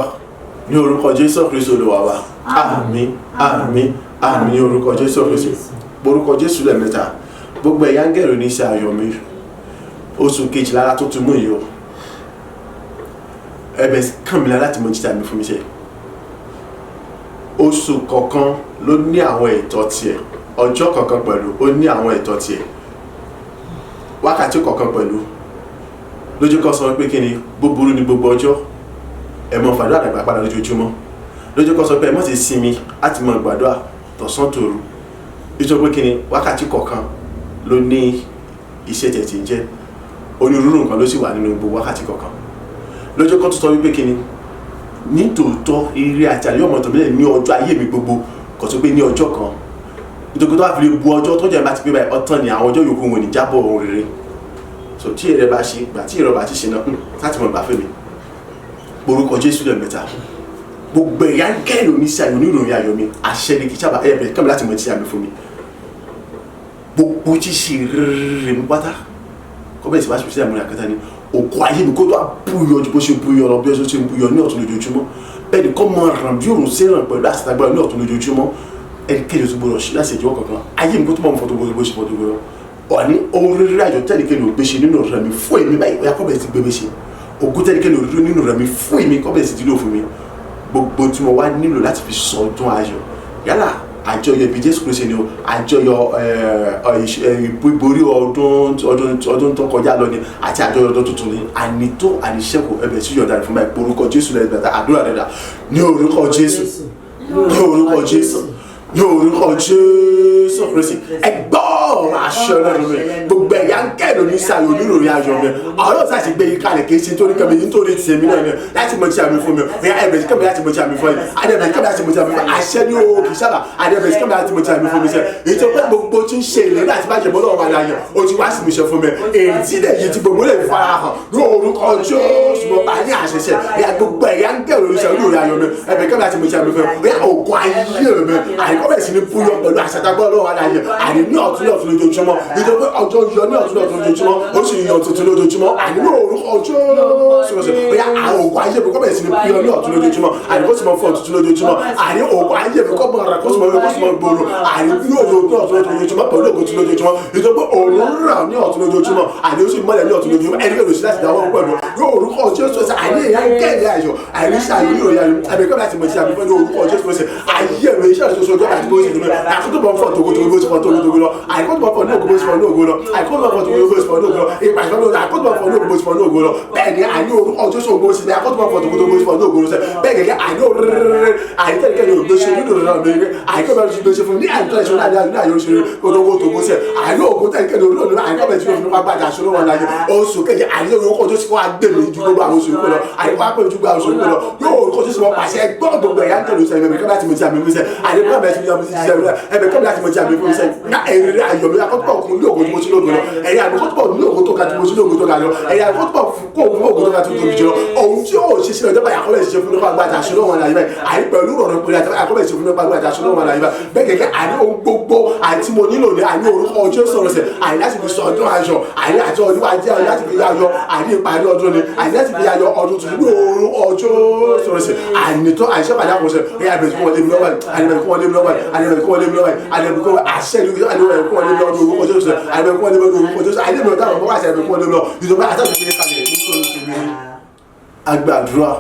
ní orúkọ Jésù Kristi Olúwa wa. Àmín, àmín, àmín ní orúkọ Jésù Kristi. Orúkọ Jésù lẹ́ẹ̀mẹ́ta. Gbogbo ẹ̀yà ń gẹ̀rù ní iṣẹ́ ayọ̀ mi. Oṣù kejìlá la tó ti mú yìí o. Ẹ̀bẹ̀ kàn mí láti mọ jíjà mi fún mi ṣe. Oṣù kọ̀ọ̀kan ló ní àwọn ẹ̀tọ́ tiẹ̀. Ọjọ́ kọ̀ọ̀kan pẹ̀lú ó ní àwọn ẹ̀tọ́ tiẹ̀. Wákàtí kọ̀ọ̀kan pẹ̀lú. Lójú kan sọ pé kí ni búburú ni gbogbo ọjọ́. Ẹ mọ fàdúrà dàgbà padà lójoojúmọ́. Lójú kan sọ pé ẹ mọ̀ sí sinmi láti mọ gbàdúrà tọ̀sán tòru. Nítorí pé kí ni wákàtí kọ̀ọ̀kan ló ní iṣẹ́ tẹ̀ tí ń jẹ́. Onírúurú nǹkan ló sì wà nínú gbogbo wákàtí kọ̀ọ̀kan. Lójú kan tó sọ wípé kí ni nítòótọ́ ire àti àlẹ́ ọmọ tòmílẹ̀ ní ọjọ́ ayé mi gbogbo kò tó pé ní ọjọ́ kan. Nítorí tó bá fi lè bu ọjọ́ tó jẹ́ bá ti pé báyìí ọ̀tán ni àwọn ọjọ́ yòókù wọn ò ní jábọ̀ ohun rere. So tí èrè bá ṣe gbà tí èrè bá ti ṣe náà láti mọ̀ gbà fún mi. Orúkọ Jésù lẹ́ẹ̀mẹ́ta. Gbogbo ẹ̀yà ń kẹ́rì oníṣẹ́ ayọ̀ oníròyìn ayọ̀ mi àṣẹ ni kì í sábà ẹ̀ bẹ̀rẹ̀ kẹ́mi láti mọ̀ tí àmì fún mi. Gbogbo tí ṣe rere mi pátá kọ́ bẹ́ẹ̀ sì wá ṣe àmúlẹ̀ àkàtà ni òkú ayé mi kó tó búyọ ju bó ṣe búyọ lọ bí ó ṣe búyọ ní ọ̀tún lójoojúmọ́. Bẹ́ẹ̀ ni kọ́ mọ ràn bí òrùn ṣe ràn pẹ̀lú àṣetàgbára ní ọ̀tún lójoojúmọ́. Ẹnikẹ́ni tó gbọdọ̀ ṣe láti ìjọwọ́ kankan ayé mi kó tó mọ̀ fọ́tò bó ṣe fọ́tò gbọdọ̀. Ọ̀ní ohun rere ayọ̀ tẹ́nikẹ́ni ò gbé ṣe nínú ọ̀rẹ́ mi fún èmi báyìí ọ̀yà kọ́ bẹ̀rẹ̀ sí gbé mi ṣe. Ògùn tẹ́nikẹ́ni ò dúró nínú rẹ̀ mi fún èmi kọ́ bẹ̀rẹ̀ sí dílò fún mi. Gbogbo tí mo wá nílò láti fi sọ ọdún ayọ̀ yálà àjọyọ̀ ibi Jésù Kristi ni o, àjọyọ̀ ìborí ọdún tó kọjá lọ ni àti àjọyọ̀ ọdún tuntun ni ànító àníṣẹ́kù ẹbẹ̀ sí yọ̀ǹda rẹ̀ fún mi. Orúkọ Jésù lẹ́gbẹ̀ta àdúrà rẹ̀ dà ní orúkọ Jésù, ní orúkọ Jésù, ní orúkọ Jésù Kristi. Ẹ gbọ́ ọ̀rọ̀ àṣẹ Ọlọ́run mi. Gbogbo ẹ̀yà ń kẹ́rù ní sàyò oníròyìn ayọ̀ mi. Ọ̀rọ̀ tí a ti gbé yín kalẹ̀ kì í ṣe nítorí kẹ́mi nítorí tèmi náà ni láti mọ tí àmì fún mi. Ẹ̀yà ẹ̀bẹ̀ tí kẹ́mi láti mọ tí àmì fún mi. Adẹ̀bẹ̀ kẹ́mi láti mọ tí àmì fún mi. Àṣẹ ni o kì í sábà. Adẹ̀bẹ̀ tí kẹ́mi láti mọ tí àmì fún mi sẹ́. Èyí tó pé gbogbo tí ń ṣe ìlérí àti bàjẹ́ mọ́ lọ́wọ́ àlàyé o ti wá sí mi ṣe fún mi. Èyí tí lè yí ti gbogbo lè fara hàn ní orúkọ Jésù mo bá ní àṣẹṣe. Ẹ̀yà gbogbo ẹ̀yà ń kẹ́rù ní sàyò oníròyìn ayọ̀ mi. Ẹ̀bẹ̀ kẹ́mi láti mọ tí àmì fún mi. Ẹ̀yà ògùn ayé mi. Àìkọ́ bẹ̀rẹ̀ sí ní búyọ pẹ̀lú àṣàtàgbọ́ lọ́wọ́ àlàyé. Àní ní ọ̀tún ọ̀tún lójoojúmọ́. Nítorí pé ọjọ́ yọ ní ọ̀tún ọ̀tún lójoojúmọ́, ó sì yọ tuntun lójoojúmọ́. Àní ní orúkọ Jésù bóyá àwọn ògùn ayé mi kọ́ bẹ̀rẹ̀ sí ní búyọ ní ọ̀tún lójoojúmọ́. Àní kó sì mọ fún ọ̀tún lójoojúmọ́. Àní ògùn ayé mi kọ́ mọ̀ kó sì mọ kó sì mọ gbòòrò. Àní ní ògùn ọ̀tún lójoojúmọ́ pẹ̀lú ògùn tuntun lójoojúmọ́. Nítorí pé òun rà ní ọ̀tún lójoojúmọ́. Àní ó sì mọ́lẹ̀ ní ọ̀tún lójoojúmọ́. Ẹni kò lè sí láti dáwọ́ pẹ̀lú. Ní orúkọ Jésù àní ẹ̀yà ń kẹ́lẹ̀ ayọ̀. Àní sàyò ní ìròyìn ayọ̀. Àbí kọ́ láti mọ̀ sí àbí fún ní orúkọ Jésù ayé mi iṣẹ́ ìṣoṣo ọjọ́ àti bó ṣe dùn mí. Àkótó bọ̀ ń fọ̀ tòkòtò bó ṣe fọ̀ tòkòtò lọ. Àìkótó bọ̀ fọ̀ ní ògo bó ṣe fọ̀ ní ògo lọ. Àìkótó bọ̀ fọ̀ tòkòtò bó ṣe fọ̀ ní ògo lọ. Ìpàṣẹ lọ àkótó bọ̀ fọ̀ ní ògo bó ṣe fọ̀ ní ògo lọ. Bẹ́ẹ̀ ni àní orúkọ Jésù ògo ṣe àkótó bọ̀ fọ̀ tòkòtò bó ṣe fọ̀ ní ògo lọ sẹ́. Bẹ́ẹ̀ gẹ́gẹ́ àní orúkọ àìtẹ́kẹ́ ni ògbé ṣe nínú ìrọ̀rùn mi rí. Àìkọ́ bẹ̀rẹ̀ ṣe gbé ṣe fún mi ní àìtọ́ ìṣòro àní àní àyè oṣù kòtòkó tòkó sẹ́. Àní ògo tẹ́kẹ́ ni olóòlù àìkọ́ bẹ̀rẹ̀ ṣe fún mi gbàjà aṣọ lọ́wọ́ láyé. Oṣù keje àní orúkọ Jésù wá gbé mi ju gbogbo àwọn oṣù yòókù lọ. Àìkọ́ á pè mí ju gbogbo àwọn oṣù yòókù lọ. Yóò orúkọ Jésù wọn pàṣẹ gbọ́ gbogbo ẹ̀yà ń tẹ̀lé oṣù ẹ̀mí kọ́ láti mọ̀ tí àmì fún sẹ́. Àní kọ́ bẹ̀rẹ̀ ṣe mi ṣe ẹ̀mí kọ́ láti mọ̀ tí àmì fún sẹ́. Ná èrè ayọ̀ mi akọ́tùpọ̀ kún ní ògo tí mo ṣe lógo lọ. Ẹ̀yà akọ́tùpọ̀ ní ògo tó ga tí mo ṣe lógo tó ga lọ. Ẹ̀yà akọ́tùpọ̀ kó fún ògo tó ga tó tóbi jù lọ. Ohun tí yóò ṣe sílẹ̀ ọjọ́ báyìí akọ́bẹ̀ ṣe fún nípa agbára àṣọ lọ́wọ́ àlàyé báyìí. Àní pẹ̀lú ìrọ̀rùn pẹ̀lú àti akọ́bẹ̀ ṣe fún nípa agbára àṣọ lọ́wọ́ àlàyé báyìí. Bẹ́ẹ̀ gẹ́gẹ́ àní ohun gbogbo àti mo nílò ní àní orúkọ ọjọ́ sọ̀rọ̀ sẹ̀. Àní láti fi sọ ọdún ayọ̀, àní àti ọdún ajé, àní láti fi ayọ̀, àní ìparí ọdún ni, àní láti fi ayọ̀ ọdún tuntun ní orúkọ ọjọ́ sọ̀rọ̀ sẹ̀. Àní tó àìṣẹ́ pàdé àkọsẹ̀, ẹ̀yà àbẹ̀tí kún wọn lé mi lọ́wọ́, àní àbẹ̀tí kún wọn lé mi lọ́wọ́, àní àbẹ̀tí kún wọn lé mi lọ́wọ́, àní àbẹ̀tí kún wọn àṣẹ ìlú àní àbẹ̀tí kún wọn lé mi lọ́wọ́ ní orúkọ Jésù, àní àbẹ̀tí kún wọn lé mi lọ́wọ́ ní orúkọ Jésù, àní àbẹ̀tí kún wọn lé mi lọ́wọ́, ìjọba àtàkùn ṣe kalẹ̀ nítorí tèmi. A gbàdúrà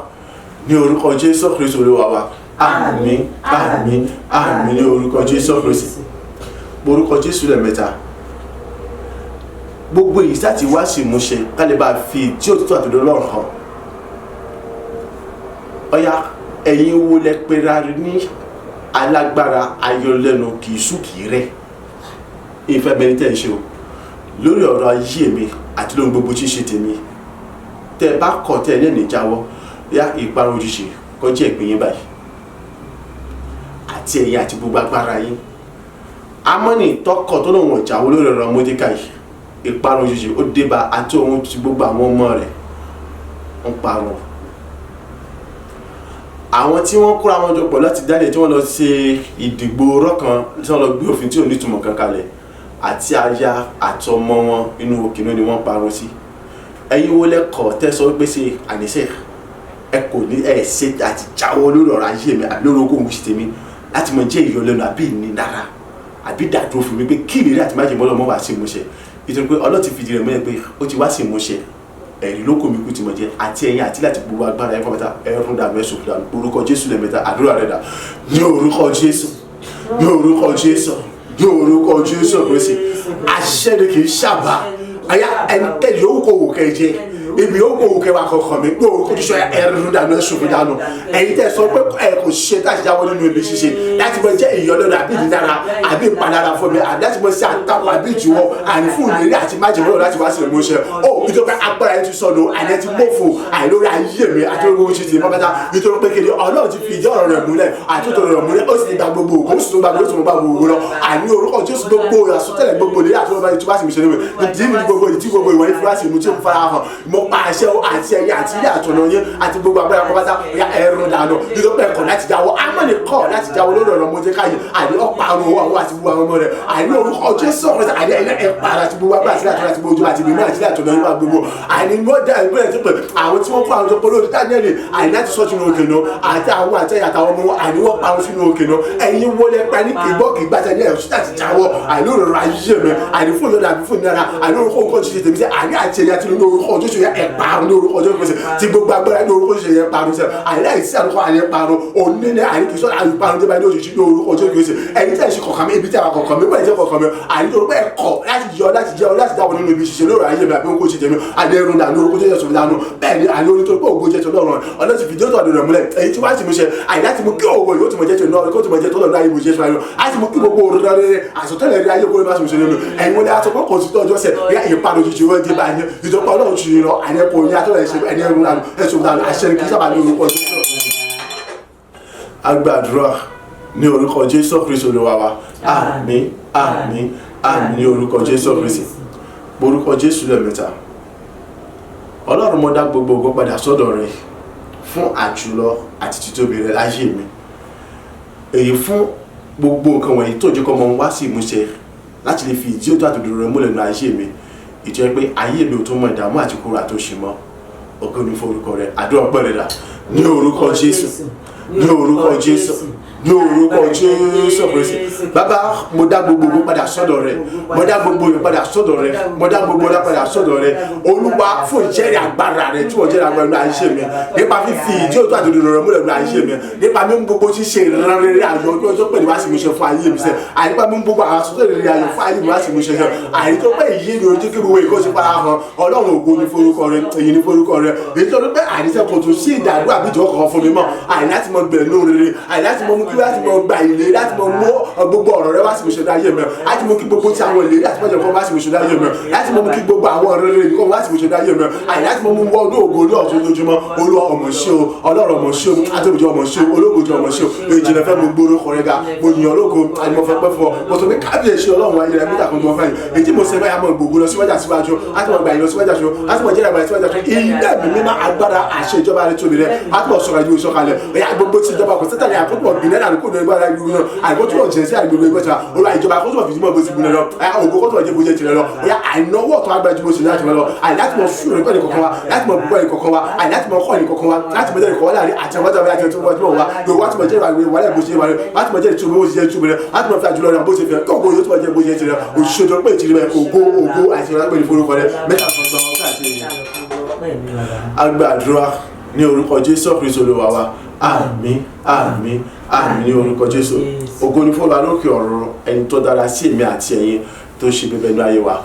Ní orúkọ Jésù Kristu Olúwa wa. Àmín, àmín, àmín ní orúkọ Jésù Kristu. Orúkọ Jésù lẹ́ẹ̀mẹ́ta. Gbogbo èyí láti wá sí ìmúṣẹ ká lè bá fi tí òtítọ́ àtòdó Ọlọ́run hàn. Ọ̀yá, ẹ̀yin wo lẹ pera ní alágbára ayọ̀lẹ́nu kì í sú kì í rẹ̀? Ìfẹ́ bẹni tẹ́ ń ṣe o lórí ọ̀rọ̀ ayé mi àti lóhun gbogbo tí ń ṣe tèmi. Tẹ́ ẹ bá kọ̀, tẹ́ ẹ ní ẹ̀ní jáwọ́ yá, ìparun òjijì kọjá ìpín yín báyìí, àti ẹ̀yin àti gbogbo agbára yín. Ámánì tọkọ̀ tó lóun ọ̀jáwó lórí ọ̀rọ̀ Mọ́dékàì, ìparun òjijì ó débá àti òun ti gbogbo àwọn ọmọ rẹ̀ ń parun. Àwọn tí wọ́n kóra wọn jọ pọ̀ láti dálẹ̀, tí wọ́n lọ ṣe ìdìgbò ọ̀rọ̀ kan, tí wọ́n lọ gbé òfin tí ò ní ìtumọ̀ kan kalẹ̀, àti aya àti ọmọ wọn, inú òkè náà ni wọ́n parun sí. Ẹ̀yin wo lẹ́kọ̀ọ́ tẹ́ sọ pé ṣe àníṣe ẹ kò ní ẹ ṣe àti jáwọ́ lórí ọ̀rọ̀ ayé mi àbí lórí ogún òṣì tèmi, láti mọ jẹ́ ìyọlẹ́nu àbí ìnilára àbí ìdádúró fún mi, pé kí ìlérí àti májèmọ́ lọ́mọ wá sí ìmúṣẹ? Nítorí pé Ọlọ́run ti fìdí rẹ̀ múlẹ̀ pé ó ti wá sí ìmúṣẹ. Ẹ̀rí ló kò mí kú ti mọ̀ jẹ́, àti ẹ̀yin àti láti gbogbo agbára ẹ̀ pátá, ẹ̀rún dànù, ẹ̀sùn dànù. Orúkọ Jésù lẹ́ẹ̀mẹ́ta. Àdúrà rẹ̀ dà. Ní orúkọ Jésù, ní orúkọ Jésù, ní orúkọ Jésù Kristi. Àṣẹ ni, kì í ṣàbà. Àyà ẹnikẹ́ni yòówù kó wò kẹ́ jẹ, ibi yòówù kó wò kẹ́ wà kankan mi, ní orúkọ Jésù, ẹ̀rún dànù, ẹ̀sùn dànù. Ẹ̀yin tẹ́ sọ pé ẹ kò ṣe láti jáwọ́ nínú ibi ṣíṣe, láti mọ jẹ́ ìyọlọ́dọ̀ àbí ìdídára àbí ìpalára fún mi, àbí láti mọ sí àtakò àbí ìjìwọ́ àní fún ìlérí àti májèmọ́ láti wá sí ìmúṣẹ ó, nítorí pé agbára yẹn ti sọnù, àní ẹ ti mọ̀fò àní lórí ayé mi àti lórí gbogbo ṣe ti mọ́pátá. Nítorí pé kéde Ọlọ́run ti fi ìdí ọ̀rọ̀ rẹ̀ múlẹ̀ àti òtò rẹ̀ múlẹ̀, ó sì ti gba gbogbo ògo, ó sì tún gba gbogbo, ó sì tún gba gbogbo lọ. Àní orúkọ Jésù, gbogbo àsọtẹ́lẹ̀, gbogbo ìlérí àti ọba ìtura sì mú ṣe níbi ìdí mi, gbogbo ìdí, gbogbo ìwọ̀n ìfura sì mú tí ó fara hàn. Mo pa àṣẹ o, àti ẹ̀yin àti ilé àtọ̀nà yín àti gbogbo agbára pátá, ya ẹ̀rù dànù. Nítorí pé ẹ̀kọ́ láti jáwọ́, Ámánì kọ̀ láti jáwọ́ lórí ọ̀rọ̀ Mọ́dékáì, àní ọ̀parun àwọn àti gbogbo àwọn ọmọ rẹ̀. Àní orúkọ Jésù ọ̀rọ̀, àní ẹ̀yìn ẹ̀pàrà àti gbogbo agbára àti àtọ̀nà àti gbogbo ojú àti mímọ́ àti àtọ̀nà yín wà gbogbo. Àní mọ́dà ìbílẹ̀ tó pè àwọn tí wọ́n kó àwọn tó pọ̀ lórí Dáníẹ́lì, àní láti sọ sínú òkè náà, àti àwọn àti ẹ̀yà àtàwọn ọmọ wọn, àní wọ́n parun sínú òkè náà. Ẹ̀yin wọlé pa ní kìgbọ́ kìgbà tẹ̀ ní ẹ̀rọ síta ti jáwọ́, àní òrò ayé mi, àní fún ìyọ̀dà àbí fún ìnira, àní orúkọ nǹkan ṣe tèmi sẹ́, àní àti ẹ̀yà tí ní orúkọ Jésù yẹ ẹ̀parun. Ní orúkọ Jésù Kristi, tí gbogbo agbára ní orúkọ Jésù yẹ parun sẹ́, àní àìsí àlùkò, àní parun òní ní, àní kìí sọ́dọ̀, àní parun débà ní òjijì ní orúkọ Jésù Kristi. Ẹ̀yin tẹ̀ ṣe kọ̀ọ̀kan mi, ibi tí a wà kọ̀ọ̀kan mi, wọ́n jẹ́ kọ̀ọ̀kan mi, àní tó pẹ́ kọ̀ láti yọ, láti jẹ́, láti dáwọ́ nínú ibi ṣiṣẹ́ lórí ayé mi àbí orúkọ ṣe tèmi, àní ẹrun dà ní orúkọ Jésù dànù. Bẹ́ẹ̀ ni, àní orí tó pé ògo jẹ́ tó lọ́rùn, Ọlọ́run ti fìdí òtò rẹ̀ múlẹ̀, èyí tí wàá ti mú ṣe, àní láti mú kí ògo yóò ti mọ̀ jẹ́ tó lọ́rùn, kó ti mọ̀ jẹ́ tó lọ́rùn ayé mú ṣe fún ayé, láti mú kí gbogbo òru rẹ̀ àsọtẹ́lẹ̀ rí ayé kó lè má ṣe nínú ẹ̀yin wọlé aṣọ pé kò sí tọ́jọ́ sẹ̀ rí ìpanu jíjí wọ́n dé báyìí. Ìjọba Ọlọ́run ti rọ, àní ẹ̀kọ́ yín atọ́lẹ̀ ṣe ẹni ẹrun dànù, ẹ̀sùn dànù. Àṣẹ kì í sábà ní orúkọ Jésù. Agbàdúrà ní orúkọ Jésù Kristu Olúwa wa. Àmín, àmín, àmín ní orúkọ Jésù Kristi. Orúkọ Jésù lẹ́ẹ̀mẹ́ta. Ọlọ́run, mo dá gbogbo ògo padà sọ́dọ̀ rẹ fún àjùlọ àti títóbi rẹ láyé mi, èyí fún gbogbo nǹkan wọ̀nyí tó jẹ́ kọ́ mọ wá sí ìmúṣẹ láti lè fi ìdí òtún àtòdò rẹ múlẹ̀ nínú ayé mi, ìjẹ́ pé ayé mi ò tó mọ ìdààmú àti kóra tó ṣe mọ́. Ògo ni fún orúkọ rẹ. Àdúrà ọpẹ́ rẹ dà. Ní orúkọ Jésù, ní orúkọ Jésù, ní orúkọ Jésù Kristi. Bàbá, mo dá gbogbo ògo padà sọ́dọ̀ rẹ, mo dá gbogbo ògo padà sọ́dọ̀ rẹ, mo dá gbogbo ọlá padà sọ́dọ̀ rẹ, Olúwa, fún ìjẹ́rìí agbára rẹ tí wọ́n jẹ́rìí agbára nínú ayé mi, nípa fífi ìdí òtún àti òdodo rẹ múlẹ̀ nínú ayé mi, nípa mímú gbogbo ṣíṣe ìran rere ayọ̀ ọjọ́ ọjọ́ pẹ̀lú wá sí mi ṣe fún ayé mi sẹ́, àyípa mímú gbogbo àwọn asọ́tẹ̀ rere ayọ̀ fún ayé mi wá sí mi ṣe sẹ́, àyí tó pé ìyé ni ojú kí gbogbo ìkó ṣe fara hàn. Ọlọ́run, ògo ní forúkọ rẹ, èyí ní forúkọ rẹ, nítorí pé àníṣe kò tún sí ìdádúró àbí ìjọ kankan fún mi mọ́, àyí láti mọ bẹ̀rẹ̀ ní rere, àyí láti mọ mú kí láti mọ gba ìlérí, láti mọ mú gbogbo ọ̀rọ̀ rẹ wá sí ìmúṣẹ láyé mi, láti mú kí gbogbo tí àwọn ìlérí àti mọ́jọ kan wá sí ìmúṣẹ láyé mi, láti mọ mú kí gbogbo àwọn ọ̀rọ̀ rere kan wá sí ìmúṣẹ láyé mi, àyí láti mọ mú wọ́n ògo ní ọ̀tún lójúmọ́. Olúwa, ọmọ ṣé o. Ọlọ́run, ọmọ ṣé o. Àtòbíjọ, ọmọ ṣé o. Ológojì, ọmọ ṣé o. Ìjìnlẹ̀ fẹ́ mo gbóró kọrẹ́ ga, mo yàn ológo àti mo fẹ́ pẹ́ fún ọ. Mo sọ pé kábíyèsí Ọlọ́run ayé rẹ mẹ́ta kan tó wọ́n fẹ́ yìí, èyí tí mo ṣe báyà mọ̀ gbogbo lọ síwájú àtiwájú, láti mọ̀ gbà yín lọ síwájú àtiwájú, láti mọ̀ jẹ́rìí àgbà síwájú àtiwájú. Ilé mi mímọ́, agbára àṣẹ ìjọba rẹ tóbi rẹ, láti mọ̀ sọ̀rọ̀ ìdúró sọ̀kalẹ̀ ẹ̀yà gbogbo tí ìjọba kò sẹ́tàlẹ̀ àkótó ọ̀gbìn náà àdúgbò ní ẹgbẹ́ ìlú náà, àdúgbò tó jẹ́ sí àdúgbò ẹgbẹ́ ìtura. Olúwa, ìjọba àkótó ọ̀fìsí mọ̀ bó ti gbìnà lọ, ògo kótó ọ̀jẹ̀ bó ṣe tirẹ̀ lọ. Ẹ̀yà àìnáwó ọ̀tọ̀ agbára ju bó ṣe láti mọ̀ lọ, àì láti mọ̀ fún ìrọ̀lẹ́ kọ̀ọ̀kan wa, láti mọ̀ bọ́ ìkọ̀kan wa, àì láti mọ̀ kọ́ ìkọ̀kan wa, láti mọ̀ jẹ́ ìkọ̀kan wa láàrin àti àwọn àti àwọn tí wọ́n wá yóò wá tí mo jẹ́ ìwà ìwà bó ṣe wà rẹ̀, láti mọ̀ jẹ́ ìtumọ̀ bó ṣe jẹ́ ìtumọ̀ rẹ̀, láti mọ̀ fi àjùlọ rẹ̀ bó ṣe fẹ́ kí ògo yóò tún mọ̀ jẹ́ bó ṣe tirẹ̀. Òṣìṣẹ́ tó pé ìtìrì rẹ̀, ògo, ògo àti ìrọ̀lẹ́ pẹ̀lú forúkọ rẹ̀ mẹ́ta kan gbọ́n káàkiri. Agbàdúrà. Ní orúkọ Jésù Kristi Olúwa wa. Àmín, àmín, àmín ní orúkọ Jésù. Ògo ni fún Olúwa lókè ọ̀run, ẹni tó dára sí èmi àti ẹ̀yin, tó ṣe bẹbẹ ní ayé wa.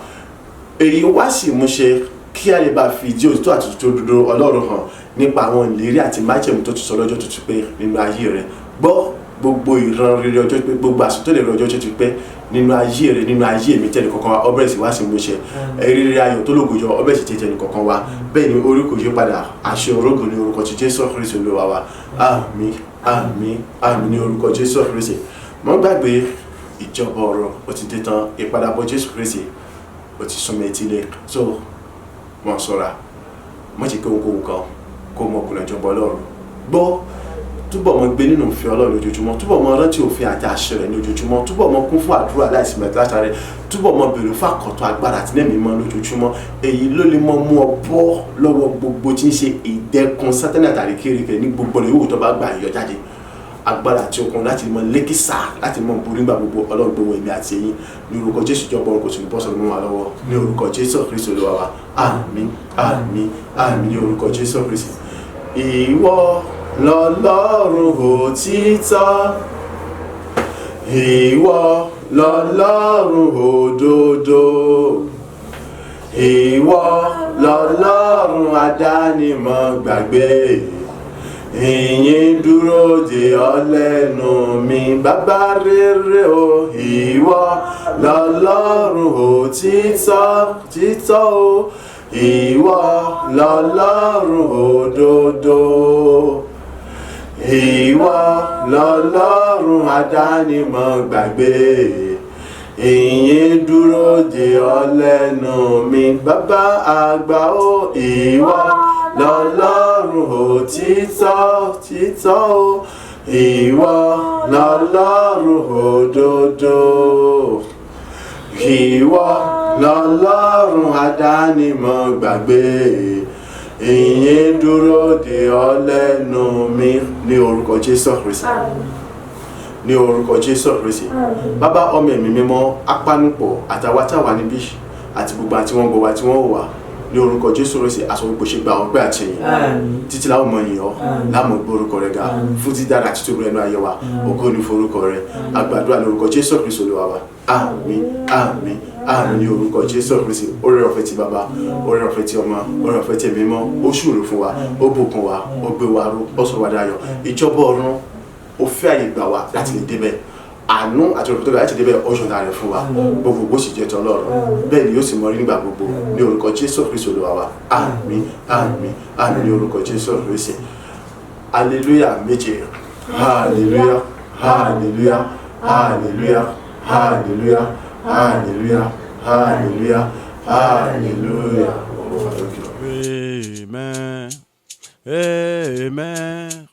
Èyí wá sí ìmúṣẹ kí a lè bá fi ìdí òtítọ́ àti òtítọ́ òdodo Ọlọ́run hàn nípa àwọn ìlérí àti májẹ̀mú tó ti sọ lọ́jọ́ tó ti pẹ́ nínú ayé rẹ̀. Gbọ́, gbogbo ìran rere ọjọ́ pé, gbogbo àsọtẹ́lẹ̀ rere ọjọ́ tó ti pẹ́ nínú ayé rẹ̀, nínú ayé mi, tẹ́lẹ̀ kọ̀ọ̀kan wa, ọbẹ̀ sì wá sí ìmúṣẹ. Rere ayọ̀ tó lógo jọ ọbẹ̀ sì tẹ́tẹ́ kọ̀ọ̀kan wa. Bẹ́ẹ̀ ni, orí kò yí padà, àṣẹ orógo ní orúkọ ti Jésù Kristi Olúwa wa. Àmín, àmín, àmín ní orúkọ Jésù Kristi. Mọ́ gbàgbé, ìjọba ọ̀rọ̀ ó ti dé tán. Ìpadàbọ̀ Jésù Kristi ó ti súnmọ́ etílé. So wọ́n ṣọ́ra, má ṣe kí ohunkóhun kan kó mọ ọkùnrin ìjọba Ọlọ́run. Gbọ́, túbọ̀ mọ gbé nínú òfin Ọlọ́run lójoojúmọ́, túbọ̀ mọ rántí òfin àti àṣẹ rẹ̀ ní ojoojúmọ́, túbọ̀ mọ kún fún àdúrà láìsí mẹ́ta látàrẹ, túbọ̀ mọ béèrè fún àkọ́tọ̀ agbára àti nẹ́ẹ̀mí mọ́ lójoojúmọ́. Èyí ló lè mọ mú ọ bọ́ lọ́wọ́ gbogbo tí ń ṣe ìdẹ́kun Sátánì àtàrí kérékèré ní gbogbo ọ̀nà yòówù tó bá gbà yọ jáde. Agbára àti okun láti mọ lékísà, láti mọ borí nígbà gbogbo, Ọlọ́run gbogbo èmi àti ẹ̀yin ní orúkọ Jésù. Ìjọba ọ̀run kò sì ní bọ́ sọ̀rọ̀ mọ́ wa lọ́wọ́ ní orúkọ Jésù Kristi Olúwa wa. Àmín, àmín, àmín ní orúkọ Jésù Kristi. Ìwọ lọ́lọ́run òtítọ́, ìwọ lọ́lọ́run òdodo, ìwọ lọ́lọ́run adánimọ̀ gbàgbé. Ìyìn dúró de ọ lẹ́nu mi, bàbá rere o. Ìwọ lọ́lọ́run òtítọ́ títọ́ o, ìwọ lọ́lọ́run òdodo, ìwọ lọ́lọ́run adánimọ̀ gbàgbé. Ìyìn dúró de ọ lẹ́nu mi, bàbá àgbà o. Ìwọ lọ́lọ́run òtítọ́ títọ́ o, ìwọ lọ́lọ́run òdodo, ìwọ lọ́lọ́run adánimọ̀ gbàgbé. Ìyìn dúró de ọ lẹ́nu mi ní orúkọ Jésù Kristi, ní orúkọ Jésù Kristi. Bàbá, ọmọ, ẹ̀mí mímọ́, apánupọ̀ àtàwa táwa níbí àti gbogbo àti wọ́n gbọ́ wa tí wọ́n wà ní orúkọ Jésù Kristi, aṣọ gbogbo ṣe gba ọpẹ́ àti ẹ̀yìn. Títí láwọn mọ yìn ọ́, láwọn gbé orúkọ rẹ ga fún dídára àti tóbi ẹnu ayé wa. Ògo ní forúkọ rẹ. Àgbàdua ní orúkọ Jésù Kristi Olúwa wa. Àmín, àmín, àmín ní orúkọ Jésù Kristi. Oore ọ̀fẹ́ ti Bàbá, oore ọ̀fẹ́ ti Ọmọ, oore ọ̀fẹ́ ti Ẹ̀mí Mímọ́, ó ṣúre fún wa, ó bùkún wa, ó gbé wa ró, ó sọ wa dayọ̀. Ìjọba ọ̀run ó fẹ́ àyè gbà wá láti lè débẹ̀. Àánú àti òrùka tó ga láti débẹ̀, ó ṣọ̀dá rẹ̀ fún wa. Gbogbo sì jẹ́ ti Ọlọ́run. Bẹ́ẹ̀ ni yóò sì mọ rí nígbà gbogbo ní orúkọ Jésù Kristi Olúwa wa. Àmín, àmín, àmín ní orúkọ Jésù Kristi. Hallelujah méje. Hallelujah, hallelujah, hallelujah, hallelujah, hallelujah, hallelujah, hallelujah. Amen. Amen.